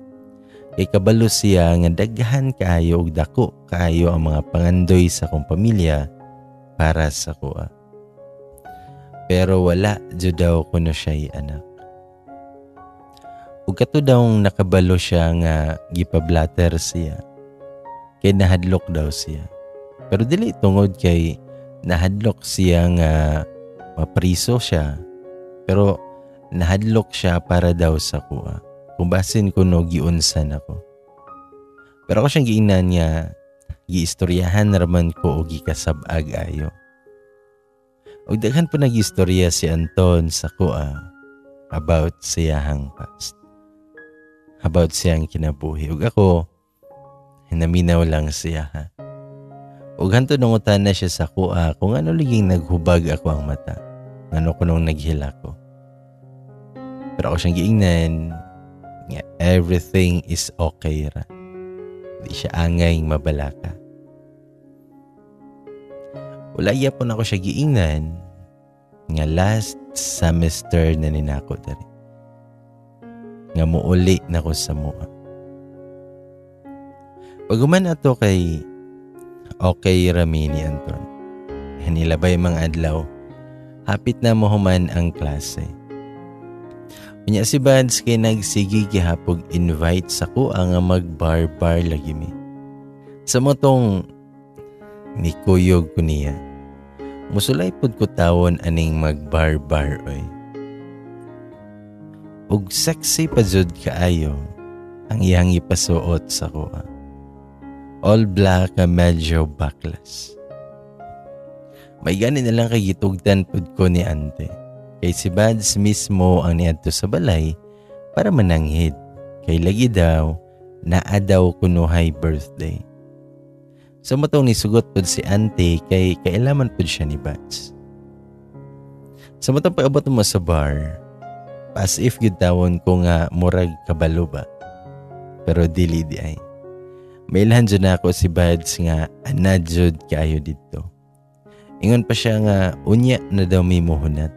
Kay kabalo siya nga daghan kaayo og dako kaayo ang mga pangandoy sa akong pamilya para sa kuha. Pero wala jud daw kuno siya anak. Ug kato daw nakabalo siya nga gipablatter siya. Kay nahadlok daw siya. Pero dili tungod kay nahadlok siya nga mapriso siya. Pero nahadlok siya para daw sa kuha. Kung basin kuno giunsan ako. Pero ako siyang giingnan niya, giistoryahan raman ko o gikasab-ag ayo. Ug daghan po nag-istorya si Anton sa kuha about siyahang past. About siyang kinabuhi. Ug ako, hinaminaw lang siya ha. Ug hantod nangutan na siya sa kuha kung ano liging naghubag ako ang mata. Ano kunong naghila ko. Pero ako siyang giingnan nga everything is okay ra. Di siya angay mabalaka. Wala gyapon ako siya giingnan nga last semester na ninako diri. Nga muuli na ko sa mua. Pag-human ato kay okay rami ni Anton. Nilabay mga adlaw, hapit na mohuman ang klase. Unya si Bads kay nagsige gihapog invite sa kuha nga mag-bar-bar lagi mi. Sa motong nikuyog ko niya. Musulay pud ko tawon aning mag-bar-bar oy. Ug sexy pa jud kaayo ang iyang ipasuot sa kuha. All black nga medyo backless. May gani na lang kay gitugtan pud ko ni ante. Kay si Bads mismo ang niadto sa balay para mananghid. Kay lagi daw, naa daw kunuhay birthday. Sa matong nisugot pud si ante kay kailaman pud siya ni Bads. Sa matong pag-abot mo sa bar, as if gyud tawon ko nga murag kabalo ba. Pero dili di ay. Mailhan jud nako si Bads nga anad jud kaayo didto. Ingon pa siya nga unya na daw may muhunat.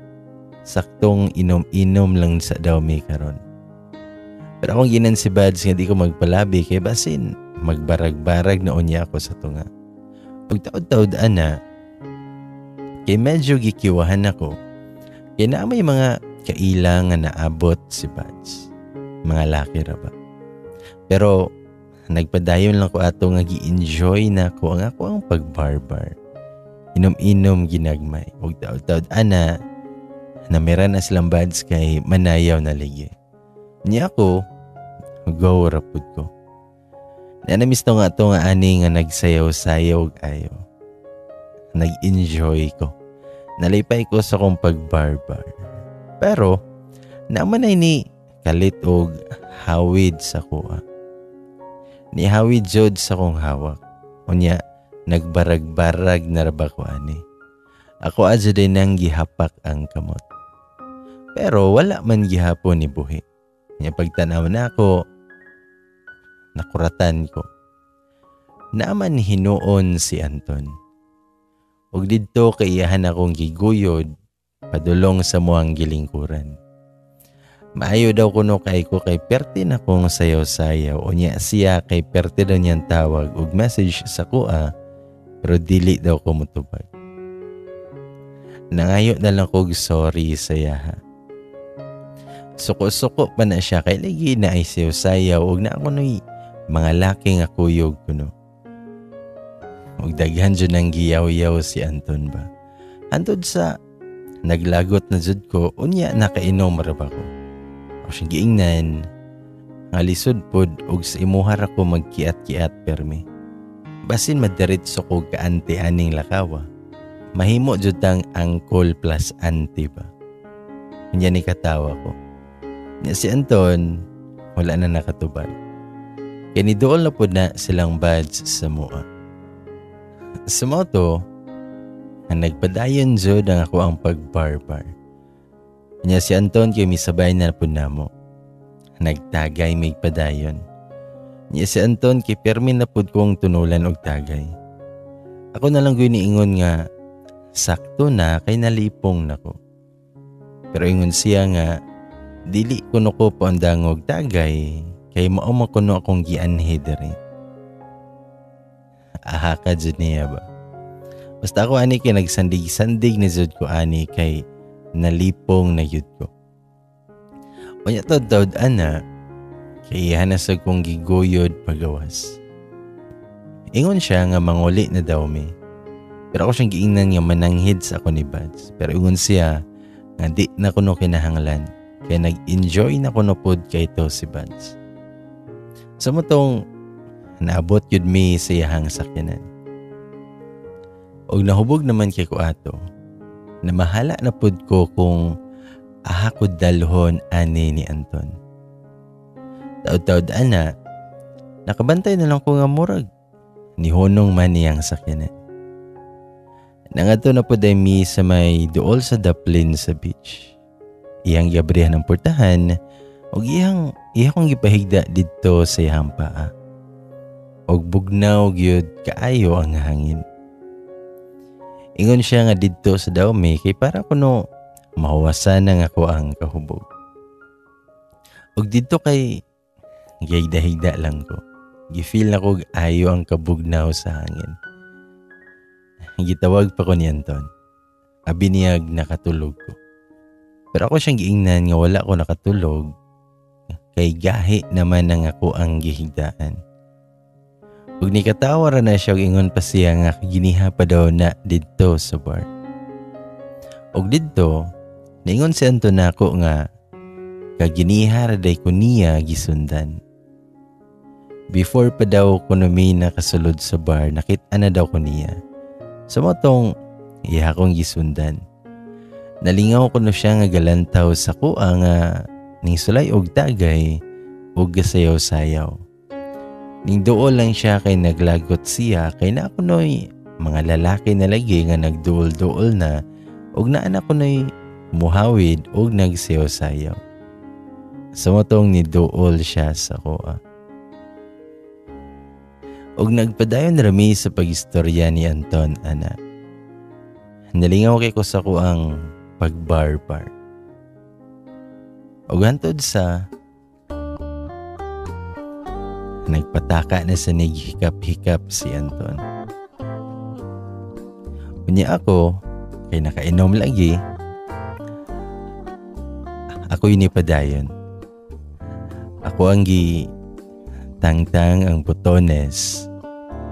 Saktong inom-inom lang sa daw may karon. Pero akong ginan si Bads nga di ko magpalabi kay basin magbarag-barag na unya ako sa tunga. Ug taod-taod ana kay medyo gikiwahan ako. Kay naa may mga kaila nga naabot si Bads. Mga laki ra ba. Pero nagpadayon lang ko ato nga gi-enjoy na ko ang ako ang pagbarbar. Inom-inom ginagmay. Ug taod-taod ana, namira na silang buds kay manayaw na ligi. Niya ako, go rapod ko. Nanamis to nga to nga ani nga nagsayaw-sayaw og ayo. Nag-enjoy ko. Nalipay ko sa akong pagbarbar. Pero, naman ay ni kalit og hawid sa kuha. Ni hawid jud sa kong hawak. Unya, nagbarag-barag na ra ba ko ani. Ako adyo din nang gihapak ang kamot. Pero wala man gihapon ni buhi. Nya pagtanaw na ako, nakuratan ko. Naaman hinuon si Anton. Ug didto kay iyahan akong giguyod padulong sa muang gilingkuran. Maayo daw kuno kay ko kay perti na kong sayaw-sayaw, unya siya kay perti daw niyang tawag ug message sa kuha pero dili daw ko motubag. Nangayo na lang kog sorry sa yaha. Suko-suko pa na siya kay lagi na ay sayaw-sayaw ug na ako noy mga laki nga kuyog kuno. Ug daghan jud nang giyaw-yaw si Anton ba. Hantod sa naglagot na jud ko, unya nakainom ra ba ko. O siyang giingnan, nga lisod pod og sa imuha ra ko magkiat-kiat permi. Basin madiretso ko kaanti aning lakawa. Mahimo jud tang angkol plus auntie ba. Unya ni katawa ko. Nya si Anton, wala na nakatubag. Kaya ni dool na pod na silang buds sa mua. Sa mao to, ang nagpadayon jud ang ako ang pagbarbar. Nya si Anton kay misabay na pod namo. Nagtagay mig padayon. Nya si Anton kay permi na pod kong tunulan og tagay. Ako na lang gyud niingon nga sakto na kay nalipong nako. Pero ingon siya nga dili kuno ko paundang og tagay kay mao man kuno akong gianhi diri. Aha ka jud niya ba. Basta ako ani kay nagsandig-sandig ni jud ko ani kay nalipong na yun ko. Unya to taod ana kay ihanas kong giguyod pagawas. Ingon siya nga manguli na daw mi. Pero ako siyang giingnan nga mananghid sa ako ni Buds. Pero ingon siya nga di na kuno kinahanglan kay nag-enjoy na kuno pod kay to si Buds. Sa motong naabot yun mi sa iyahang sakyanan. Og nahubog naman kay ko ato, na mahala na pud ko kung aha ko dalhon ani ni Anton. Taod-taod ana, nakabantay na lang ko nga murag nihunong man niyang sakyanan. Nangadto na pud ay mi sa may duol sa daplin sa beach. Iyang giabrihan ang portahan ug iya kong gipahigda didto sa iyang paa. Og bugnaw gyud kaayo ang hangin. Ingon siya nga didto sa dawmi kay para kuno mahuwasan na nga ko ang kahubog. Og didto kay gihigda-higda lang ko. Gifeel na ko ayo ang kabugnaw sa hangin. Gitawag pa ko ni Anton. Abi niyag nakatulog ko. Pero ako siyang giingnan nga wala ko nakatulog kay gahi naman ang ako ang gihigdaan. Ug nikatawa ra na siya og ingon pa siya nga giniha pa daw na didto sa bar. Og didto, niingon si Anton nako nga kaginiha ra day ko niya gisundan. Before pa daw kuno mi nakasulod sa bar, nakit-an na daw ko niya. Sa motong iya akong gisundan. Nalingaw ko no siya nga galantaw sa kuha nga ning sulay og tagay og gasayaw-sayaw. Ning duol lang siya kay naglagot siya kay na kunoy mga lalaki na lagi nga nagduol-duol na og naa na kunoy muhawid og nagsayaw-sayaw. Sa motong ni duol siya sa kuha. Og nagpadayon rami sa pagistorya ni Anton ana. Nalingaw kay ko sa kuang pagbarbar. Og hantod sa nagpataka na sa naghikap-hikap si Anton. Unya ako, kay nakainom lagi, ako yun ipadayon. Ako ang gi Nakatangtang ang botones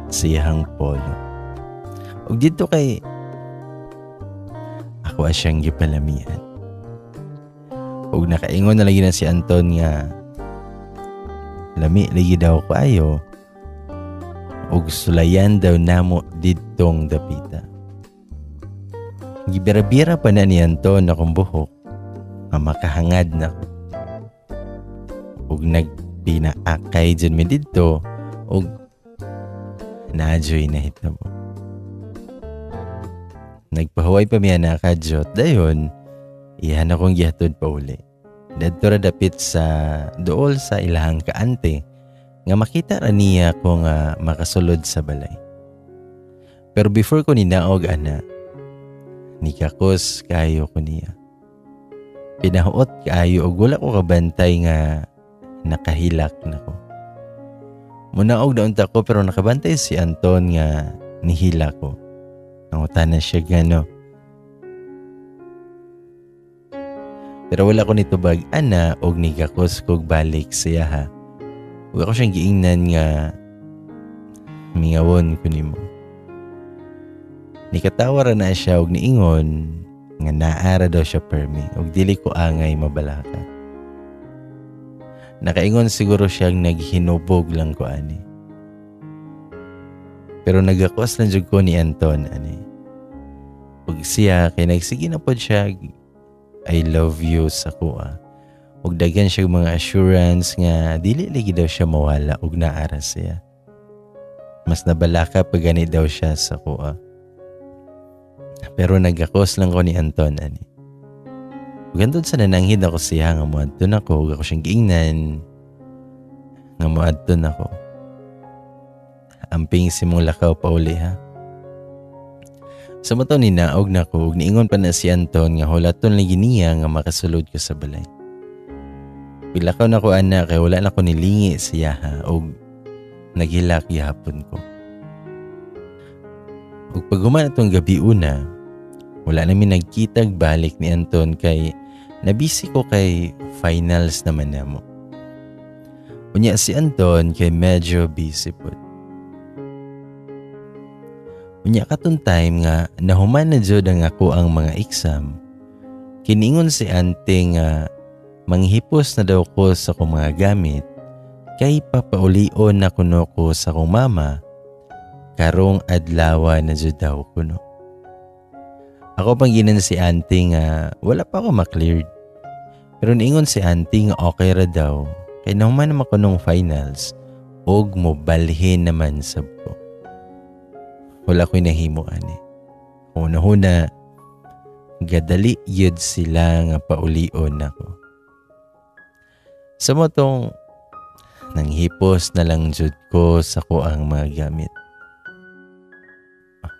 sa iyahang polo. Ug didto kay ako siyang gipalamian. Ug nakaingon na lagi na si Anton nga lami lagi daw kaayo ug sulayan daw namo didtong dapita. Gibira-bira pa na ni Anton akong buhok nga makahangad na ko. Ug nagpinaakay dyan mi didto ug naadyoy nahitabo. Nagpahuway pa miya na kadyot dayon iyan akong gihatod pa uli. Dadto ra dapit sa duol sa ilahang kaante nga makita ra niya ko nga makasulod sa balay. Pero before ko ninaog ana, nikakos kaayo ko niya. Pinahuot kaayo og wala ko kabantay nga nakahilak na ko. Munaog na unta ko pero nakabantay si Anton nga nihila ko. Nangutana siya gano. Pero wala ko nitubag ana og nigakos kog balik siya ha. Ug ako siyang giingnan nga mingawon ko nimo. Nikatawa ra na siya og niingon nga naara daw siya permi og dili ko angay mabalaka. Nakaingon siguro siyang naghinubog lang ko ani. Pero nagakos lang jud ko ni Anton ani. Ug siya kay nagsige na pod siya I love you sa kuha. Ug daghan siya mga assurance nga dili lagi daw siya mawala ug naara siya. Mas nabalaka pag gani daw siya sa kuha. Pero nagakos lang ko ni Anton ani. Ug hantod sa nananghid ako siya nga moadto nako ug ako siyang giingnan nga moadto nako. Amping si mong lakaw pauli ha. Sa mato ninaog nako ug niingon pa na si Anton nga hulaton lagi niya nga makasulod ko sa balay. Pilakaw nako ana kay wala na ko nilingi siya ha ug naghilak gihapon ko. Ug paghuman atong gabi una, wala nami nagkitag balik ni Anton kay nabisi ko kay finals naman namo. Unya si Anton kay medyo busy pod. Unya katong time nga nahuman na jud ang ako ang mga exam, kiningon si ante nga manghipos na daw ko sa akong mga gamit kay papaulion na kuno ko sa akong mama karong adlaw na jud daw kuno. Ako pang ginan si ante nga wala pa ako ma-cleared. Pero niingon si ante nga okay ra daw kay nahuman naman ko nung finals og mobalhin naman sab ko. Wala ko'y nahimo ani. Una-una, gadali yun sila nga paulion ako. Sa motong, nanghipos na lang jud ko sa ko ang mga gamit.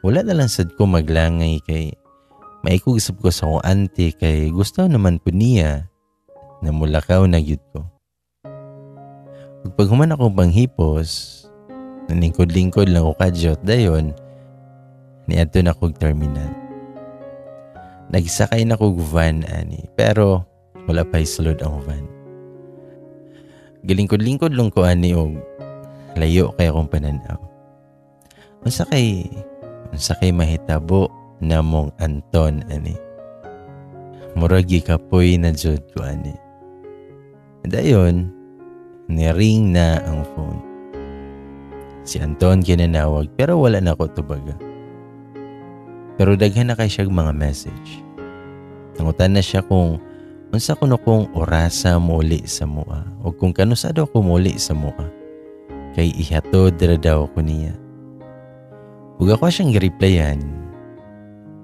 Wala na lang sad ko maglangay kay maikugsab ko sa akong auntie kay gusto naman po niya na mulakaw na gyud ko. Ug pag human akong panghipos, naningkod-lingkod lang ko kadyot dayon, niadto na kog terminal. Nagsakay na kog van ani, pero wala pa'y sulod ang van. Gilingkod-lingkod lang ko ani og layo kay akong pananaw. Unsa kay mahitabo namong Anton ani? Murag gikapoy na jud ko ani. Dayon, ni-ring na ang phone. Si Anton kinanawag pero wala na ko tubaga. Pero daghan na kay siyang mga message. Nangutan na siya kung unsa kuno kung orasa muuli sa mua o kung kanusa daw ko muuli sa mua. Kay ihatod ra daw ko niya. Ug ako siyang gireplyan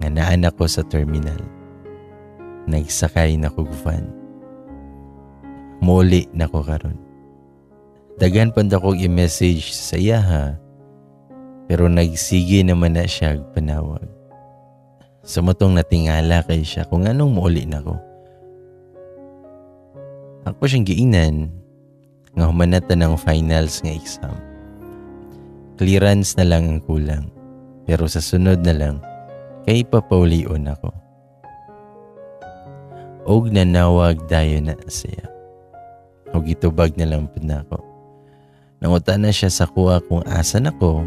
nga naan ako sa terminal. Nagsakay na kog van. Muuli na ko karon. Daghan pa akong i-message sa iya ha, pero nagsige naman na siya panawag. Sa matong natingala kay siya kung anong muuli na ko. Ako siyang giingnan nga humanata ng finals nga exam. Clearance na lang ang kulang, pero sa sunod na lang kay papaulion ako. Og nanawag dayon na siya. Og itubag na lang pud nako. Nangutana siya sa kuha kung asa na ko,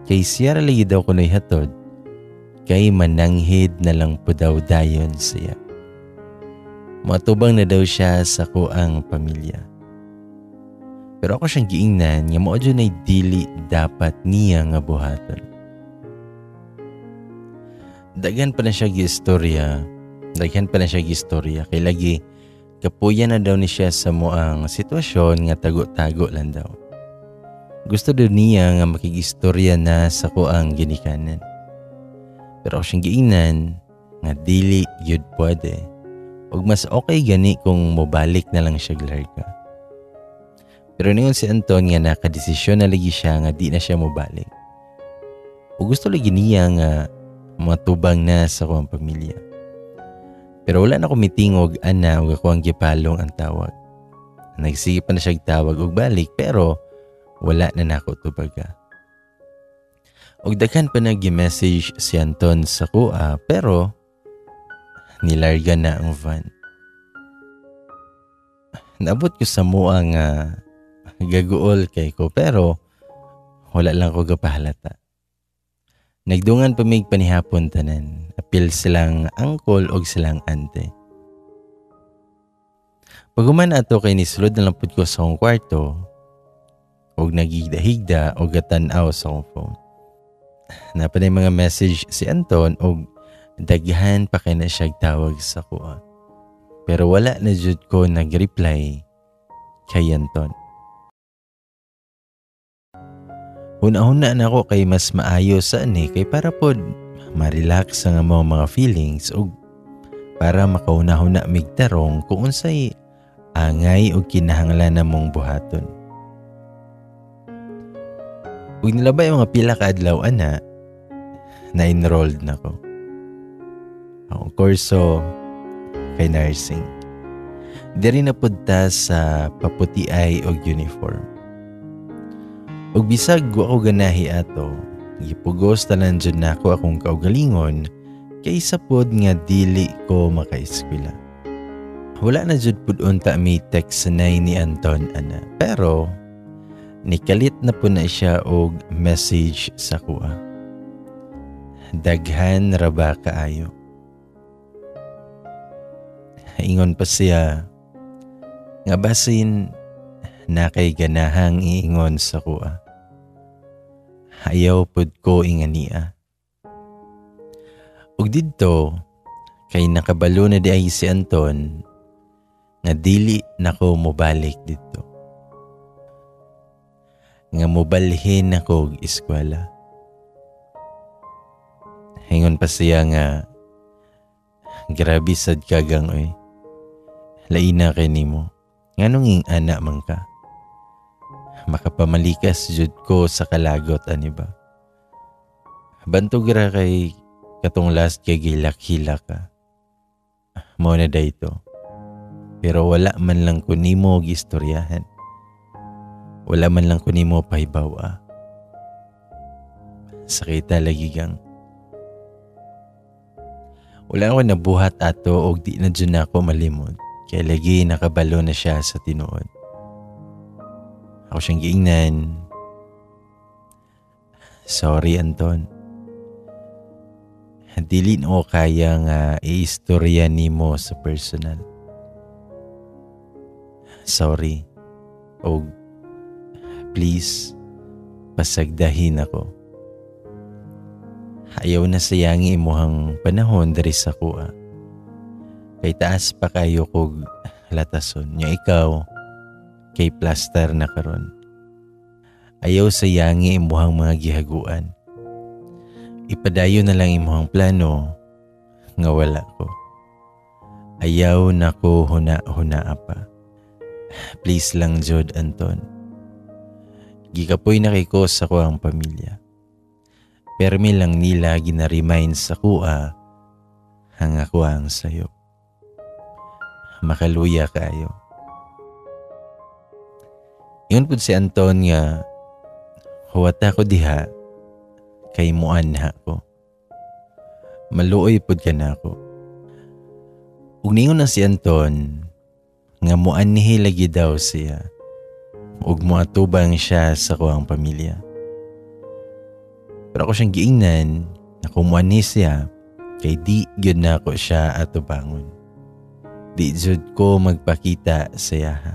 kay siya ra lagi daw kuno'y hatod, kay mananghid na lang po daw dayon siya. Matubang na daw siya sa kuang pamilya. Pero ako siyang giingnan nga mao jud ay dili dapat niya nga buhaton. Daghan pa na siya giistorya, daghan pa na siya giistorya kay lagi kapuya na daw ni siya sa moang sitwasyon nga tago-tago lang daw. Gusto daw niya nga makigistorya na sa kuang ginikanan. Pero ako siyang giingnan nga dili yun pwede. Ug mas okay gani kung mobalik na lang siya glarga. Pero ningon si Anton nga nakadesisyon na lagi siya nga di na siya mobalik. Ug gusto lagi niya nga matubang na sa kuang pamilya. Pero wala na ko mitingog ana ug ako ang gipalong ang tawag. Nagsige pa na siya tawag og balik pero wala na nako tubaga. Og daghan pa nag-message si Anton sa kuha pero nilarga na ang van. Naabot ko sa mua nga gaguol kay ko pero wala lang ko gapahalata. Nagdungan pa mig panihapon tanan. Apil silang angkol og silang ante. Paghuman ato kay nisulod na lang pud ko sa akong kwarto og nagigda-higda og gatan-aw sa akong phone. Napanay mga message si Anton og daghan pa kay na siya tawag sa kuha. Pero wala na jud ko nag-reply kay Anton. Huna-huna na ako kay mas maayo sa ani kay para pod ma-relax ang among mga feelings ug para makahuna-huna mig tarong kung unsay angay og kinahanglan namong buhaton. Ug nilabay mga pila ka adlaw ana, na-enrolled na ko. Akong kurso kay nursing. Diri na pud ta sa paputiay og uniform. Ug bisag wa ko ganahi ato, gipugos tanan jud nako akong kaugalingon kaysa pod nga dili ko makaeskwela. Wala na jud pud unta mi text sanay ni Anton ana, pero nikalit na po na siya og message sa kuha. Daghan ra ba kaayo? Ingon pa siya nga basin na kay ganahang iingon sa kuha. Ayaw pud ko ingania. Ug didto kay nakabalo na di ay si Anton nga dili nako mobalik didto. Nga mobalhin ako og eskwela. Hingon pa siya nga grabe sad kagang oy. Laina kay nimo. Nganong ing ana man ka? Makapamalikas jud ko sa kalagot ani ba? Bantog ra kay katong last kay gilak-hilak ka. Mao na dayto. Pero wala man lang ko nimo og istoryahan. Wala man lang ko nimo pahibaw-a. Sakita lagi gang. Wala ako nabuhat ato og di na jud nako malimot. Kay lagi nakabalo na siya sa tinuod. Ako siyang giingnan. Sorry Anton. Dili na ko kaya nga iistorya nimo sa personal. Sorry. Og please, pasagdahin ako. Ayaw na sayangi imuhang panahon diri sa kuha. Kay taas pa kayo kog latason. Nya ikaw, kay plaster na karon. Ayaw sayangi imuhang mga gihaguan. Ipadayo na lang imuhang plano nga wala ko. Ayaw na ko huna-huna pa. Please lang jud Anton. Gikapoy na kay ko sa kuang pamilya. Permi lang nila gina-remind sa kuha ang ako ang sayop. Makaluya kayo. Ingon pud si Anton nga huwat ako diha kay muanha ko. Maluoy pud ka na ako. Ug ningon na si Anton nga muanhi lagi daw siya. Ug moatubang siya sa kuang pamilya. Pero ako siyang giingnan na kung muanhi siya, kay di gyud nako siya atubangon. Di jud ko magpakita sa iyaha.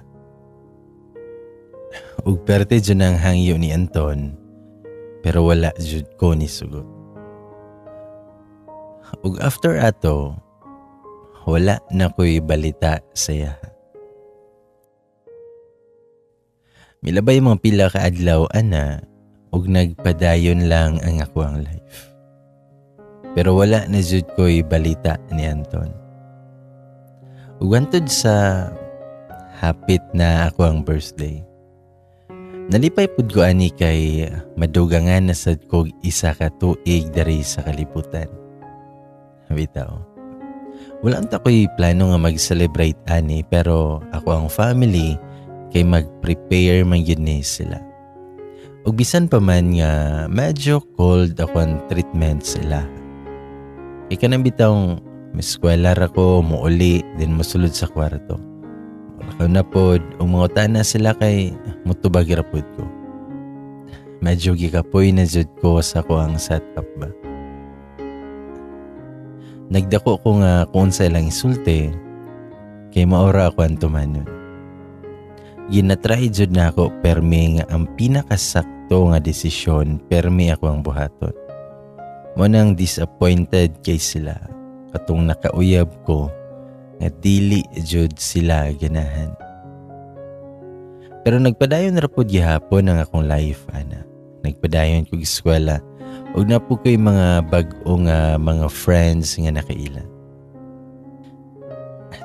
Ug perte jud ang hangyo ni Anton, pero wala jud ko ni sugot. Ug after ato, wala na ko'y balita sa iyaha. Milabay mga pila ka adlaw ana, ug nagpadayon lang ang ako ang life. Pero wala na jud ko'y balita ni Anton. Ug hantod sa hapit na ako ang birthday. Nalipay pud ko ani kay madugangan na sad kog isa ka tuig diri sa kalibutan. Bitaw. Wala unta ko'y plano nga mag-celebrate ani, pero ako ang family kay mag-prepare man gyud ni sila. Ug bisan pa man nga medyo cold ako ang treatment sila. Ika nang bitawng miskwela ra ko, muuli, din mosulod sa kwarto. Wala na pod, umuta na sila kay mutubag ra pod ko. Medyo gikapoy na jud ko sa kuang setup ba. Nagdako ko nga kung sa ilang isulti, kay maora ako ang tumanon. Ginatry jud na ako permi nga ang pinakasakto nga desisyon permi ako ang buhaton. Mo nang disappointed kay sila katong nakauyab ko nga dili jud sila ganahan. Pero nagpadayon ra pud gihapon ang akong life ana. Nagpadayon kog eskwela ug na po ko'y mga bag-o nga mga friends nga nakaila.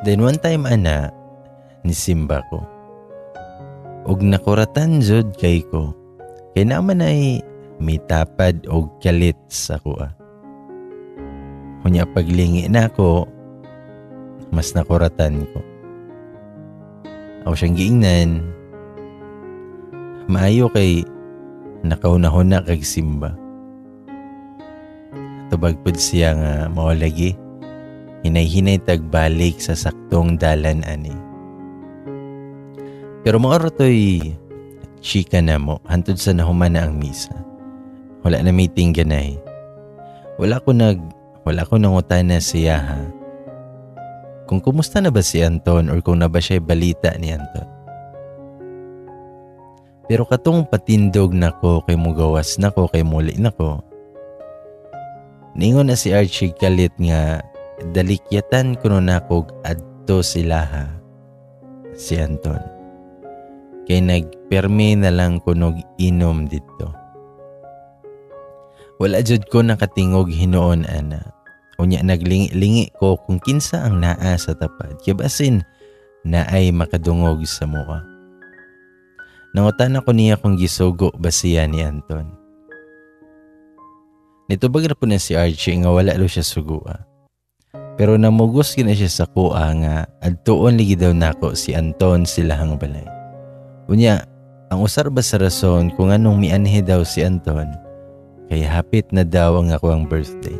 Then one time ana, nisimba ko. Og nakuratan jud kay ko. Kay naman ay may tapad og kalit sa kuha. Unya paglingi na ako, mas nakuratan ko. Ako siyang giingnan, maayo kay nakauna-huna kag simba. Tubag pud siya nga maolagi, hinay-hinay tagbalik sa saktong dalan ani. Pero maoro to'y chika na mo, hantod sa nahuman na ang misa. Wala na meeting ganay. Wala ko nangutana siya ha. Kung kumusta na ba si Anton or kung na ba siya'y balita ni Anton. Pero katong patindog nako kay mugawas nako kay muli nako. Ningon na si Archie kalit nga dalikyatan kuno nako adto sila ha, si Anton. Kay nagpermi na lang kunog inom dito. Wala jud ko nakatingog hinuon ana. Unya naglingi-lingi ko kung kinsa ang naa sa tapad. Kaya basin naay makadungog sa muka. Nangutan ako niya kung gisugo ba siya ni Anton. Nitubag na po na si Archie nga wala daw siya sugua. Pero namugos gina siya sa kuha nga adtuon ligi daw nako si Anton silahang balay. Unya, ang usar ba sa rason kung anong mianhi daw si Anton, kay hapit na daw ang ako ang birthday.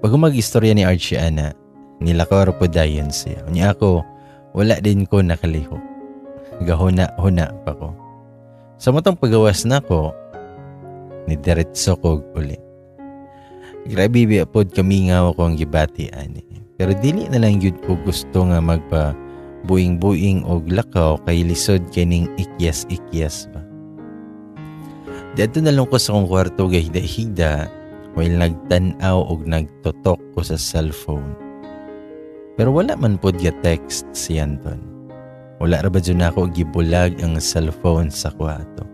Pag mag-istorya ni Archie ana, nilakaw po dayon siya. Unya ako, wala din ko nakalihok. Gahuna-huna pa ko. Sa matang pagawas na ko, nidiretso ko uli. Grabe biya pod kami nga ako ang gibati ani. Pero dili na lang yun ko gusto nga magpa buing-buing og lakaw kay lisod kining ikyas-ikyas ba. Dito na lang ko sa akong kwarto gahida-higda while nagtan-aw og nagtotok ko sa cellphone. Pero wala man pod ga text si Anton. Wala ra ba dyan ako gibulag ang cellphone sa kwarto.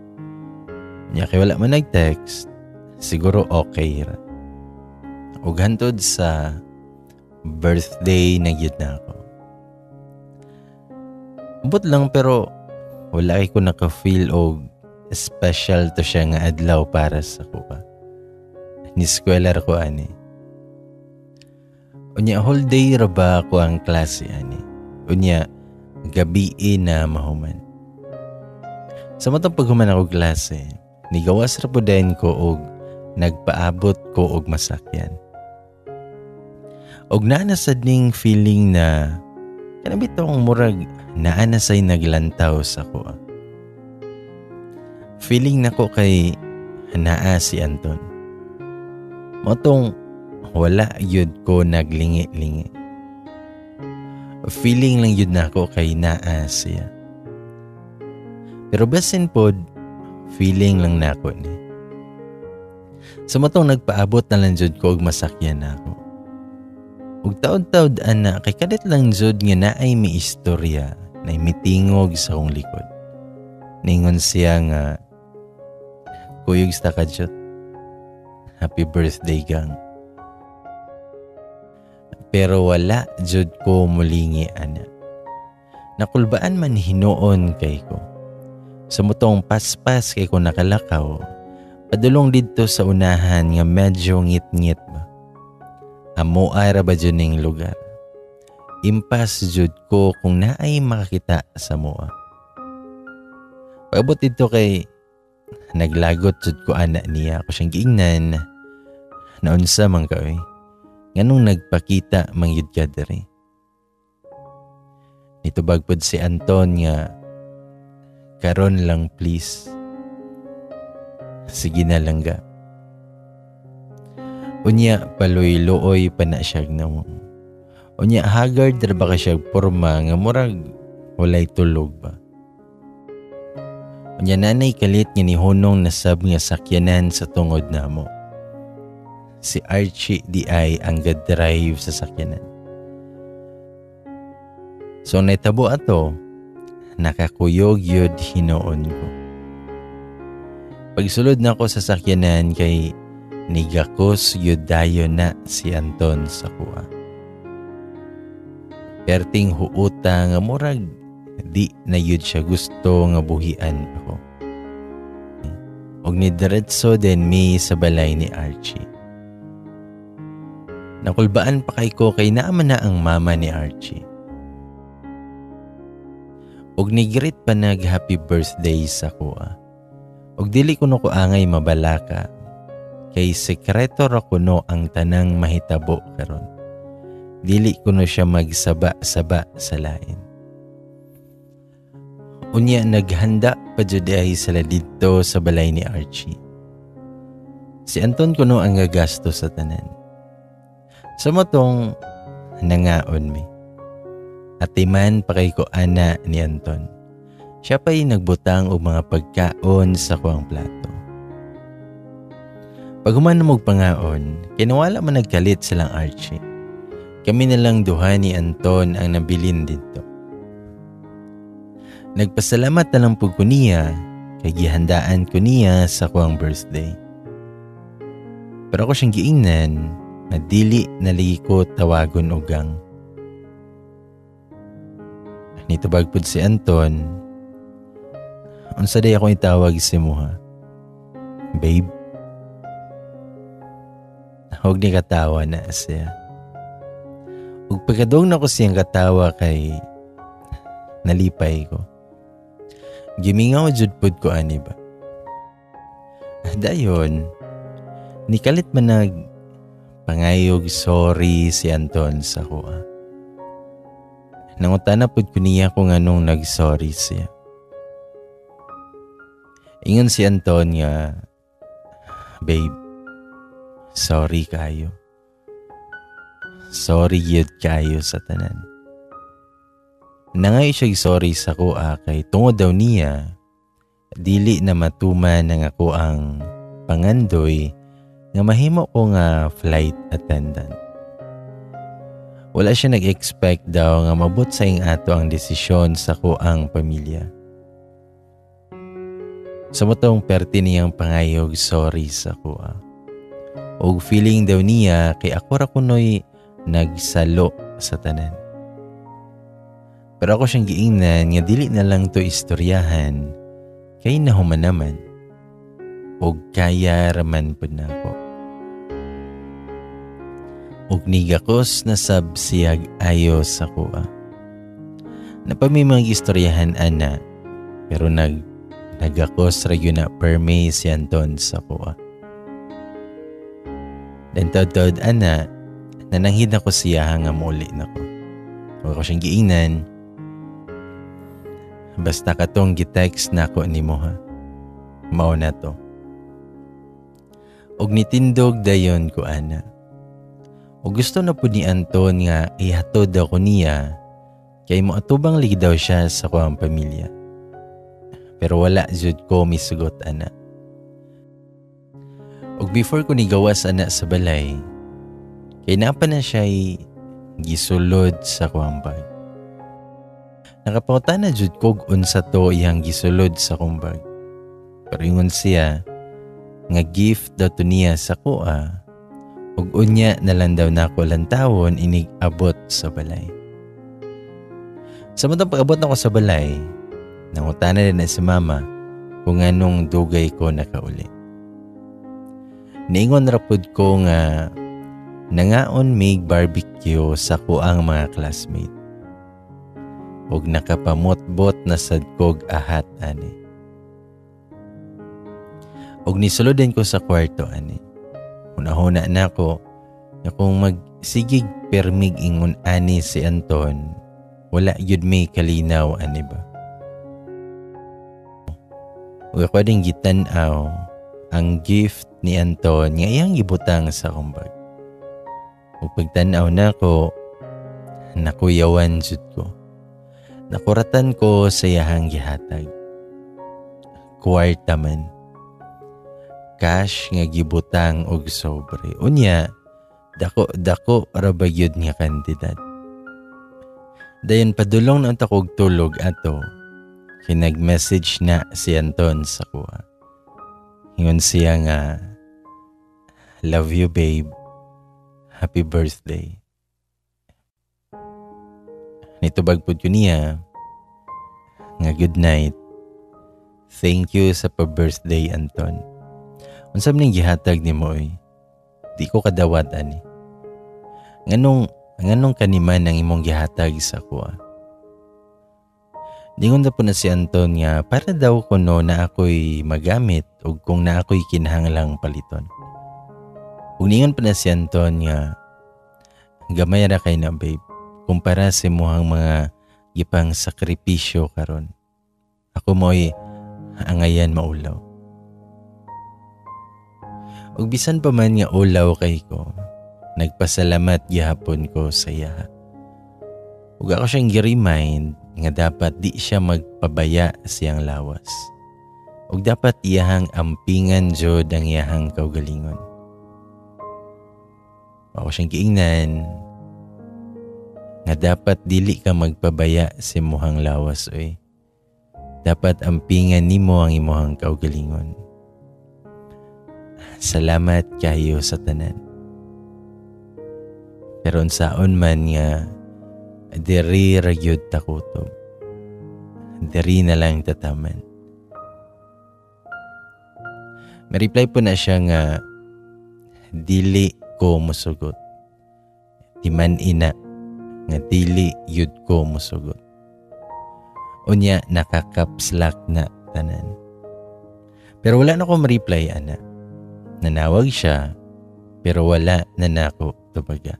Nya kay wala man nag-text, siguro okay ra. Ug hantod sa birthday na gyud na ako. Ambot lang pero wala kay ko naka-feel og special to siya nga adlaw para sa kuha. Ni-eskwela ra ko ani. Unya whole day ra ba ako ang klase ani. Unya gabi na mahuman. Sa matang paghuman ako klase, nigawas ra po din ko og nagpaabot ko og masakyan. Og naa na sad ning feeling na kanang bitong murag Naa na say naglantaw sa akoa. Feeling nako kay naa si Anton. Mao tong wala gyud ko naglingi-lingi. Feeling lang gyud nako kay naa siya. Pero basin pod, feeling lang nako ni. Sa mao tong nagpaabot na lang jud ko og masakyan nako. Ug taod-taod ana kay kalit lang jud nga naay miistorya, naay mitingog sa akong likod. Ningon siya nga, "Kuyog sta ka jud. Happy birthday, gang." Pero wala jud ko mulingi ana. Nakulbaan man hinuon kay ko. Sa mao tong paspas kay ko nakalakaw, padulong didto sa unahan nga medyo ngit-ngit ba. Amo ra ba jud ning lugar? Impas jud ko kung naay makakita sa moa. Pag-abot didto kay naglagot jud ko ana niya. Ako siyang giingnan, "Naunsa man ka oy? Nganong nagpakita man gyud ka diri?" Nitubag pod si Anton nga, "Karon lang, please. Sige na lang ga." Unya paluy-luoy pa na siya nawong. Unya haggard ra ba ka siya porma nga murag walay tulog ba. Unya nanay kalit nga nihunong nasab nga sakyanan sa tungod namo. Si Archie di ay ang ga-drive sa sakyanan. So nahitabo ato, nakakuyog yun hinuon ko. Pagsulod na ko sa sakyanan kay nigakos yun dayon na si Anton sa kuha. Perting huuta nga murag di na yun siya gusto nga buhian ako. Og nidiretso din mi sa balay ni Archie. Nakulbaan pa kay ko kay naaman na ang mama ni Archie. Og nigreet pa nag happy birthday sa kuha. Og dili kuno ko angay mabalaka kay sekreto ra kuno ang tanang mahitabo karon. Dili kuno siya magsaba-saba sa lain. Unya naghanda pa jud ay sila didto sa balay ni Archie. Si Anton kuno ang gagasto sa tanan. Sa mao tong nangaon mi. Atiman pa kay ko ana ni Anton. Siya pa'y nagbutang og mga pagkaon sa kuang plato. Pag human na pangaon, kinawala man nagkalit silang Archie. Kami na lang duha ni Anton ang nabilin dito. Nagpasalamat na lang po ko niya kay gihandaan ko niya sa kuang birthday. Pero ako siyang giingnan na dili na lagi ko tawagon og gang. Nitubag pud si Anton, "Unsa day akong itawag si muha? Babe?" Huwag ni katawa na siya. Ug pagkadong na ko siyang katawa kay nalipay ko. Gimingaw jud pud ko ani ba. Dayon, nikalit man nag pangayog sorry si Anton sa kuha. Nangutana pud ko niya kung anong nag-sorry siya. Ingon si Anton nga, "Babe, sorry kayo. Sorry yun kayo sa tanan." Nangay siya sorry sa kuha kay tungod daw niya, dili na matuman ang ako ang pangandoy nga mahimo ko nga flight attendant. Wala siya nag-expect daw nga mabot sa ing ato ang desisyon sa kuang pamilya. Sa mao tong perti niyang pangayog sorry sa kuha. Og feeling daw niya kay ako ra kunoy nagsalo sa tanan. Pero ako siyang giingnan nga dili na lang to istoryahan kay nahuman naman. Og kaya raman pud nako. Og nigakos na sab siyag ayo sa kuha. Napami mga istoryahan ana, pero nagakos ra gyud na perme si Anton sa kuha. Then taod-taod ana, nananghid ako siya nga muuli na ko. Huwag ko siyang giingnan, Basta katong gi-text nako nimo ha. Mao na to. Og nitindog dayon ko ana. Og gusto na pud ni Anton nga ihatod ako niya kay moatubang lagi daw siya sa kuang pamilya. Pero wala jud ko misugot ana. Og before ko nigawas ana sa balay, kay napa na siya gisulod sa kuang bag. Nakapangutana jud kog unsa to iyang gisulod sa kong bag. Pero ingon siya nga gift daw to niya sa kuha ug unya na lang daw nako lantawon inig abot sa balay. Sa matang pag-abot nako sa balay, nangutana din na si mama kung anong dugay ko nakauli. Niingon ra pud ko nga nangaon mig barbecue sa kuang mga classmate. Ug nakapamotbot na sad kog ahat ani. Ug nisulod din ko sa kwarto ani. Hunahuna na ko nga kung magsigig permig ingon ani si Anton, wala yun may kalinaw ani ba. Ug ako din gitan-aw ang gift ni Anton nga iyang gibutang sa akong bag. Ug pagtan-aw nako, nakuyawan jud ko. Nakuratan ko sa iyahang gihatag. Kwarta man. Cash nga gibutang og sobre. Unya, dako-dako ra ba gyud nga kantidad. Dayon padulong na unta kog tulog ato, kay nag-message na si Anton sa kuha. Ingon siya nga, "Love you babe. Happy birthday." Nitubag pud ko niya nga good night. Thank you sa pa-birthday, Anton. Unsa man ning gihatag nimo oy? Di ko kadawat ani. Nganong kaniman ang imong gihatag sa kuha? Ningon na po na si Anton nga para daw kuno na ako'y magamit ug kung na ako'y kinahanglang paliton. Ug ningon pa na si Anton nga gamay ra kay na babe kumpara sa imuhang mga gipang sakripisyo karon. Ako mo'y angayan maulaw. Ug bisan pa man nga ulaw kay ko, nagpasalamat gihapon ko sa iya. Ug ako siyang gi-remind nga dapat di siya magpabaya siyang lawas. Ug dapat iyahang ampingan jud ang iyahang kaugalingon. Ako siyang giingnan nga dapat dili ka magpabaya sa imuhang lawas oy. Dapat ampingan nimo ang imuhang kaugalingon. Salamat kayo sa tanan. Pero unsaon man nga diri ra gyud takutob. Diri na lang tataman. May reply po na siya nga dili ko musugot. Timan ina nga dili yud ko musugot. Unya nakakapslak na tanan. Pero wala na ko ma-reply ana. Nanawag siya pero wala na nako tubaga.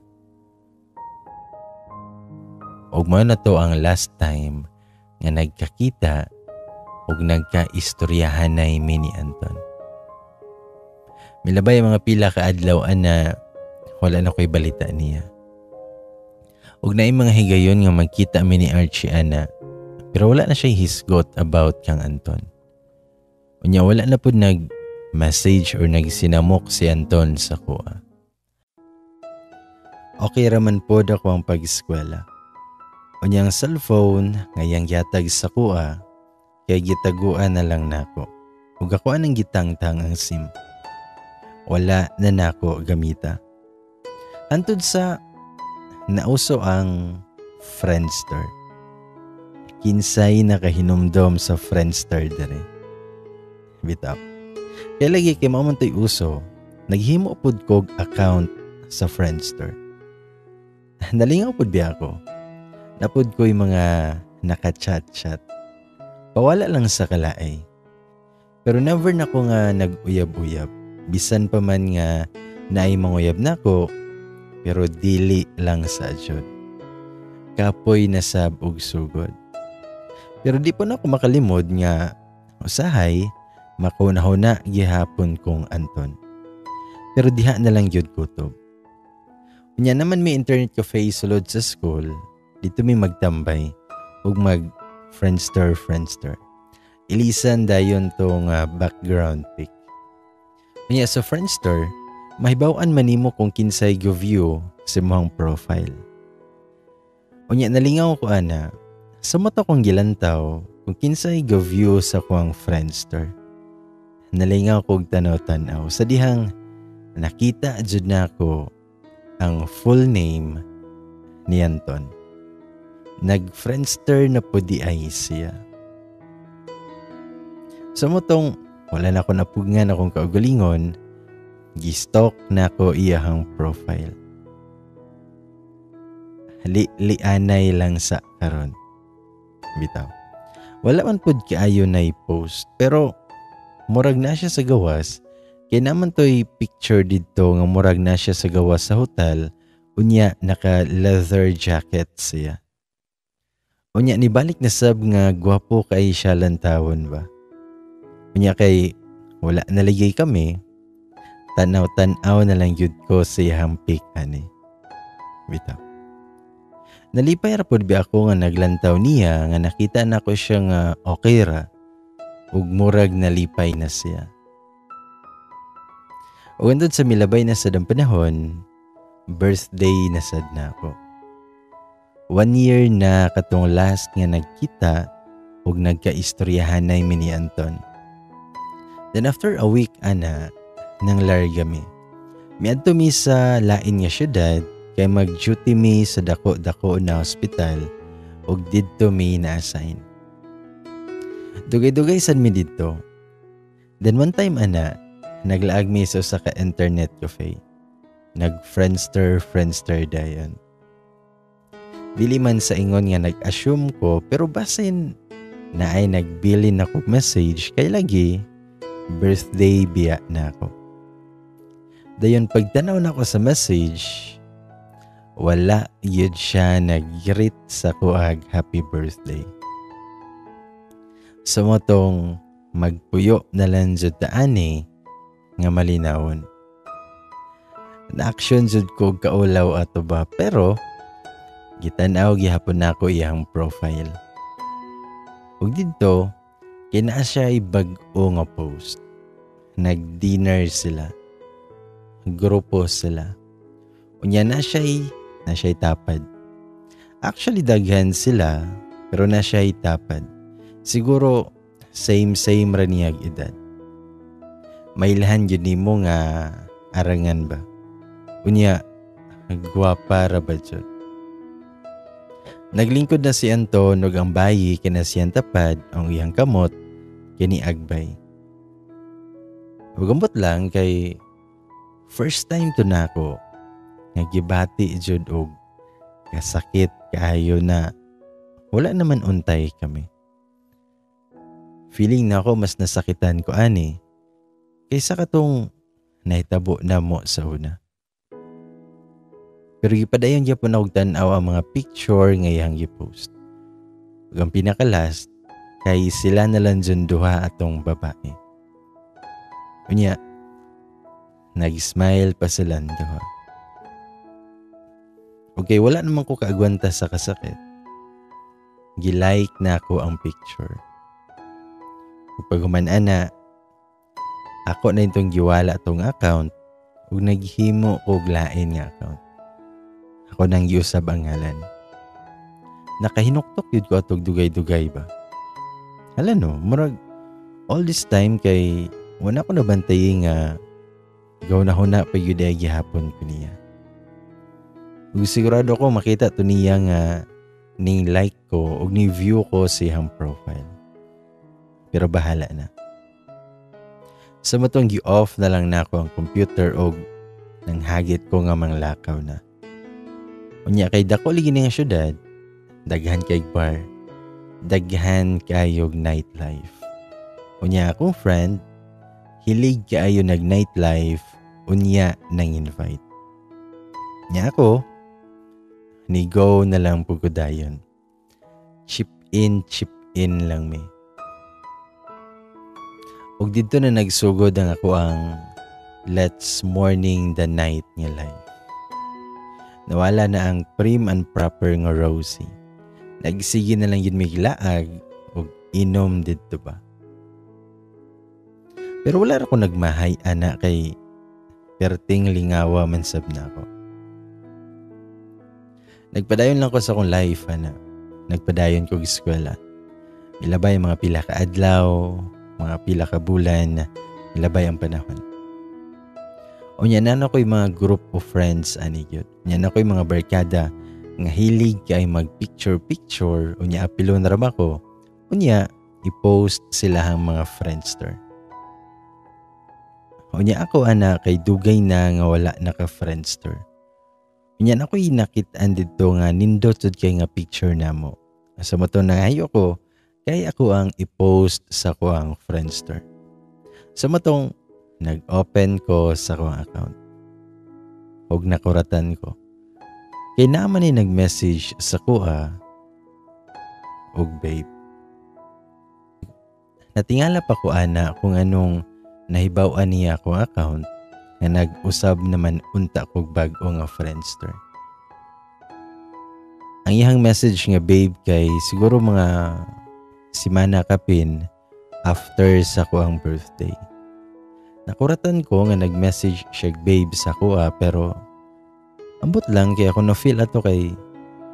Ug mao na to ang last time nga nagkakita ug nagkaistoryahanay mi ni Anton. Milabay ang mga pila ka adlaw ana, wala na ko'y balita niya. Ug naay mga higayon nga magkita mi ni Archie ana, pero wala na siya hisgot about kang Anton. Unya wala na pud nag-message or nagsinamok si Anton sa kuha. Okay raman pod ako ang pag-eskwela. Unya ang cellphone ngayang gihatag sa kuha kay gitaguan na lang nako. Ug ako anang gitangtang ang SIM. Wala na nako gamita. Hantod sa nauso ang Friendster. Kinsay nakahinumdom sa Friendster dere? Bitaw. Kaya lagi kay mao man to'y uso, naghimo pud kog account sa Friendster. Nalingaw pud biya ako. Napud ko'y mga naka-chat-chat. Pawala lang sa kalaay. Pero never na ko nga nag-uyab-uyab. Bisan pa man nga naay manguyab nako, pero dili lang sa jud. Kapoy na sab og sugod. Pero di po na ako makalimod nga usahay makahuna-huna gihapon kong Anton. Pero diha na lang gyud kutob. Unya naman may internet cafe sulod sa school, dito mi magtambay ug mag Friendster Friendster. Ilisan dayon tong background pic. Unya sa Friendster, mahibaw-an man nimo kung kinsay go-view sa imong profile. Unya nalingaw ko ana, sa mata kong gilantaw kung kinsay go-view sa kuang Friendster. Nalingaw kog tanaw-tanaw sa dihang nakita jud nako ang full name ni Anton. Nag-Friendster na po di ay siya. Sa motong wala na ko napugngan akong kaugalingon, gistalk na ko iyahang profile. Li-lianay lang sa karon. Bitaw. Wala man pud kaayo na post pero murag na siya sa gawas kay naman to'y picture didto nga murag na siya sa gawas sa hotel, unya naka leather jacket siya. Unya nibalik na sab nga gwapo kay siya lantawon ba. Unya kay wala naligay kami, tanaw-tanaw na lang yun ko sa iyang pic ani. Bitaw. Nalipay ra pud bi ako nga naglantaw niya nga nakita nako siya nga okay ra ug murag nalipay na siya. Ug hantod sa milabay na sad ang panahon, birthday na sad na ako. 1 year na katong last nga nagkita ug nagkaistoryahanay mi ni Anton. Then after a week ana, nang larga mi. Miadto mi sa lain nga syudad kay mag-duty mi sa dako-dako na hospital ug didto mi na-assign. Dugay-dugay sad mi didto. Then one time ana, naglaag mi sa usa ka internet cafe. Nag-Friendster, Friendster dayon. Dili man sa ingon nga nag-assume ko pero basin na ay nagbilin ako message kay lagi birthday biya na ako. Dayon pagtanaw na ko sa message, wala yun siya nag-greet sa kuag happy birthday. Sa motong magpuyo na lang jud taani nga malinawon. Na-action jud ko kaulaw ato ba pero gitan-aw gihapon nako iyang profile. Ug didto kinaa siya bag-o nga post. Nag-dinner sila. Grupo sila. Unya na siya'y tapad. Actually daghan sila pero na siya'y tapad. Siguro same-same ra niyag edad. Mailhan gyud nimo nga arangan ba. Unya gwapa ra ba jud. Naglingkod na si Anton ug ang bayi kina siyang tapad ang iyang kamot kini agbay. Ug ambot lang kay first time to nako nga gibati jud og kasakit kaayo na wala naman untay kami. Feeling na ako mas nasakitan ko ani kaysa katong nahitabo na mo sa una. Pero gipadayon gyapon og tan-aw ang mga picture nga iyang gipost. Ug ang pinaka-last kay sila na lang dyan duha atong babae. Unya, nag-smile pa sila duha. Okay, wala naman ko kaagwanta sa kasakit. Gi-like na ako ang picture. Ug pag human ana, ako na itong giwala tong account ug naghimo og lain nga account. Ako nang giusab ang ngalan. Nakahinuktok yun ko atog dugay-dugay ba. Hala no, murag all this time kay wala ko nabantay nga gaw na huna pa yun ay gihapon ko niya. Ug sigurado ko makita to niya nga ning like ko ug ni view ko sa iyang profile. Pero bahala na. Sa matong gi-off na lang nako ang computer og nanghagit ko nga manglakaw na. Unya kay dako lagi nga syudad, daghan kay bar, daghan kayog nightlife. Unya akong friend, hilig kaayo nag nightlife, unya nang invite. Nya ako, ni go na lang po ko dayon. Chip in in lang mi. Ug didto na nagsugod ang ako ang let's morning the night nga life. Nawala na ang prim and proper nga Rosie. Nagsige na lang yun miglaag ug inom didto ba. Pero wala ra ko nagmahay ana kay perting lingawa man sab nako. Nagpadayon lang ko sa akong life ana. Nagpadayon ko eskwela. Milabay ang mga pila ka adlaw, mga pila ka bulan, milabay ang panahon. Unya na ko'y mga group of friends ani gyud. Unya na ko'y mga barkada nga hilig kay mag picture picture, unya apilon ra ba ko. Unya i-post sila ang mga Friendster. Unya ako ana kay dugay na nga wala naka Friendster. Unya na ko'y nakit-an didto nga nindot jud kay nga picture namo. Sa mo to nangayo ko kay ako ang i-post sa kuang Friendster. Sa matong nag-open ko sa akong account. Ug nakuratan ko. Kay naman ni nag-message sa kuha og babe. Natingala pa ko ana kung anong nahibaw-an niya akong account nga nag-usab naman unta kog bag-o nga Friendster. Ang iyang message nga babe kay siguro mga simana kapin after sa kuang birthday. Nakuratan ko nga nag-message siya babe sa kuha, pero ambot lang kay ako na feel ato kay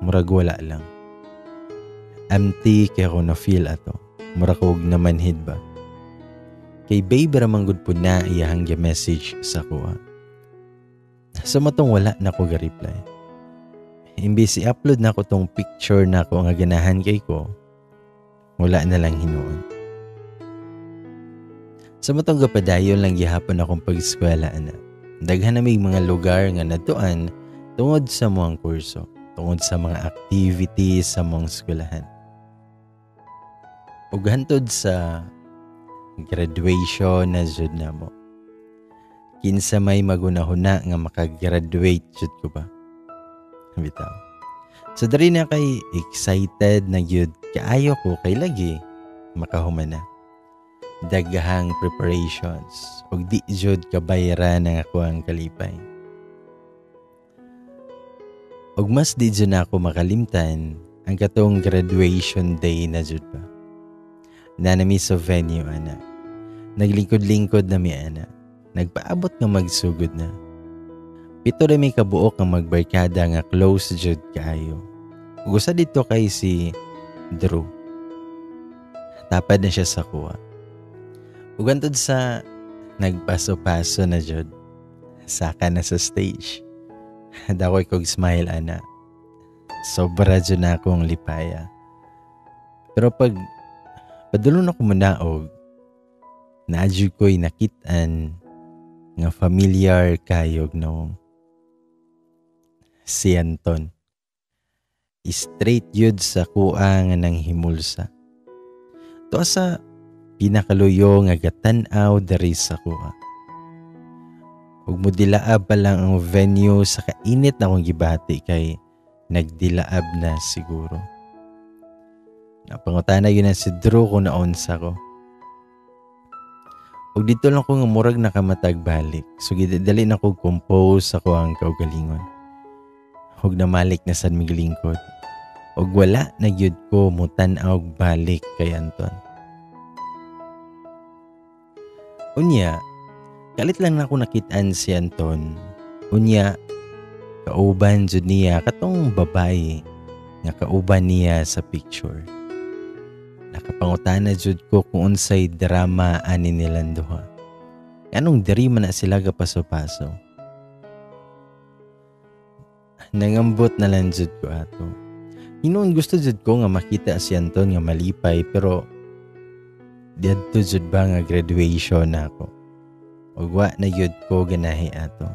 murag wala lang. Empty kay ako na feel ato. Murag og namanhid ba. Kay babe ra man gud pud na iyahang message sa kuha. Sa matong wala na ko ga-reply. Imbis i-upload na ko tong picture na ko nga ganahan kay ko, wala na lang hinuon. Sa matong gapadayon lang gihapon akong pag-eskwela ana. Daghan na may mga lugar nga natuan tungod sa muang kurso, tungod sa mga activities sa muang eskwelahan. Ug hantod sa graduation na jud namo. Kinsa may magunahuna nga makagraduate jud ko ba? Bitaw. So diri na kay excited na gyud kaayo ko kay lagi makahuman na. Daghang preparations ug di jud kabayran ang ako ang kalipay. Ug mas di jud na ako makalimtan ang katong graduation day na jud ba. Nanami sa venue ana. Naglingkod-lingkod na mi ana. Nagpaabot nga magsugod na. 7 ra mi kabuok nga magbarkada nga close jud kaayo. Ug usa dito kay si Drew. Tapad na siya sa kuha. Ug hantod sa nagpaso-paso na jud. Saka na sa stage. Dakoy kog smile ana. Sobra jud na akong lipaya. Pero pag padulong ako munaog, naadyo ko'y nakit-an nga familiar kayog noong si Anton. Straight yun sa kuha nga nang himulsa. Tuwa sa pinakaluyo nga gatan-aw diri sa kuha. Ug mudilaab pa lang ang venue sa kainit na akong gibati kay nagdilaab na siguro. Napangutana yun na si Drew kung naunsa ko. Ug dito lang ko nga murag nakamatag balik. So gidali na ko compose ako ang kaugalingon. Ug namalik na sad miglingkod. Ug wala na gyud ko mutan-aw balik kay Anton. Unya, kalit lang na ako nakitaan si Anton. Unya, kauban jud niya katong babae nga kauban niya sa picture. Nakapangutana jud ko kung unsay drama ani nilang duha. Anong diri man na sila gapaso-paso. Nangambot na lang jud ko ato. Hinuon gusto jud ko nga makita si Anton nga malipay, pero diadto jud ba nga graduation na ako. Ug wa na jud ko ganahi ato.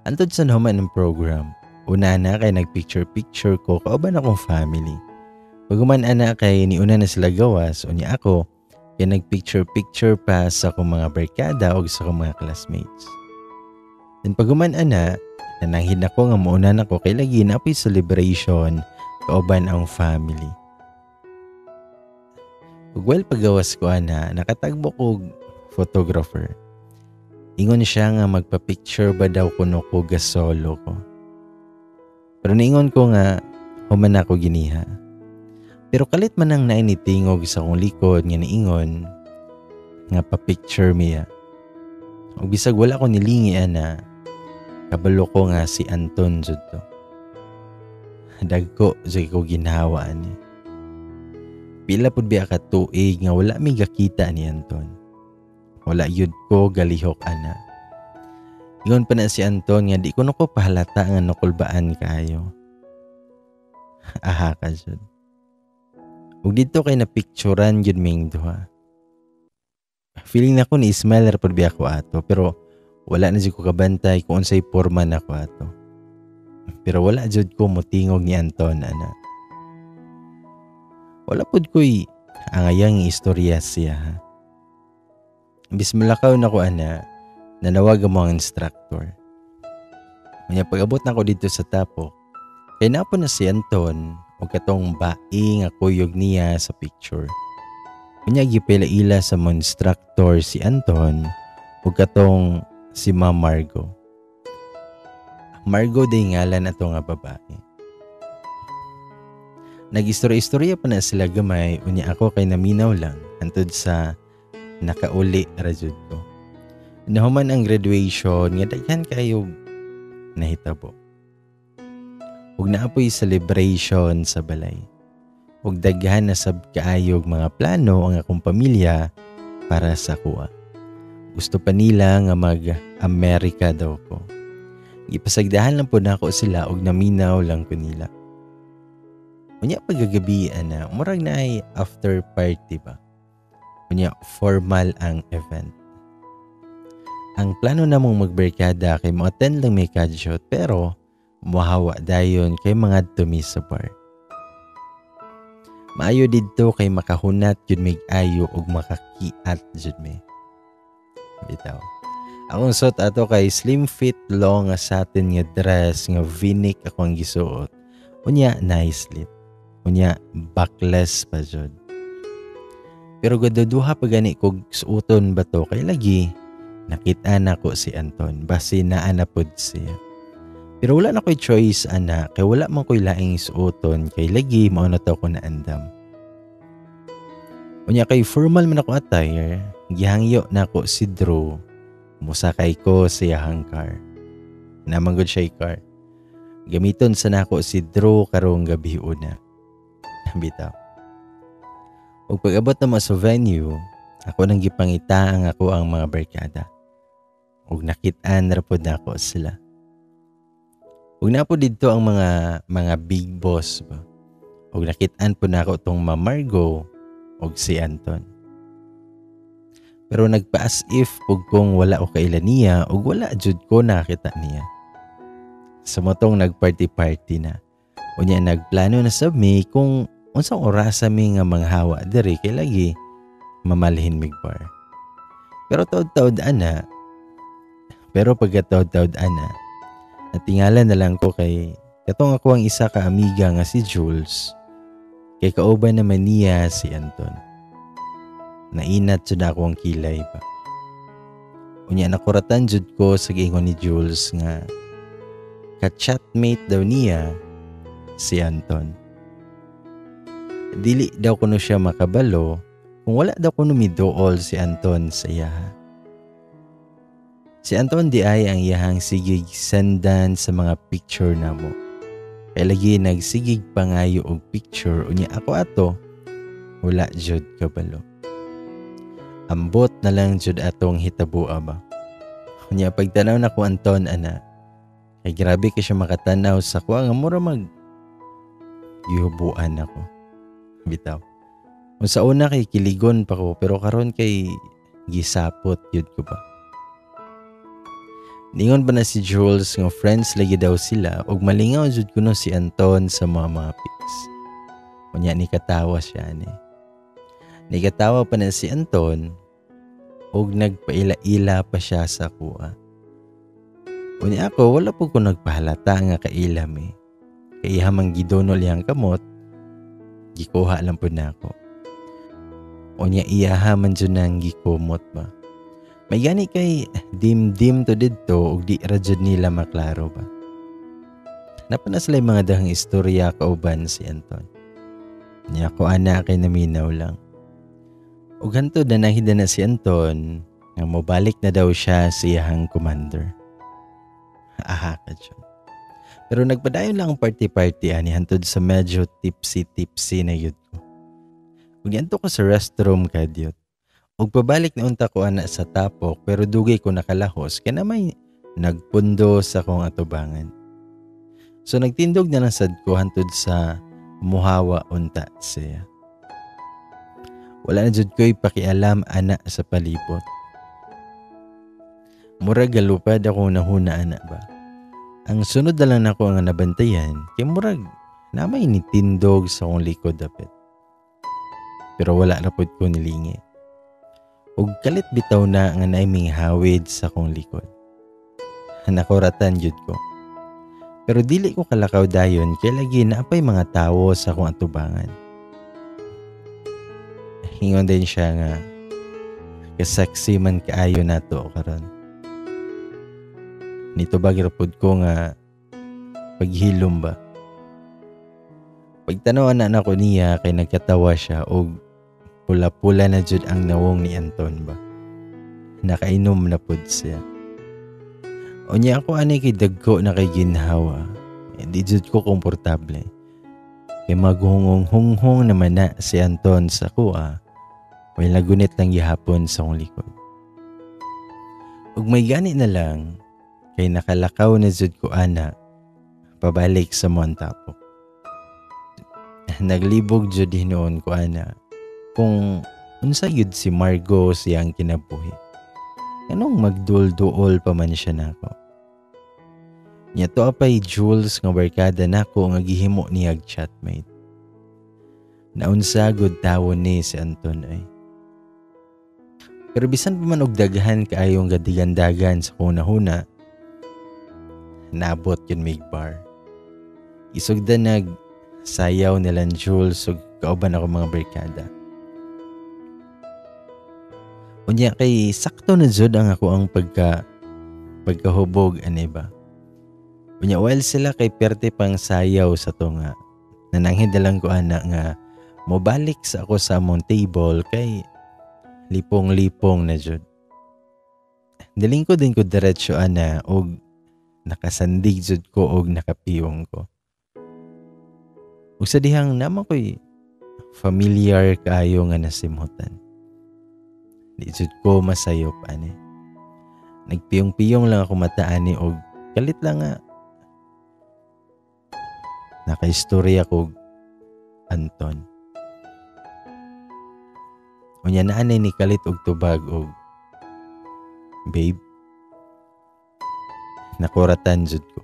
Antod sa nahuman ng program, una na kay nagpicture-picture ko kauban akong family. Pag-human ana kay niuna na sila gawas, unya ako kay nagpicture-picture pa sa akong mga barkada o sa akong mga classmates. Then pag-human ana, nananghid ako nga muuna nako kay lagi na apoy celebration kauban ang family. Ug while pagawas ko ana, nakatagbo kog photographer. Ingon siya nga magpa-picture ba daw kuno ko, gasolo ko. Pero niingon ko nga human ako giniha. Pero kalit man ang nainitingog sa akong likod nga niingon nga pa-picture miya. Ug bisag wala ko nilingi ana, kabalo ko nga si Anton jud to. Dagko jud ko ginhawa ani. Pila pud biya ka tuig nga wala mi gakita ni Anton. Wala yud ko galihok ana. Ingon pa na si Anton nga di ko ko pahalata nga nakulbaan kaayo. Aha ka jud. Ug dito kay napicturan jud ming duha. Feeling nako ni smile ra pud biya ko ato, pero wala na jud ko kabantay kung unsay porma nako ato. Pero wala jud ko motingog ni Anton ana. Wala pud ko'y angayang istorya siya ha. Imbis malakaw na ko ana, nanawag mo ang instructor. Unya pag-abot na ko dito sa tapok, kay napo na si Anton o katong bae nga kuyog niya sa picture. Unya gipila-ila sa mga instructor si Anton o katong si Ma'am Margo. Margo day ngalan ato nga babae. Nag-istorya-istorya pa na sila gamay, unya ako kay naminaw lang hantod sa nakauli ra jud ko. Nahuman ang graduation nga daghan kayo nahitabo. Ug naapoy celebration sa balay. Ug daghan na sab kaayog mga plano ang akong pamilya para sa kuha. Gusto pa nila nga mag-Amerika daw ko. Gipasagdahan lang po nako sila og naminaw lang ko nila. Unya pagkagabi ana, murag na ay after party ba. Unya formal ang event. Ang plano namong magbarkada kay mo-attend lang may kadyot, pero muhawa dayon kay mga tumi sa bar. Maayo didto kay makahunat jud mig ayo ug makakiat jud mi. Bitaw. Akong suot ato kay slim fit long nga satin nga dress nga v-neck ako ang gisuot. Unya nice slit. Unya backless pa jud. Pero gaduduha pa gani kog suoton ba to kay lagi nakita na ko si Anton basi naa na pod siya. Pero wala na ko'y choice ana kay wala man ko'y laing suoton kay lagi mao na to ko naandam. Unya kay formal man ako attire, gihangyo nako si Drew musakay ko sa iyahang car. Naman gud siya car. Gamiton sa nako si Drew karong gabi una. Bitaw. Ug pag-abot naman sa venue, ako nang gipangita ang ako ang mga barkada. Ug nakit-an ra pod nako sila. Ug naa po didto ang mga big boss ba. Ug nakit-an po nako tong Ma'am Margo ug si Anton. Pero nagpa-as if pug kong wala ko kaila niya ug wala jud ko nakita niya. Sa motong nagparty-party na. Unya nagplano na sab mi kung unsang orasa mi nga manghawa diri kay lagi mamalhin mig bar. Pero taod-taod ana, pero pagka taod-taod ana, natingala na lang ko kay katong ako ang isa ka amiga nga si Jules kay kauban naman niya si Anton. Nainat jud ako ang kilay pa. Unya nakuratan jud ko sa giingon ni Jules nga ka-chatmate daw niya si Anton. Dili daw kuno siya makabalo kung wala daw kuno miduol si Anton sa iyaha. Si Anton di ay ang iyahang sigig sendan sa mga picture namo. Kay lagi nagsigig pangayo og picture, unya ako ato wala jud kabalo. Ambot na lang jud atong hitabua ba. Unya pagtanaw nako Anton ana, kay grabe kay siya makatanaw sa kuha nga mura mag gihubuan ako. Bitaw. Kung sa una kay kiligon pa ko, pero karon kay gisapot yun ko ba. Ningon ba na si Jules nga friends lagi daw sila ug malingaw jud kuno si Anton sa mga pics. Unya ni katawa siya ni. Nikatawa pa na si Anton ug nagpaila-ila pa siya sa kuha. Unya ako wala po ko nagpahalata nga kaila mi. Kay iha man gidunol iyang kamot, gikuha lang pud nako. Unya iyaha man jud nang gikumot ba. May gani kay dim-dim to didto ug di ra jud nila maklaro ba. Napa na sila mga dahang istorya kauban si Anton. Niya ako ana kay naminaw lang. Ug hantod na nahida na si Anton nga mobalik na daw siya sa iyahang commander. Aha ka dyan. Pero nagpadayon lang ang party-party ani hantod sa medyo tipsy-tipsy na yun ko. Ug niadto ko sa restroom kadyot. Ug pabalik na unta ko ana sa tapok pero dugay ko nakalahos kay na may nagpundo sa akong atubangan. So nagtindog na lang sad ko hantod sa muhawa unta siya. Wala na jud ko'y pakialam ana sa palibot. Murag galupad ako nahuna ana ba. Ang sunod na lang nako ang nabantayan kay murag na may nitindog sa akong likod dapit. Pero wala na pud ko nilingi. Ug kalit bitaw na nga naiming hawid sa akong likod. Nakuratan jud ko. Pero dili ko kalakaw dayon kay lagi naapay mga tawo sa akong atubangan. Hingon din siya nga kasexy man kaayo nato karon. Nito ba girapod ko nga paghilom ba. Pagtanaw na nako niya kay nagkatawa siya og pula-pula na jud ang nawong ni Anton ba. Nakainom na pud siya. Unya ako ani kay dagko na kay ginhawa. Di jud ko komportable. Kay maghungong-hunghong naman na si Anton sa kuha. Way lagunit lang gihapon sa akong likod. Ug may gani na lang kay nakalakaw na jud ko ana pabalik sa Montapok. Naglibog jud hinuon ko ana kung unsa gyud si Margo siyang kinabuhi. Anong magdul-duol pa man siya nako. Nya to apay Jules nga barkada nako nga gihimo niyag chatmate. Naunsa gud tawon ni si Anton ay. Pero bisan pa man og daghan kaayong gadigandagan sa kunahuna, naabot yun mig bar. Isugdan nag sayaw nilang Jules ug kauban ako mga barkada. Unya kay sakto na jud ang ako ang pagkahubog ani ba. Unya while sila kay perte pang sayaw sa tunga, nananghid na lang ko ana nga mobalik sa ako sa among table kay lipong-lipong na jud. Diling ko din ko diretso ana og nakasandig jud ko og nakapiyong ko. Ug sa dihang naman ko'y familiar kaayo nga nasimhutan. Di jud ko masayop ani. Nagpiyong-piyong lang ako mata ani og kalit lang nga nakaistorya ko Anton. Unya na anay ni kalit og tubag og babe. Nakuratan jud ko.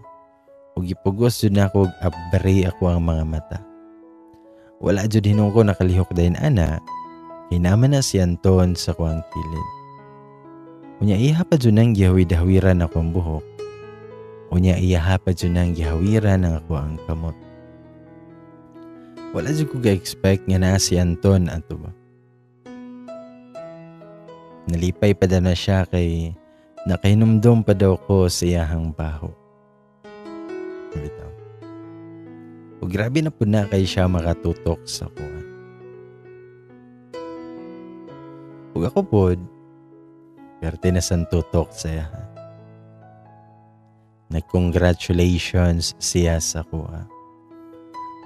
Ug gipugos jud nako og abri ako ang mga mata. Wala jud hinuon ko nakalihok dayon ana. Kay naman na si Anton sa kuang kilid. Unya iha pa jud nang gihawid-hawiran akong buhok. Unya iha pa jud nang gihawiran ang ako ang kamot. Wala jud ko ga-expect nga naa si Anton ato ba. Nalipay pa daw na siya kay nakahinumdum pa daw ko sa iyahang baho. Bitaw. O grabe na po na kay siya makatutok sa kuha. Ug ako pod, perte na san tutok sa iya. Nag-congratulations siya sa kuha.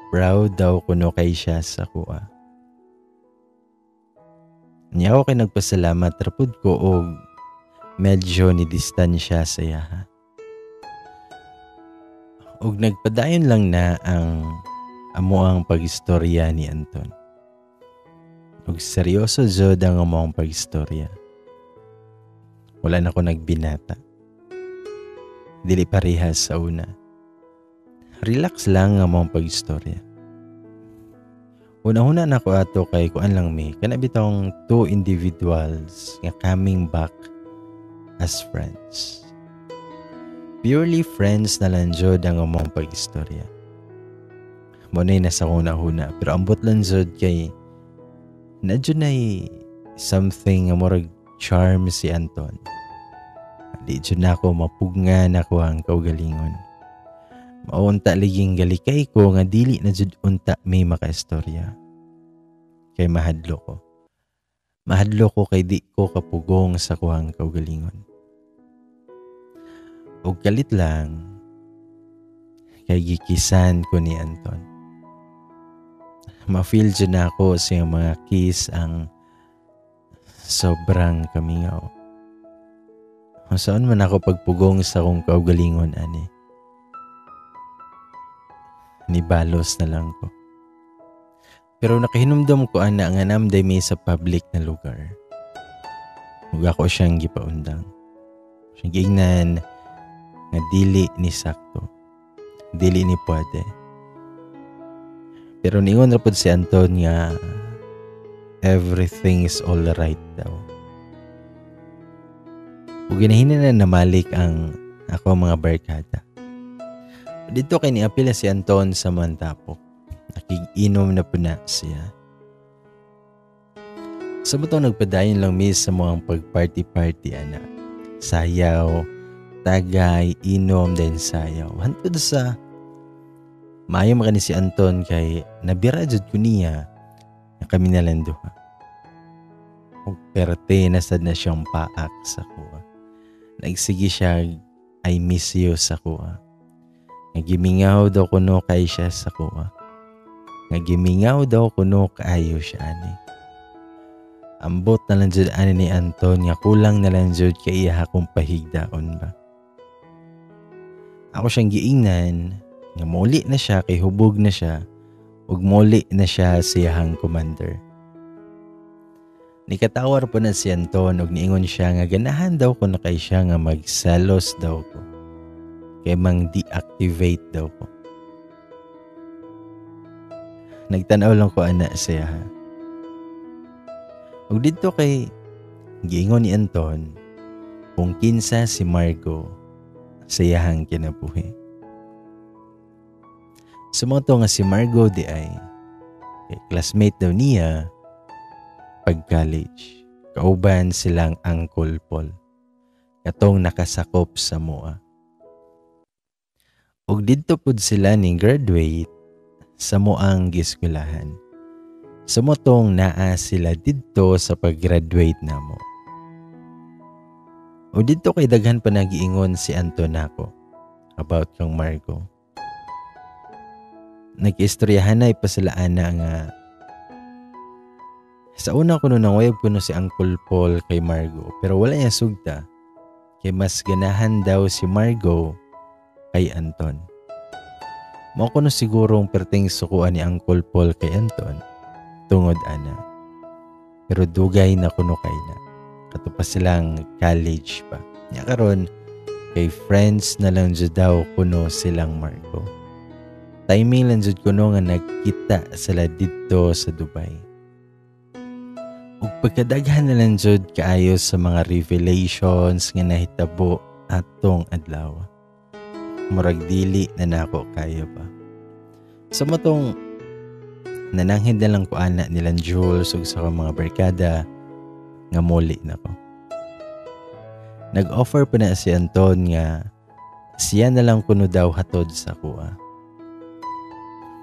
Proud daw kuno kay siya sa kuha. Niya ako kay nagpasalamat rapod ko og medyo ni distansya sa iya. Og nagpadayon lang na ang amo ang pag-istorya ni Anton. Og seryoso jud ang amo ang pag-istorya. Wala na ko nagbinata. Dili parehas sa una. Relax lang ang among pag-istorya. Una-una na ko ato kay kuan lang mi, kana bitong two individuals nga coming back as friends. Purely friends na lang jud ang among pag-istorya. Mo na nasa una-una, pero ambot lang jud kay na jud nay something nga murag charm si Anton. Di jud nako mapugngan ako ang kaugalingon. Maunta liging galikay ko nga dili na jud unta may makaistorya. Kay mahadlo ko. Mahadlo ko kay di ko kapugong sa kuhang kaugalingon. Og kalit lang kay gikisan ko ni Anton. Ma-feel jud nako sa iyang mga kiss ang sobrang kamingaw. Saan man ako pagpugong sa akong kaugalingon ani. Nibalos na lang ko. Pero nakahinumdom ko ana nga namday may sa public na lugar. Ug ako siyang gipaundang. Siyang giingnan nga dili ni sakto. Dili ni pwede. Pero niingon ra pud si Anton nga everything is all right daw. Ug ginahinan na namalik ang ako mga barkada. Dito kay niapila si Anton sa Mantapok. Nakig-inom na po na siya. Sa butong nagpadayon lang mi sa mga pag-party-party ana. Sayaw, tagay, inom, then sayaw. Hantod sa maayo makani si Anton kay nabira jud ko niya na kami na lang duha. Og perte na sad na siyang paak sa kuha. Nagsige siya I miss you sa kuha. Nagimingaw daw kuno kay siya sa kuha. Nagimingaw daw kuno kaayo siya ani. Ambot na lang jud ani ni Anton nga kulang na lang jud kay iya akong pahigdaon ba. Ako siyang giingnan nga muli na siya kay hubog na siya ug muli na siya sa iyahang commander. Nikatawar po na si Anton ug niingon siya nga ganahan daw ko na kay siya nga magselos daw ko. Kay mang deactivate daw ko. Nagtanaw lang ko ana siya ha. Ug didto kay giingon ni Anton kung kinsa si Margo sa iyahang kinabuhi. Sumoto nga si Margo di ay kay classmate daw niya pag college. Kauban silang Uncle Paul katong nakasakop sa mua. Ug didto pud sila ni graduate sa muang giskwelahan. Sumotong naa sila didto sa pag-graduate namo. O didto kay daghan pa nagiingon si Anton nako about kang Margo. Nag-istoryahan na pa sila ana nga sa una kuno nanguyab kuno si Uncle Paul kay Margo pero wala niya sugta kay mas ganahan daw si Margo kay Anton. Mao kuno siguro ang perting sukuan ni Uncle Paul kay Anton tungod ana. Pero dugay na kuno kay na. Kato pa silang college pa. Nya karon kay friends na lang jud daw kuno silang Margo. Timing lang jud kuno nga nagkita sila didto sa Dubai. Ug pagkadaghan na lang jud kaayo sa mga revelations nga nahitabo atong adlaw. Murag dili na nako kaya pa. Sa motong nananghid na lang ko ana nilang Jules ug sa mga barkada nga muli na ko. Nag-offer pa na si Anton nga siya na lang kuno daw hatod sa kuha.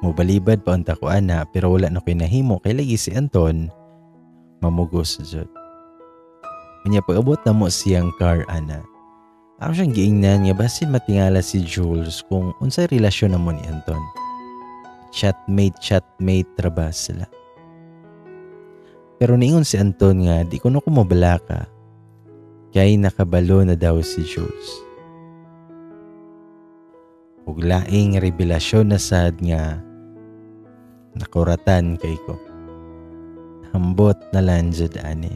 Mubalibad pa unta ko ana pero wala na ko'y nahimo kay lagi si Anton mamugos jud. Unya pag-abot na mo siyang car ana. Ako siyang giingnan nga basin matingala si Jules kung unsay relasyon na mo ni Anton. Chatmate ra ba sila. Pero niingon si Anton nga di ko no kumabalaka kay nakabalo na daw si Jules. Ug laing revelasyon na sad nga nakuratan kay ko. Hambot na lang jud ani.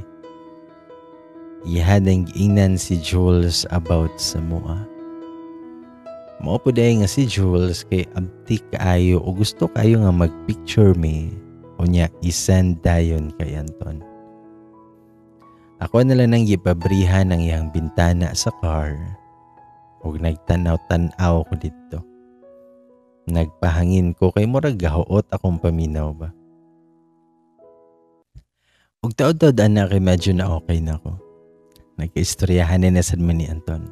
Iyahan ang giingnan si Jules about sa mua. Mao po dahil nga si Jules kay abtik kaayo o gusto kayo nga magpicture me o niya isend dayon kay Anton. Ako na lang nang gipabrihan ang iyang bintana sa car ug nagtanaw-tanaw ko didto. Nagpahangin ko kay murag gahuot akong paminaw ba. Ug taod-taod ana kay medyo na okay na ko. Nagkaistoryahan na sad mi ni Anton.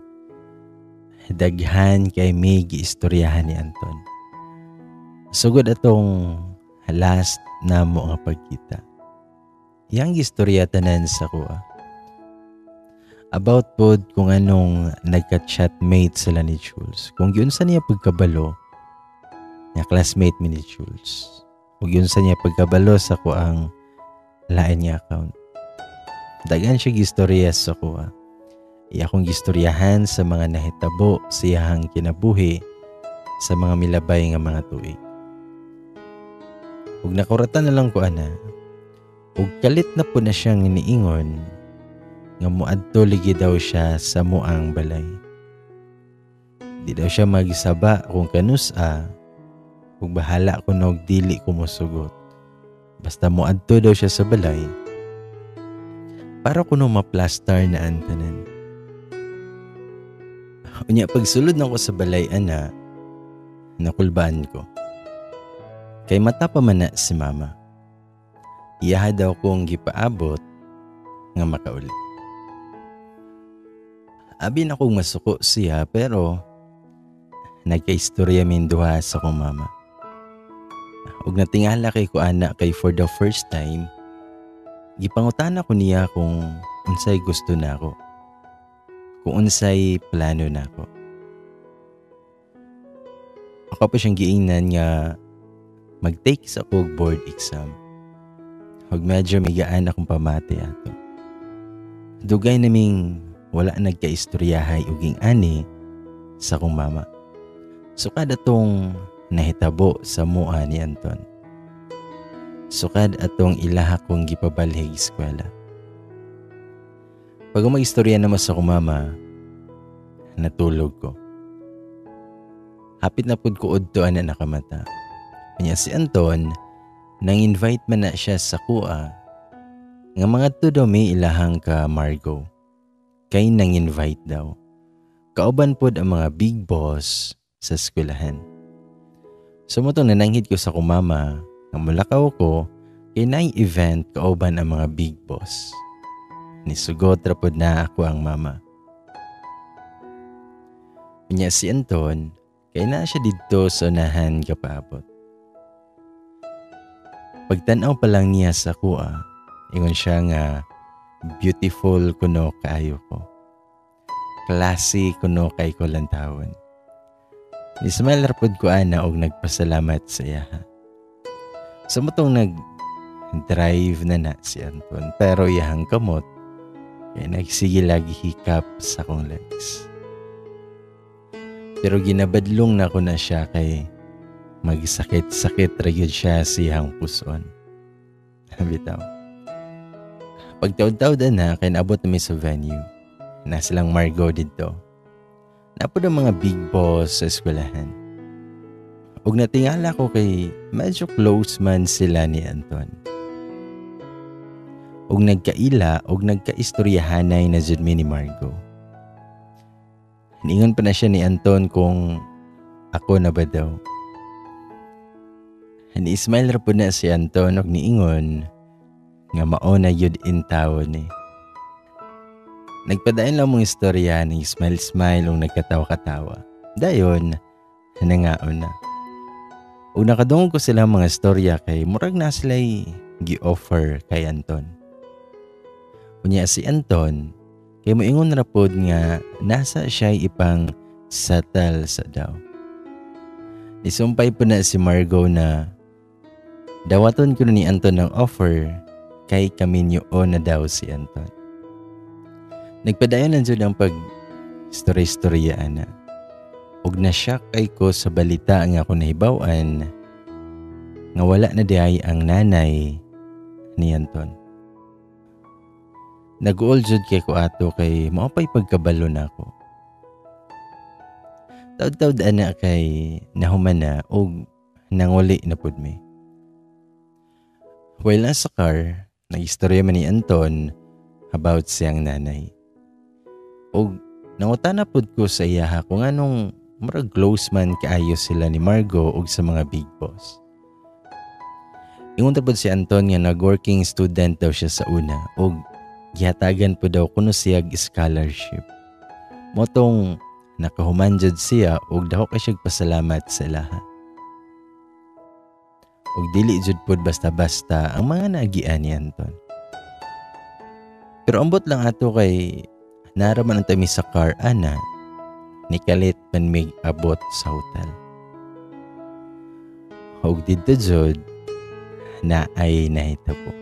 Daghan kay may giistoryahan ni Anton. Sugod atong last namo nga pagkita. Iyang gistorya tanan sa kuha. About pod kung anong nagka-chatmate sila ni Jules. Kung giunsa niya pagkabalo, nga classmate mi ni Jules. Ug giunsa niya pagkabalo sa kuang lain nga account. Daghan siya gistorya sa kuha. Iya akong gistoryahan sa mga nahitabo sa iyahang kinabuhi sa mga milabay nga mga tuig. Ug nakuratan na lang ko ana. Ug kalit na po na siyang iniingon nga muadto ligi daw siya sa muang balay. Di daw siya magsaba kung kanus-a ug bahala kunog dili ko mosugot. Basta muadto daw siya sa balay para kuno maplastar na ang tanan. Unya pagsulod na ko sa balay ana, nakulbaan ko. Kay mata pa man na si mama. Iyaha daw kong gipaabot nga makauli. Abi na kong masuko siya pero nagkaistorya min duha sa kong mama. Ug natingala kay ko ana kay for the first time gipangutana ko niya kung unsay gusto nako. Kung unsay plano nako. Ako pa siyang giingnan nga mag-take sa kog board exam. Ug medyo migaan akong pamati ato. Dugay naming wala nagkaistoryahay uging ani sa akong mama. Sukad atong nahitabo sa mua ni Anton. Sukad atong ilaha kong gipabalhig eskwela. Pag mag-istorya naman sa akong mama, natulog ko. Hapit na pud ko udto ana nakamata. Kanya si Anton, nang invite man na siya sa kuha, nga mga to daw may ilahang ka Margo. Kay nang invite daw. Kauban pod ang mga big boss sa eskwelahan. So mo tong nananghid ko sa kumama, nga mulakaw ko, kay naay event kauban ang mga big boss. Nisugot ra pod na ako ang mama. Unya si Anton, kay naa siya didto sa unahan kapaabot. Pagtan-aw pa lang niya sa kuha, ingon siya nga beautiful kuno kaayo ko. Classy kuno kay ko lantawon. Ni-smile ra pod ko ana og nagpasalamat sa iyaha. Sa motong nag-drive na na si Anton pero iyahang kamot kay nagsige lagi hikap sa akong legs. Pero ginabadlong na ko na siya kay magsakit-sakit ra gyud siya sa iyang puson. Bitaw. Pagtaod-taod na kay naabot na mi sa venue. Na silang Margo didto. Napod ang mga big boss sa eskwelahan. Ug natingala ko kay medyo close man sila ni Anton. Ug nagkaila ug nagkaistoryahanay na jud mi ni Margo. Niingon pa na siya ni Anton kung ako na ba daw. Ni-smile ra po na si Anton og niingon nga mao na yun in tawon ni. Nagpadayon lang mong istorya ni smile-smile ug nagkatawa-katawa. Dayon, nangaon na. Ug nakadungog ko sila mga istorya kay murag na sila'y gi-offer kay Anton. Unya si Anton, kay moingon ra pod nga nasa siya'y ipang settle sa daw. Nisumpay po na si Margo na dawaton ko ni Anton ng offer kay kaminyo na daw si Anton. Nagpadayon lang jud ang pag istorya-istorya ana. Ug na-shock kay ko sa balita nga ako nahibaw-an nga wala na diay ang nanay ni Anton. Nag-uol jud kay ko ato kay mao pa'y pagkabalo nako. Taud-taud ana kay nahuman na ug nanguli na pud mi. While nasa car, nag-istorya man ni Anton about siyang nanay. Ug nangutana pud ko sa iyaha kung anong murag close man kaayo sila ni Margo ug sa mga big boss. Ingon ra pod si Anton nga nag-working student daw siya sa una ug gihatagan po daw kuno siya scholarship. Motong nakahuman jud siya ug dako kay siya pasalamat sa ilaha. Ug dili jud pod basta-basta ang mga naagian ni Anton. Pero ambot lang ato kay naraman ang tami sa car ana, nikalit man mig abot sa hotel. Ug didto jud na ay nahitabo.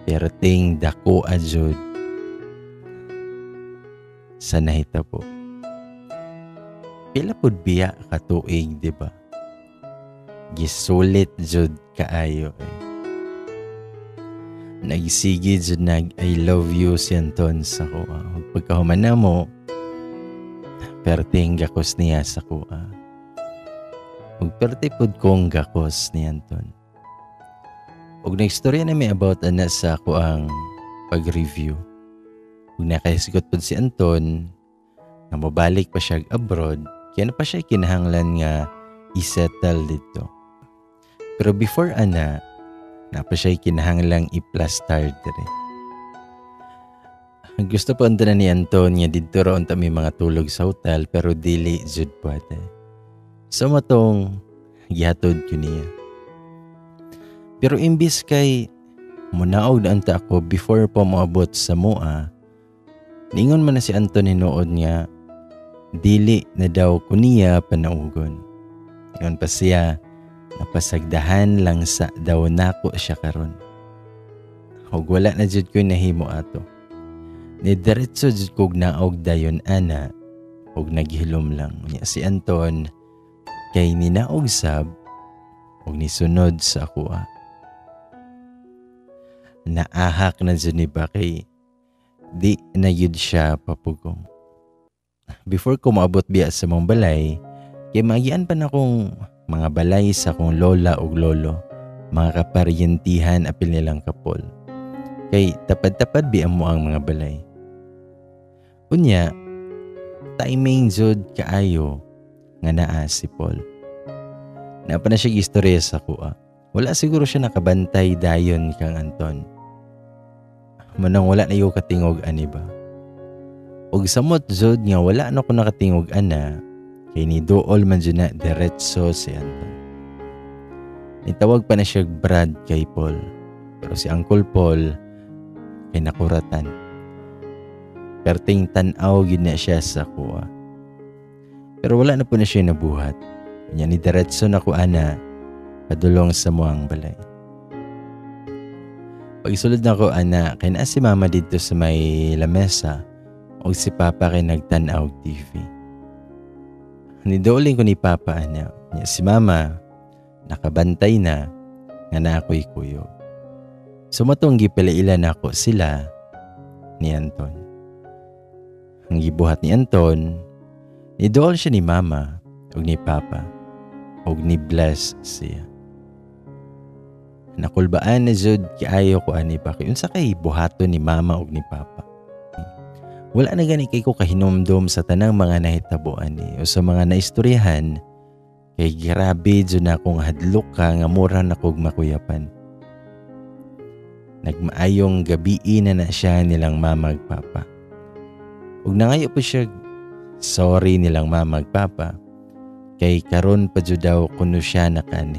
Pero ting dako jud sa nahitabo. Pila pud biya ka tuig, di ba? Gisulit jud kaayo eh. Nagsige jud nag I love you si Anton sa kuha. Pagkahuman na mo, perting gakos niya sa kuha. Ug perte pud kong gakos ni Anton. Ug nagstorya na mi about ana sa kuang pag-review. Ug nakahisgot pud si Anton nga mobalik pa siya abroad, kaya na pa siya kinahanglan nga i-settle dito. Pero before ana, na pa siya kinahanglang i-plaster dire. Gusto po unta na ni Anton nga didto ra unta may mga tulog sa hotel pero dili jud pwede. So matong gihatod ko niya. Pero imbis kay munaog na unta ako before pa moabot sa mua, ningon man na si Anton hinuod nga dili na daw ko niya panaugon. Ingon pa siya, napasagdahan lang sa daw nako siya karon. Ug wala na jud ko nahimo ato. Nidiretso jud kog naog dayon ana ug naghilom lang. Unya si Anton kay ninaog sab ug nisunod sa akoa. Naahak na jud ni ba kay di na jud siya papugong. Before ko moabot biya sa mong balay, kay maagian pa na akong mga balay sa akong lola ug lolo, mga kaparyentihan apil nilang kapol. Kay tapad-tapad biya mo ang mga balay. Unya, timing jud kaayo nga naa si Paul. Naa pa na siya istorya sa kuha. Wala siguro siya nakabantay dayon kang Anton. Manang wala na yung katingog ani ba. Og samot jud nga wala na ko nakatingog ana, kay ni duol man jud na diretso si Anton. Nitawag pa na siya Brad kay Paul. Pero si Uncle Paul kay nakuratan. Perting tan-aw gid na siya sa kuha. Pero wala na po na siya nabuhat. Kanya ni diretso na ko ana padulong sa muang balay. Pagsulod na ko ana, kay naa si mama didto sa may lamesa og si papa kay nagtan-aw og TV. Niduolin ko ni papa ana. Nya si mama nakabantay na nga na ako'y kuyog. Sumatong gipilailan nako sila ni Anton. Ang gibuhat ni Anton, niduol siya ni mama ug ni papa ug ni bless siya. Nakulbaan na jud kaayo ko ani ba kay unsa kay buhaton ni mama ug ni papa. Wala na gani kay ko kahinumdom sa tanang mga nahitabo ani o sa mga naistoryahan kay grabe jud na akong hadlok ka nga mura na kog makuyapan. Nagmaayong gabii na na siya nilang mama ug papa. Ug nangayo po siya sorry nilang mama ug papa kay karon pa jud daw kuno siya nakanhi.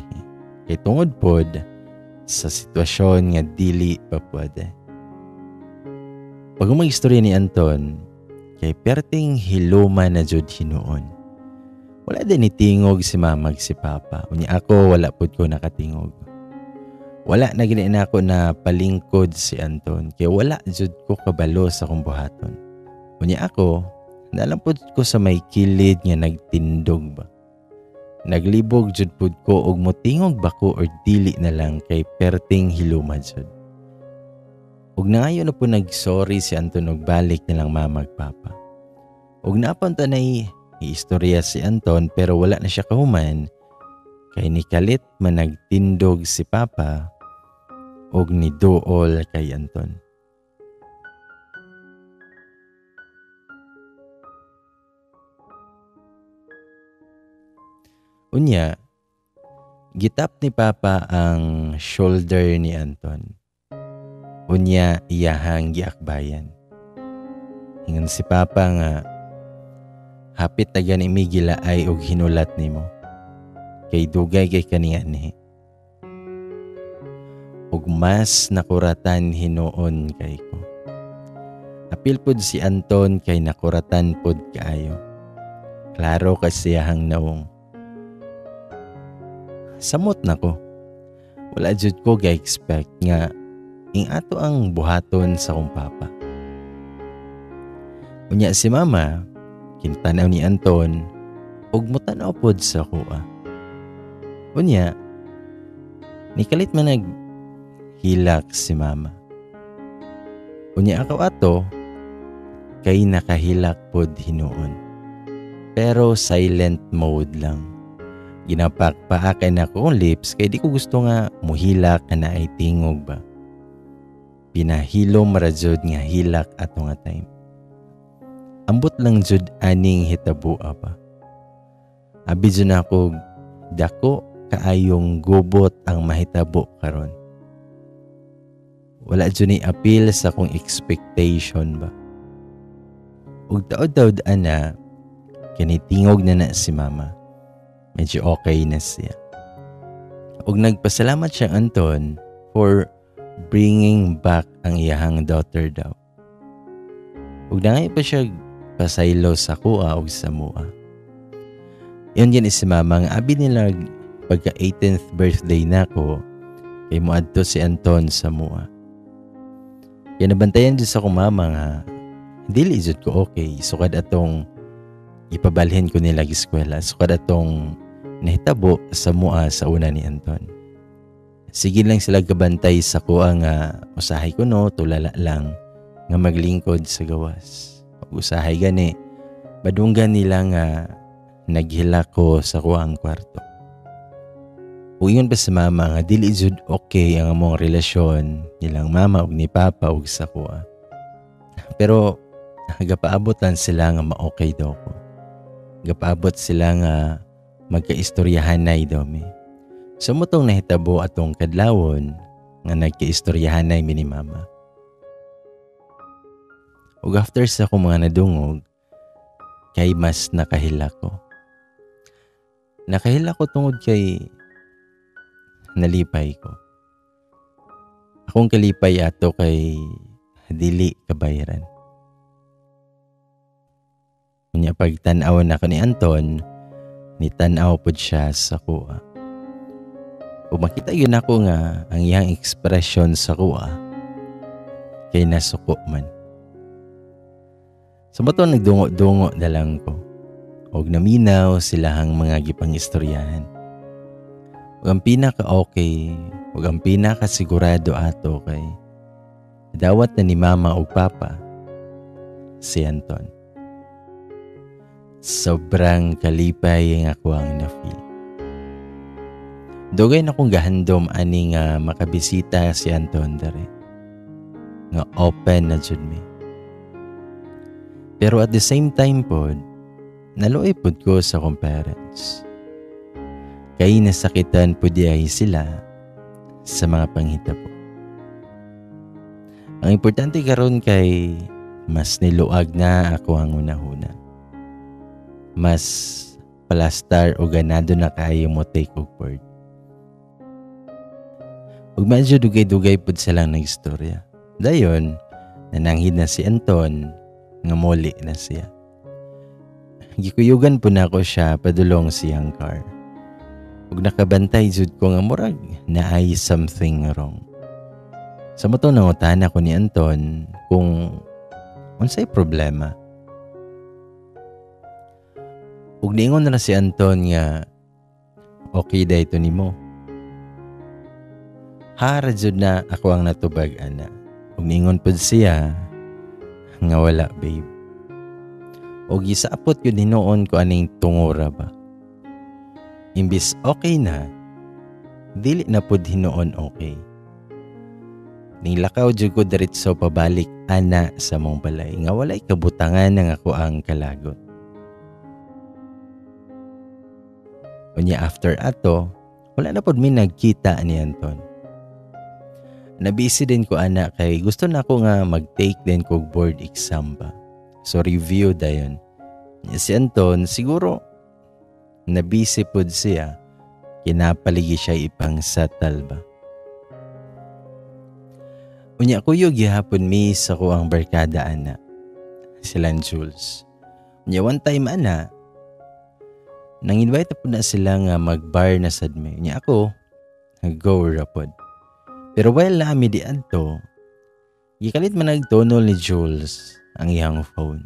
Kay tungod pod sa sitwasyon nga dili pa pwede. Pag umagistorya ni Anton, kay perting hiluma na jud hinuon. Wala din itingog si mama ug si papa. Unya ako wala pud ko nakatingog. Wala na gini na ako na palingkod si Anton kay wala jud ko kabalo sa akong buhaton. Unya ako, nalang pud ko sa may kilid nga nagtindog ba. Naglibog jud pud ko og motingog ba ko or dili na lang kay perting hiluma jud. Ug nangayo na po nag-sorry si Anton og balik nilang mama ug papa. Ug napunta na iistorya si Anton pero wala na siya kahuman kay nikalit man nagtindog si papa og niduol kay Anton. Unya, Gitap ni Papa ang shoulder ni Anton. Unya iyahang giakbayan. Ingon si Papa nga, "Hapit na gani mi gilaay og hinulat nimo. Kay dugay kay kanianhi." Ug mas nakuratan hinuon kay ko. Apil pod si Anton kay nakuratan pod kaayo. Klaro kasi siyahang nawong. Samot na ko. Wala jud ko ga-expect nga ing ato ang buhaton sa kong papa. Unya si mama, kintanaw ni Anton, ug mutanaw pod sa kuha. Unya, nikalit man naghilak si mama. Unya ako ato, kay nakahilak pod hinuon. Pero silent mode lang. Ginapakpaakay na ko ang lips kay di ko gusto nga muhilak na ay tingog ba. Pinahilom ra jud nga hilak ato nga time. Ambot lang jud aning hitabua pa. Abi jud ako dako kaayong gubot ang mahitabo karon. Wala jud ni appeal sa akong expectation ba. Ug taod-taod ana, kanitingog na na si mama. Medyo okay na siya. Ug nagpasalamat siya Anton for bringing back ang iyahang daughter daw. Ug nangay pa siya pasaylo sa kuha ug sa mua. Yun yan si mama nga abi nila pagka 18th birthday nako kay moadto si Anton sa mua. Kaya nabantayan jud sa akong mama nga dili jud ko okay sukad atong ipabalhin ko nila eskwela, sukad atong nahitabo sa mua sa una ni Anton. Sige lang sila gabantay sa kuha nga usahay ko no, tulala lang nga maglingkod sa gawas. Pag usahay gani, badunggan nila nga naghilak ko sa kuha ang kwarto. Uyon pa sa mama nga dili jud okay ang among relasyon nilang mama ug ni papa ug sa kuha. Pero gapaabot lang sila nga ma-okay daw ko. Gapaabot sila nga magkaistoryahanay daw mi. So mutong nahitabo atong kadlawon nga nagkaistoryahanay mi ni mama. Ug after sa akong mga nadungog, kay mas nakahila ko. Nakahila ko tungod kay nalipay ko. Akong kalipay ato kay dili kabayaran. Unya pagtan-aw na ko ni Anton, ni tan-aw pod siya sa kuha. Ug makita yun ako nga ang iyang expression sa kuha kay nasuko man. Sa so, nagdungo-dungo na lang ko. Og naminaw silahang mga gipang-istoryahan. Ug ang pinaka-okay, ug ang pinaka-sigurado ato kay dawat na ni mama ug papa si Anton. Sobrang kalipay ang ako ang na-feel. Dugay na kong gahandom ani nga makabisita si Anton dere. Nga open na jud mi. Pero at the same time pod, naluoy pod ko sa akong parents. Kay nasakitan pod ay sila sa mga panghitabo. Ang importante karon kay mas niluag na ako ang hunahuna. Mas palastar o ganado na kaayo mo take og board. Ug medyo dugay-dugay pud silang nagstorya. Dayon, nananghid na si Anton nga muli na siya. Gikuyugan po nako siya padulong siyang car. Ug nakabantay jud ko nga murag naay something wrong. Sa mao to nangutana ko ni Anton kung unsay problema. Ug niingon na si Anton nga okay day to nimo. Hara jud na ako ang natubag ana. Ug niingon pud siya nga wala babe. Ug gisapot yun hinuon ko aning tungura ba. Imbis okay na, dili na pud hinuon okay. Nilakaw jud ko diretso pabalik ana sa mong balay nga walay kabutangan ng ako ang kalagot. Unya after ato, Wala na pod mi nagkita ni Anton. Nabisi din ko ana kay gusto na ako nga mag-take din kog board exam ba. So review dayon. Si Anton siguro nabisi pod siya, kinapaligi siya ipang settle ba. Unya kuyog gihapon mi sa ko ang barkada ana, silang Jules. Unya one time ana, nang invite na po na sila nga mag-bar na sad mi. Unya ako, nag-go ra pod. Pero while nami di adto, gikalit man nagtonol ni Jules ang iyang phone.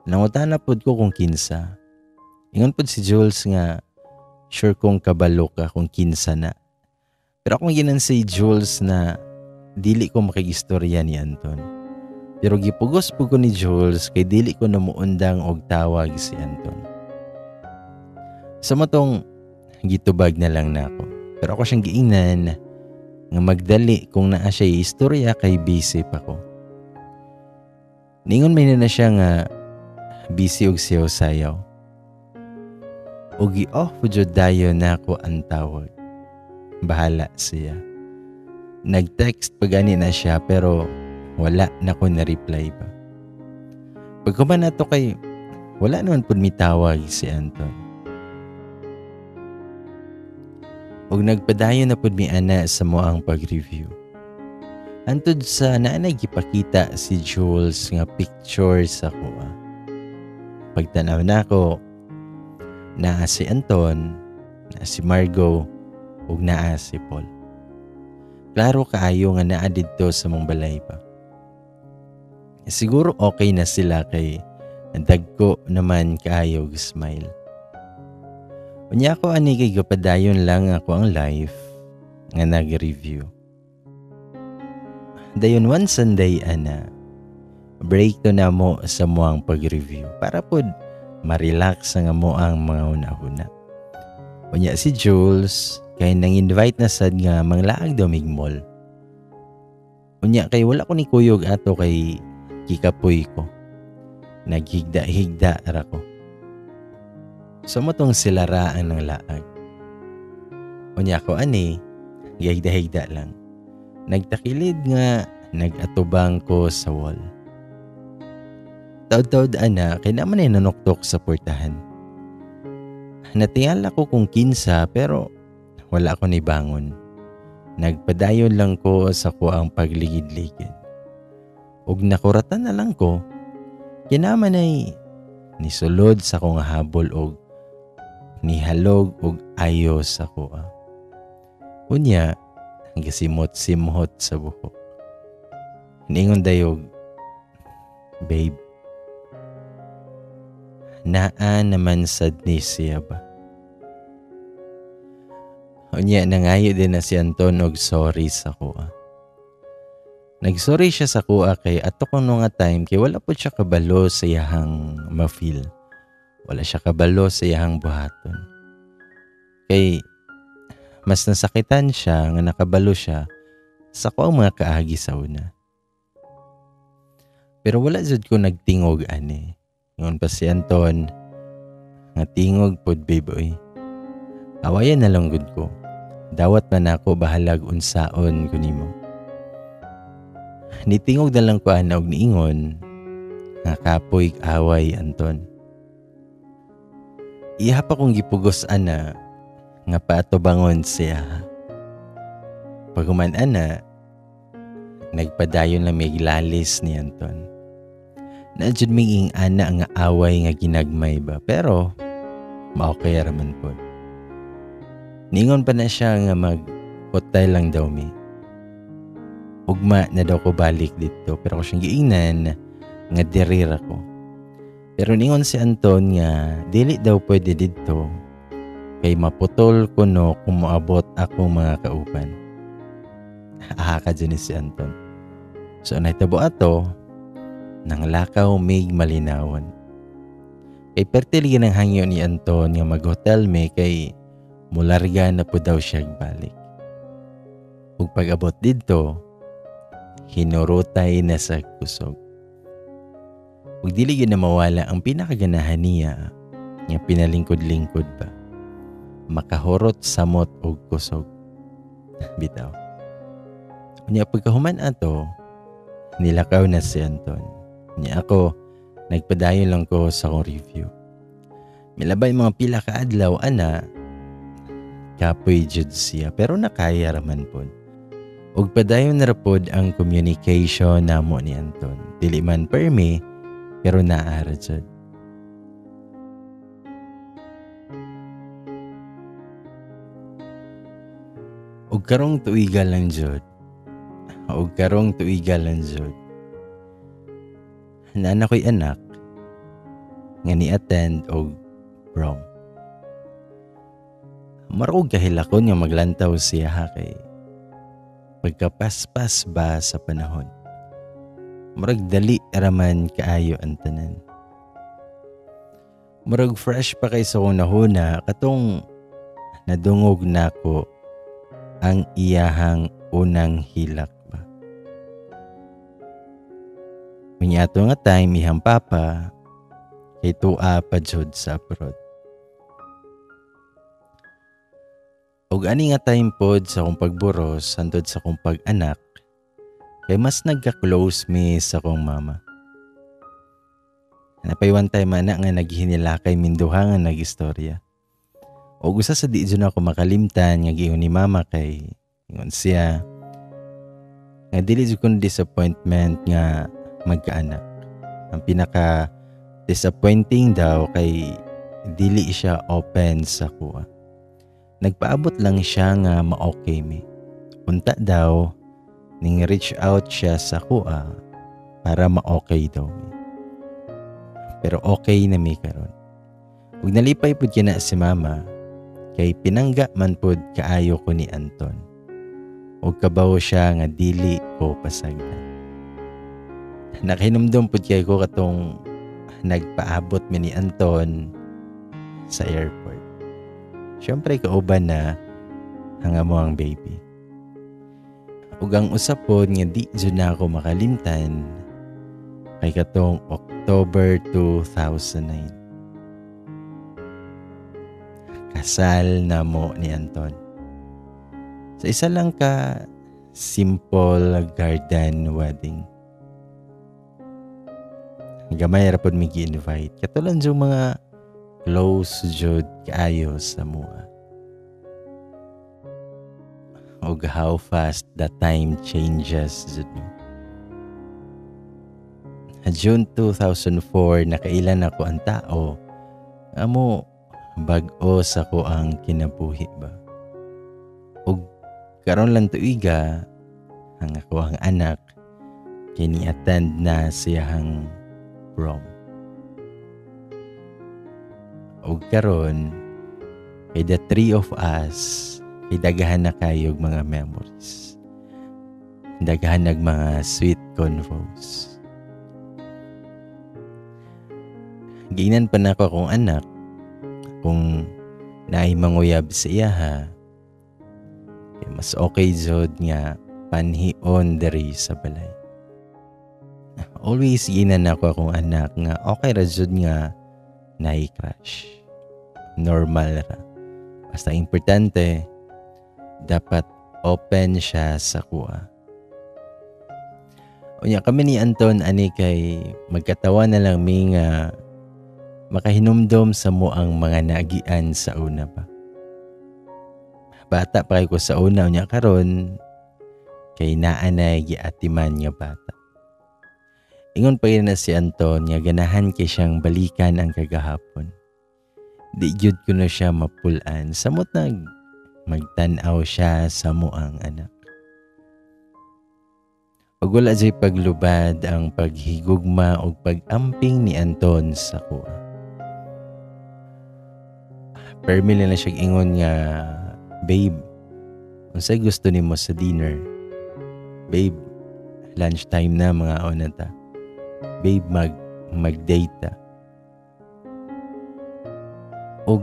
Nangutana pod ko kung kinsa. Ingon pod si Jules nga sure kong kabalo ka kung kinsa na. Pero akong ginan si Jules na dili ko makigistorya ni Anton. Pero gipugos po ko ni Jules kay dili ko namuundang og tawag si Anton. Sa matong gitubag na lang nako. Pero ako siyang giingnan nga magdali kung naa siya istorya kay busy pa ko. Ningon may na siya nga busy og sayaw-sayaw. Og gi-off jud dayon nako ang tawag. Bahala siya. Nag-text pa gani na siya pero wala na ko na-reply pa. Pagkuman na to kay wala naman pud mitawag si Anton. Og nagpadayon na pud mi ana sa moang pag-review. Antod sa naanay gipakita si Jules nga picture sa kuha. Pagtanaw nako, naa si Anton, naa si Margot, ug naa si Paul. Klaro kaayo nga naa didto sa mong balay pa. Siguro okay na sila kay dagko naman kaayo og smile. Unya ako ani kay gapadayon lang ako ang life nga nag-review. Dayon one Sunday ana, break to na mo sa muang pag-review para pod ma-relax nga mo ang mga una-una. Unya si Jules kay nang-invite na sad nga manglaag daw mig mall. Unya kay wala ko ni kuyog ato kay kikapoy ko. Naghigda-higda ra ko. So motong sila ra ang nanglaag. Unya ko ani, gihigda-higda lang. Nagtakilid nga nag-atubang ko sa wall. Taod-taod ana, kay naman ay nanuktok sa portahan. Natingala ko kung kinsa pero wala ko ni bangon. Nagpadayon lang ko sa kuang pagligid-ligid. Ug nakuratan na lang ko, kinaman ay nisulod sa kong habol og nihalog og ayo sa kuha. Unya, gisimot-simhot sa buhok. Ningon dayog, babe, naa naman sad ni siya ba? Unya, nangayo din na si Anton og sorry sa kuha. Nagsorry siya sa kuha kay ato kuno nga time kay wala po siya kabalo sa iyahang ma-feel. Wala siya kabalo sa iyahang buhaton. Kay mas nasakitan siya nga nakabalo siya sa kuang mga kaagi sa una. Pero wala jud ko nagtingog ani. Ingon pa si Anton nga tingog pod babe oy. Awayan na lang gud ko. Dawat man ako bahalag unsaon ko nimo. Nitingog na lang ko ana og niingon nga kapoy away Anton. Iha pa kong gipugos ana nga paatubangon siya. Paghuman ana, nagpadayon na may lalis ni Anton. Nadyod may ana nga away nga ginagmay ba, pero maokay raman po. Ningon pa na siya nga mag-hotel lang daw mi. Ugma na daw ko balik dito pero ako siyang giingnan nga dirira ko. Pero ningon si Anton nga dili daw pwede dito kay maputol ko no kung moabot ako mga kauban. Aha ka dyan ni si Anton. So nahitabo ato, nang lakaw mig malinawan. Kay perti lagi ng hangyo ni Anton nga mag-hotel mi kay mularga na po daw siya balik. Ug pag-abot didto, hinurutay na sa kusog. Ug dili gyud na mawala ang pinakaganahan niya nga pinalingkod-lingkod ba. Makahurot samot og kusog. Bitaw. Unya pagkahuman ato, nilakaw na si Anton. Unya ako, nagpadayon lang ko sa akong review. Milabay mga pila ka adlaw ana, kapoy jud siya pero nakaya raman pod. Ug padayon na ra pod ang communication namo ni Anton. Dili man permi pero naa ra jud. Ug karong tuiga lang jud. Og karong tuiga lang jud. Naa na ko'y anak nga ni-attend og prom. Mura og kahilakon nga maglantaw siya ha kay pagkapaspas ba sa panahon. Murag dali raman kaayo ang tanan. Murag fresh pa kay sa akong nahuna katong nadungog nako ang iyahang unang hilak ba. Unya ato nga time iyang papa kay tua pa jud sa abroad. Og ani nga time pod sa akong pagburos hantod sa akong pag-anak kay mas nagka-close mi sa akong mama. Napay one time ana nga naghinilakay minduha nga nagistorya. Og usa sa di jud ako makalimtan nga giingon ni mama kay ingon siya nga dili jud kun disappointment nga magkaanak. Ang pinaka disappointing daw kay dili siya open sa kuha. Nagpaabot lang siya nga ma-okay mi. Unta daw ning reach out siya sa kuha para ma-okay daw mi. Pero okay na mi karon. Ug nalipay pud kina si mama kay pinangga man pud kaayo ko ni Anton. Ug kabaw siya nga dili ko pasagdan. Nakahinumdum pud kay ko katong nagpaabot mi ni Anton sa airport. Siyempre kauban na ang amo ang baby. Ug ang usa pod nga di jud na ako makalimtan kay katong October 2009. Kasal na mo ni Anton. Sa isa lang ka simple garden wedding. Gamay ra pod mi gi-invite. Katulad yung mga close jud kaayo sa mua. Og how fast the time changes jud no. June 2004 nakailan ako ang tao amo bag-o sa ko ang kinabuhi ba. Og karon lang tuiga ang ako ang anak kini attend na siyahang prom. Og karon kay the three of us kay daghan na kayog mga memories. Daghan nag mga sweet convos. Giinan pa nako akong anak kung naay manguyab sa iya ha, kay mas okay jud nga panhion diri sa balay. Always giinan nako akong anak nga okay ra jud nga naay crush. Normal ra. Basta importante dapat open siya sa kuha. Unya kami ni Anton ani kay magkatawa na lang mi nga makahinumdom sa mo ang mga naagian sa una pa. Bata pa kay ko sa una, unya karon kay naa nay giatiman nga bata. Ingon pa na si Anton nga ganahan kay siyang balikan ang kagahapon. Di gyud kuno siya mapulan samot nag magtan-aw siya sa muang anak. Ug wala jay paglubad ang paghigugma og pag-amping ni Anton sa kuha. Permi na siya ingon nga, babe, unsay gusto nimo sa dinner? Babe, lunchtime na mga una ta. Babe, mag-date ta. Og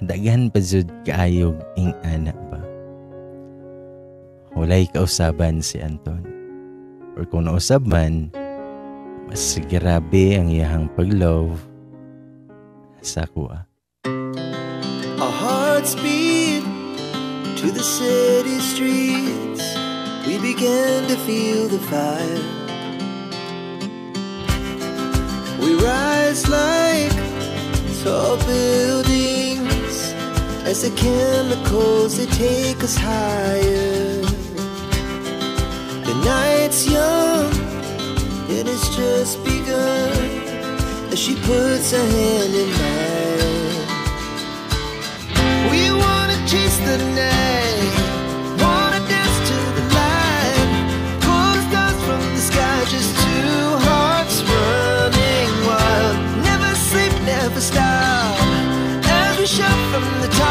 daghan pa jud kaayog ing anak ba. Walay kausaban si Anton. Or kung nausab man, mas grabe ang iyahang pag-love sa kuha. Our hearts Speed to the city streets. We began to feel the fire. We rise like tall buildings as the chemicals, they take us higher. The night's young and it's just begun as she puts her hand in mine. We wanna chase the night, wanna dance to the light, pull the stars from the sky, just two hearts running wild. Never sleep, never stop, as we shout from the top.